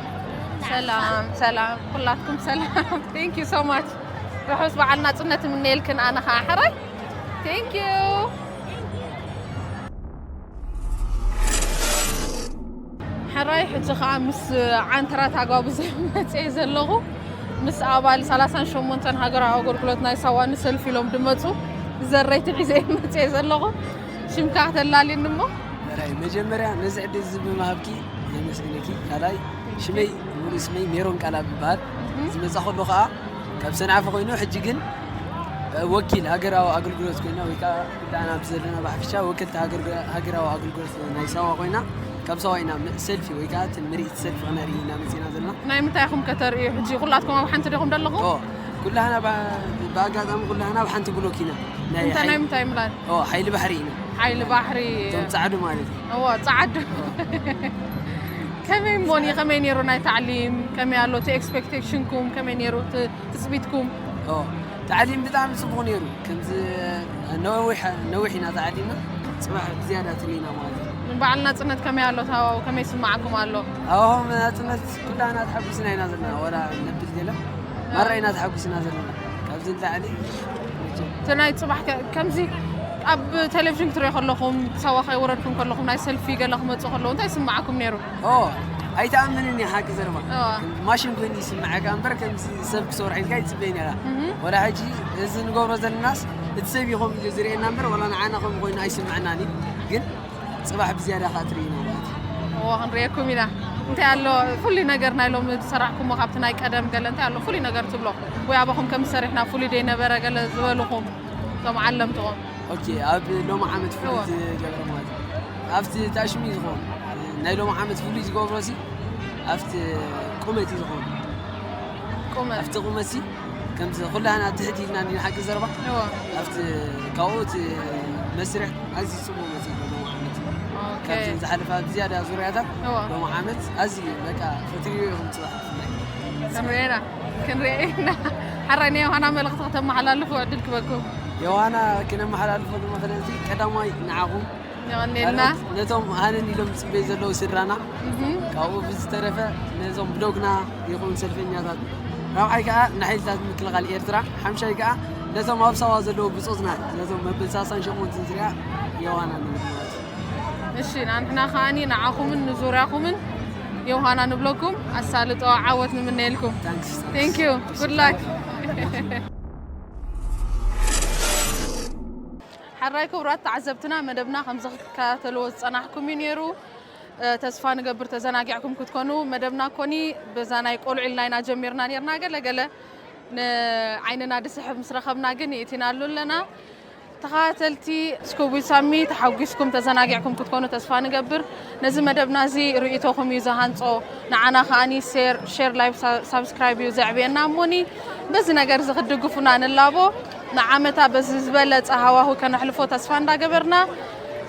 ሰላም ሰላም ኩላትኩም ሰላም። Thank you so much። ርሑስ በዓል ናጽነት እምነየልክን ኣነ ኸዓ ሕራይ። Thank you። ሕራይ ሕጂ ኸዓ ምስ ዓንተራት ኣጓጉዘ መፅየ ዘለኹ ምስ ኣባል ሰላሳን ሸሞንተን ሃገራዊ ኣገልግሎት ናይ ሳዋ ንሰልፊ ኢሎም ድመፁ ዘረይቲ ሒዘ መፅየ ዘለኹ። ሽምካ ከተላልየኒ እሞ። ሕራይ መጀመርያ ነዚ ዕድል እዚ ብምሃብኪ የመስግነኪ። ካልኣይ ሽመይ ሙሉእ ስመይ ሜሮን ቃላ ይበሃል። ዝመፃ ከሎ ከዓ ካብ ሰንዓፈ ኮይኑ ሕጂ ግን ወኪል ሃገራዊ ኣገልግሎት ኮይና ወይ ከዓ ኩላና ኣብዚ ዘለና ብሓፈሻ ወከልቲ ሃገር- ሃገራዊ ኣገልግሎት ናይ ሳዋ ኮይና ካብ ሳዋ ኢና ም- ሰልፊ ወይ ከዓ እቲ ምርኢት ሰልፊ ክነርኢ ኢና መፂና ዘለና። ናይ ምንታይ ኢኹም ከተርእዩ ሕጂ? ኩላትኩም ኣብ ሓንቲ ዲኹም ዘለኹም? ኦ ኩላህና ብ- ብኣጋጣሚ ኩላህና ኣብ ሓንቲ ብሎክ ኢና ናይ እንታይ ናይ ሓይሊ- ምንታይ ምላን? ኦ ሓይሊ ባሕሪ ኢና ሓይሊ ባሕሪ። እቶም ፃዕዱ ማለት እዩ። እዎ ፃዓዱ። ከመይ እሞኒ ከመይ ነይሩ ናይ ታዕሊም ከመይ ኣሎ እቲ ኤክስፔክቴሽንኩም ከመይ ነይሩ እቲ ትፅቢትኩም? ኦ ታዕሊም ብጣዕሚ ፅቡቅ ነይሩ። ከምዚ ነዊሕ ነዊሕ ኢና ታዕሊምና ፅባሕ ብዝያዳ ትርኢና ማለት እዩ። በዓል ናፅነት ከመይ ኣሎ ታዋው ከመይ ስማዓኩም ኣሎ? ኣብሆም ናፅነት ኩላና ተሓጉስና ኢና ዘለና ወላ ነብል ገለ ማራ ኢና ተሓጉስና ዘለና ካብዚ ንላዕሊ መቸም እቲ ናይ ፅባሕ ከ- ከምዚ ኣብ ቴሌቪዥን ክትሪኦ ከለኹም ሳዋ ከይወረድኩም ከለኹም ናይ ሰልፊ ገለ ክመፁ ከለዉ እንታይ ስማዓኩም ነይሩ? ኦ ኣይተኣምንን እየ ሓቂ ዘረባ እዋ። ማሽን ኮይኑ ይስምዐካ እምበር ከምዚ ሰብ ክሰርሖ ኢልካ ይፅበይ ነራ ወላ ሕጂ እዚ ንገብሮ ዘለናስ እቲ ሰብ ይኸም ኢሉ ዝርእየና እምበር ወላ ንዓና ከም ኮይኑ ኣይስምዐናን እዩ ግን ፅባሕ ብዝያዳ ከዓ ትርእይና ማለት እዩ እዎ ክንሪኤኩም ኢና። እንታይ ኣሎ ፍሉይ ነገር ናይ ሎሚ ዝሰራሕኩሞ ካብቲ ናይ ቀደም ገለ እንታይ ኣሎ ፍሉይ ነገር ትብሎ? ወይ ኣባኹም ከም ዝሰሪሕና ፍሉይ ደይ ነበረ ገለ ዝበልኹም እቶም ዓለምትኹም? ኦኬ ኣብ ሎሚ ዓመት ፍሉይ እዎ። ዝገብረ ማለት እዩ ኣብቲ ታሽሚ እዩ ዝኸውን ናይ ሎሚ ዓመት ፍሉይ ዝገብሮ ሲ ኣብቲ ቁመት እዩ ዝኸውን ቁመት ኣብቲ ቁመት ሲ ከምዚ ኩላህና ትሕት ኢልና እንዲና ሓቂ ዘረባ እዎ። ኣብቲ ካብኡ እቲ መስርሕ ኣዝዩ ፅቡቅ መፅእ ሎሚ ዓመት ኦኬ። ካብዘን ዝሓለፋ ብዝያዳ ዙርያታት እዋ። ሎም ዓመት ኣዝዩ በቃ ክትሪኡ ኢኹም ጽባሕ ብፍላይ። ክንሪኤና ክንሪኤና ሓራይ ናይ ዮሃና መልእኽቲ ከተመሓላልፉ ዕድል ክበኩም። ዮሃና ክነመሓላልፎ ዝመኽእል እዚ ቀዳማይ ንዓኹም የቐኔልና። ካልኦት ነቶም ሃነን ኢሎም ዝጽበዩ ዘለዉ ስድራና ካብኡ ብዝተረፈ ነዞም ብሎግና ይኹን ሰልፈኛታት ራብዓይ ከዓ ንሓይልታት ምክልኻል ኤርትራ ሓምሻይ ከዓ ነቶም ኣብ ሳዋ ዘለዉ ብጾትና ነዞም መበል ሳሳን ሸሞንትን ዝሪኣ ዮሃና ንብል ማለት እዩ። እሺ ንሕና ከዓኒ ንዓኹምን ንዙርያኹምን ዮሃና ንብለኩም ኣሳልጦ ዓወት ንምነየልኩም። Thanks. Thank you. Good luck. ሓራይ ክቡራት ተዓዘብትና መደብና ከምዚ ክትከታተልዎ ዝጸናሕኩም እዩ ነይሩ። ተስፋ ንገብር ተዘናጊዕኩም ክትኮኑ መደብና ኮኒ በዛ ናይ ቆልዑ ኢልና ኢና ጀሚርና ነርና ገለገለ ንዓይንና ድስሕብ ምስ ረኸብና ግን ይእቲናሉ ኣለና። ተኸታተልቲ ስኩብ ዊዝ ሳሚ ተሓጒስኩም ተዘናጊዕኩም ክትኮኑ ተስፋ ንገብር። ነዚ መደብና እዚ ርእይቶኹም እዩ ዝሃንጾ፣ ንዓና ከኣኒ ሴር፣ ሼር፣ ላይቭ፣ ሳብስክራይብ እዩ ዘዕብየና። እሞኒ በዚ ነገር እዚ ክትድግፉና ንላቦ። ንዓመታ በዚ ዝበለጸ ሃዋሁ ከነሕልፎ ተስፋ እንዳገበርና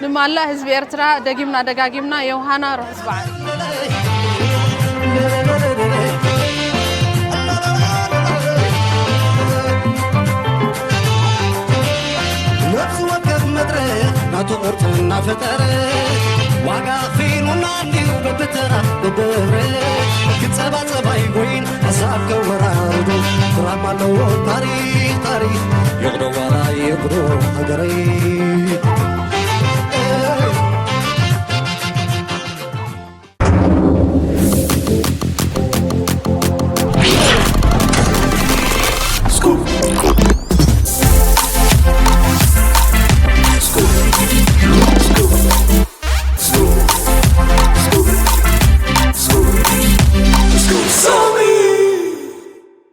ንማላእ ህዝቢ ኤርትራ ደጊምና ደጋጊምና ዮሃና ርሑስ በዓል። ነፍሲ ወከፍ መድረኽ ናቱ ቅርጺ እናፈጠረ ዋጋ ኣኽፊሉና እንዲሁ በብተራ በብህብረት ክጸባጸብ ኣይጎይን ሓሳብ ከወራርዱ ድራማ ኣለዎ ታሪኽ ታሪኽ ይቕዶ ዋላ ይቕዶ ሃገረይ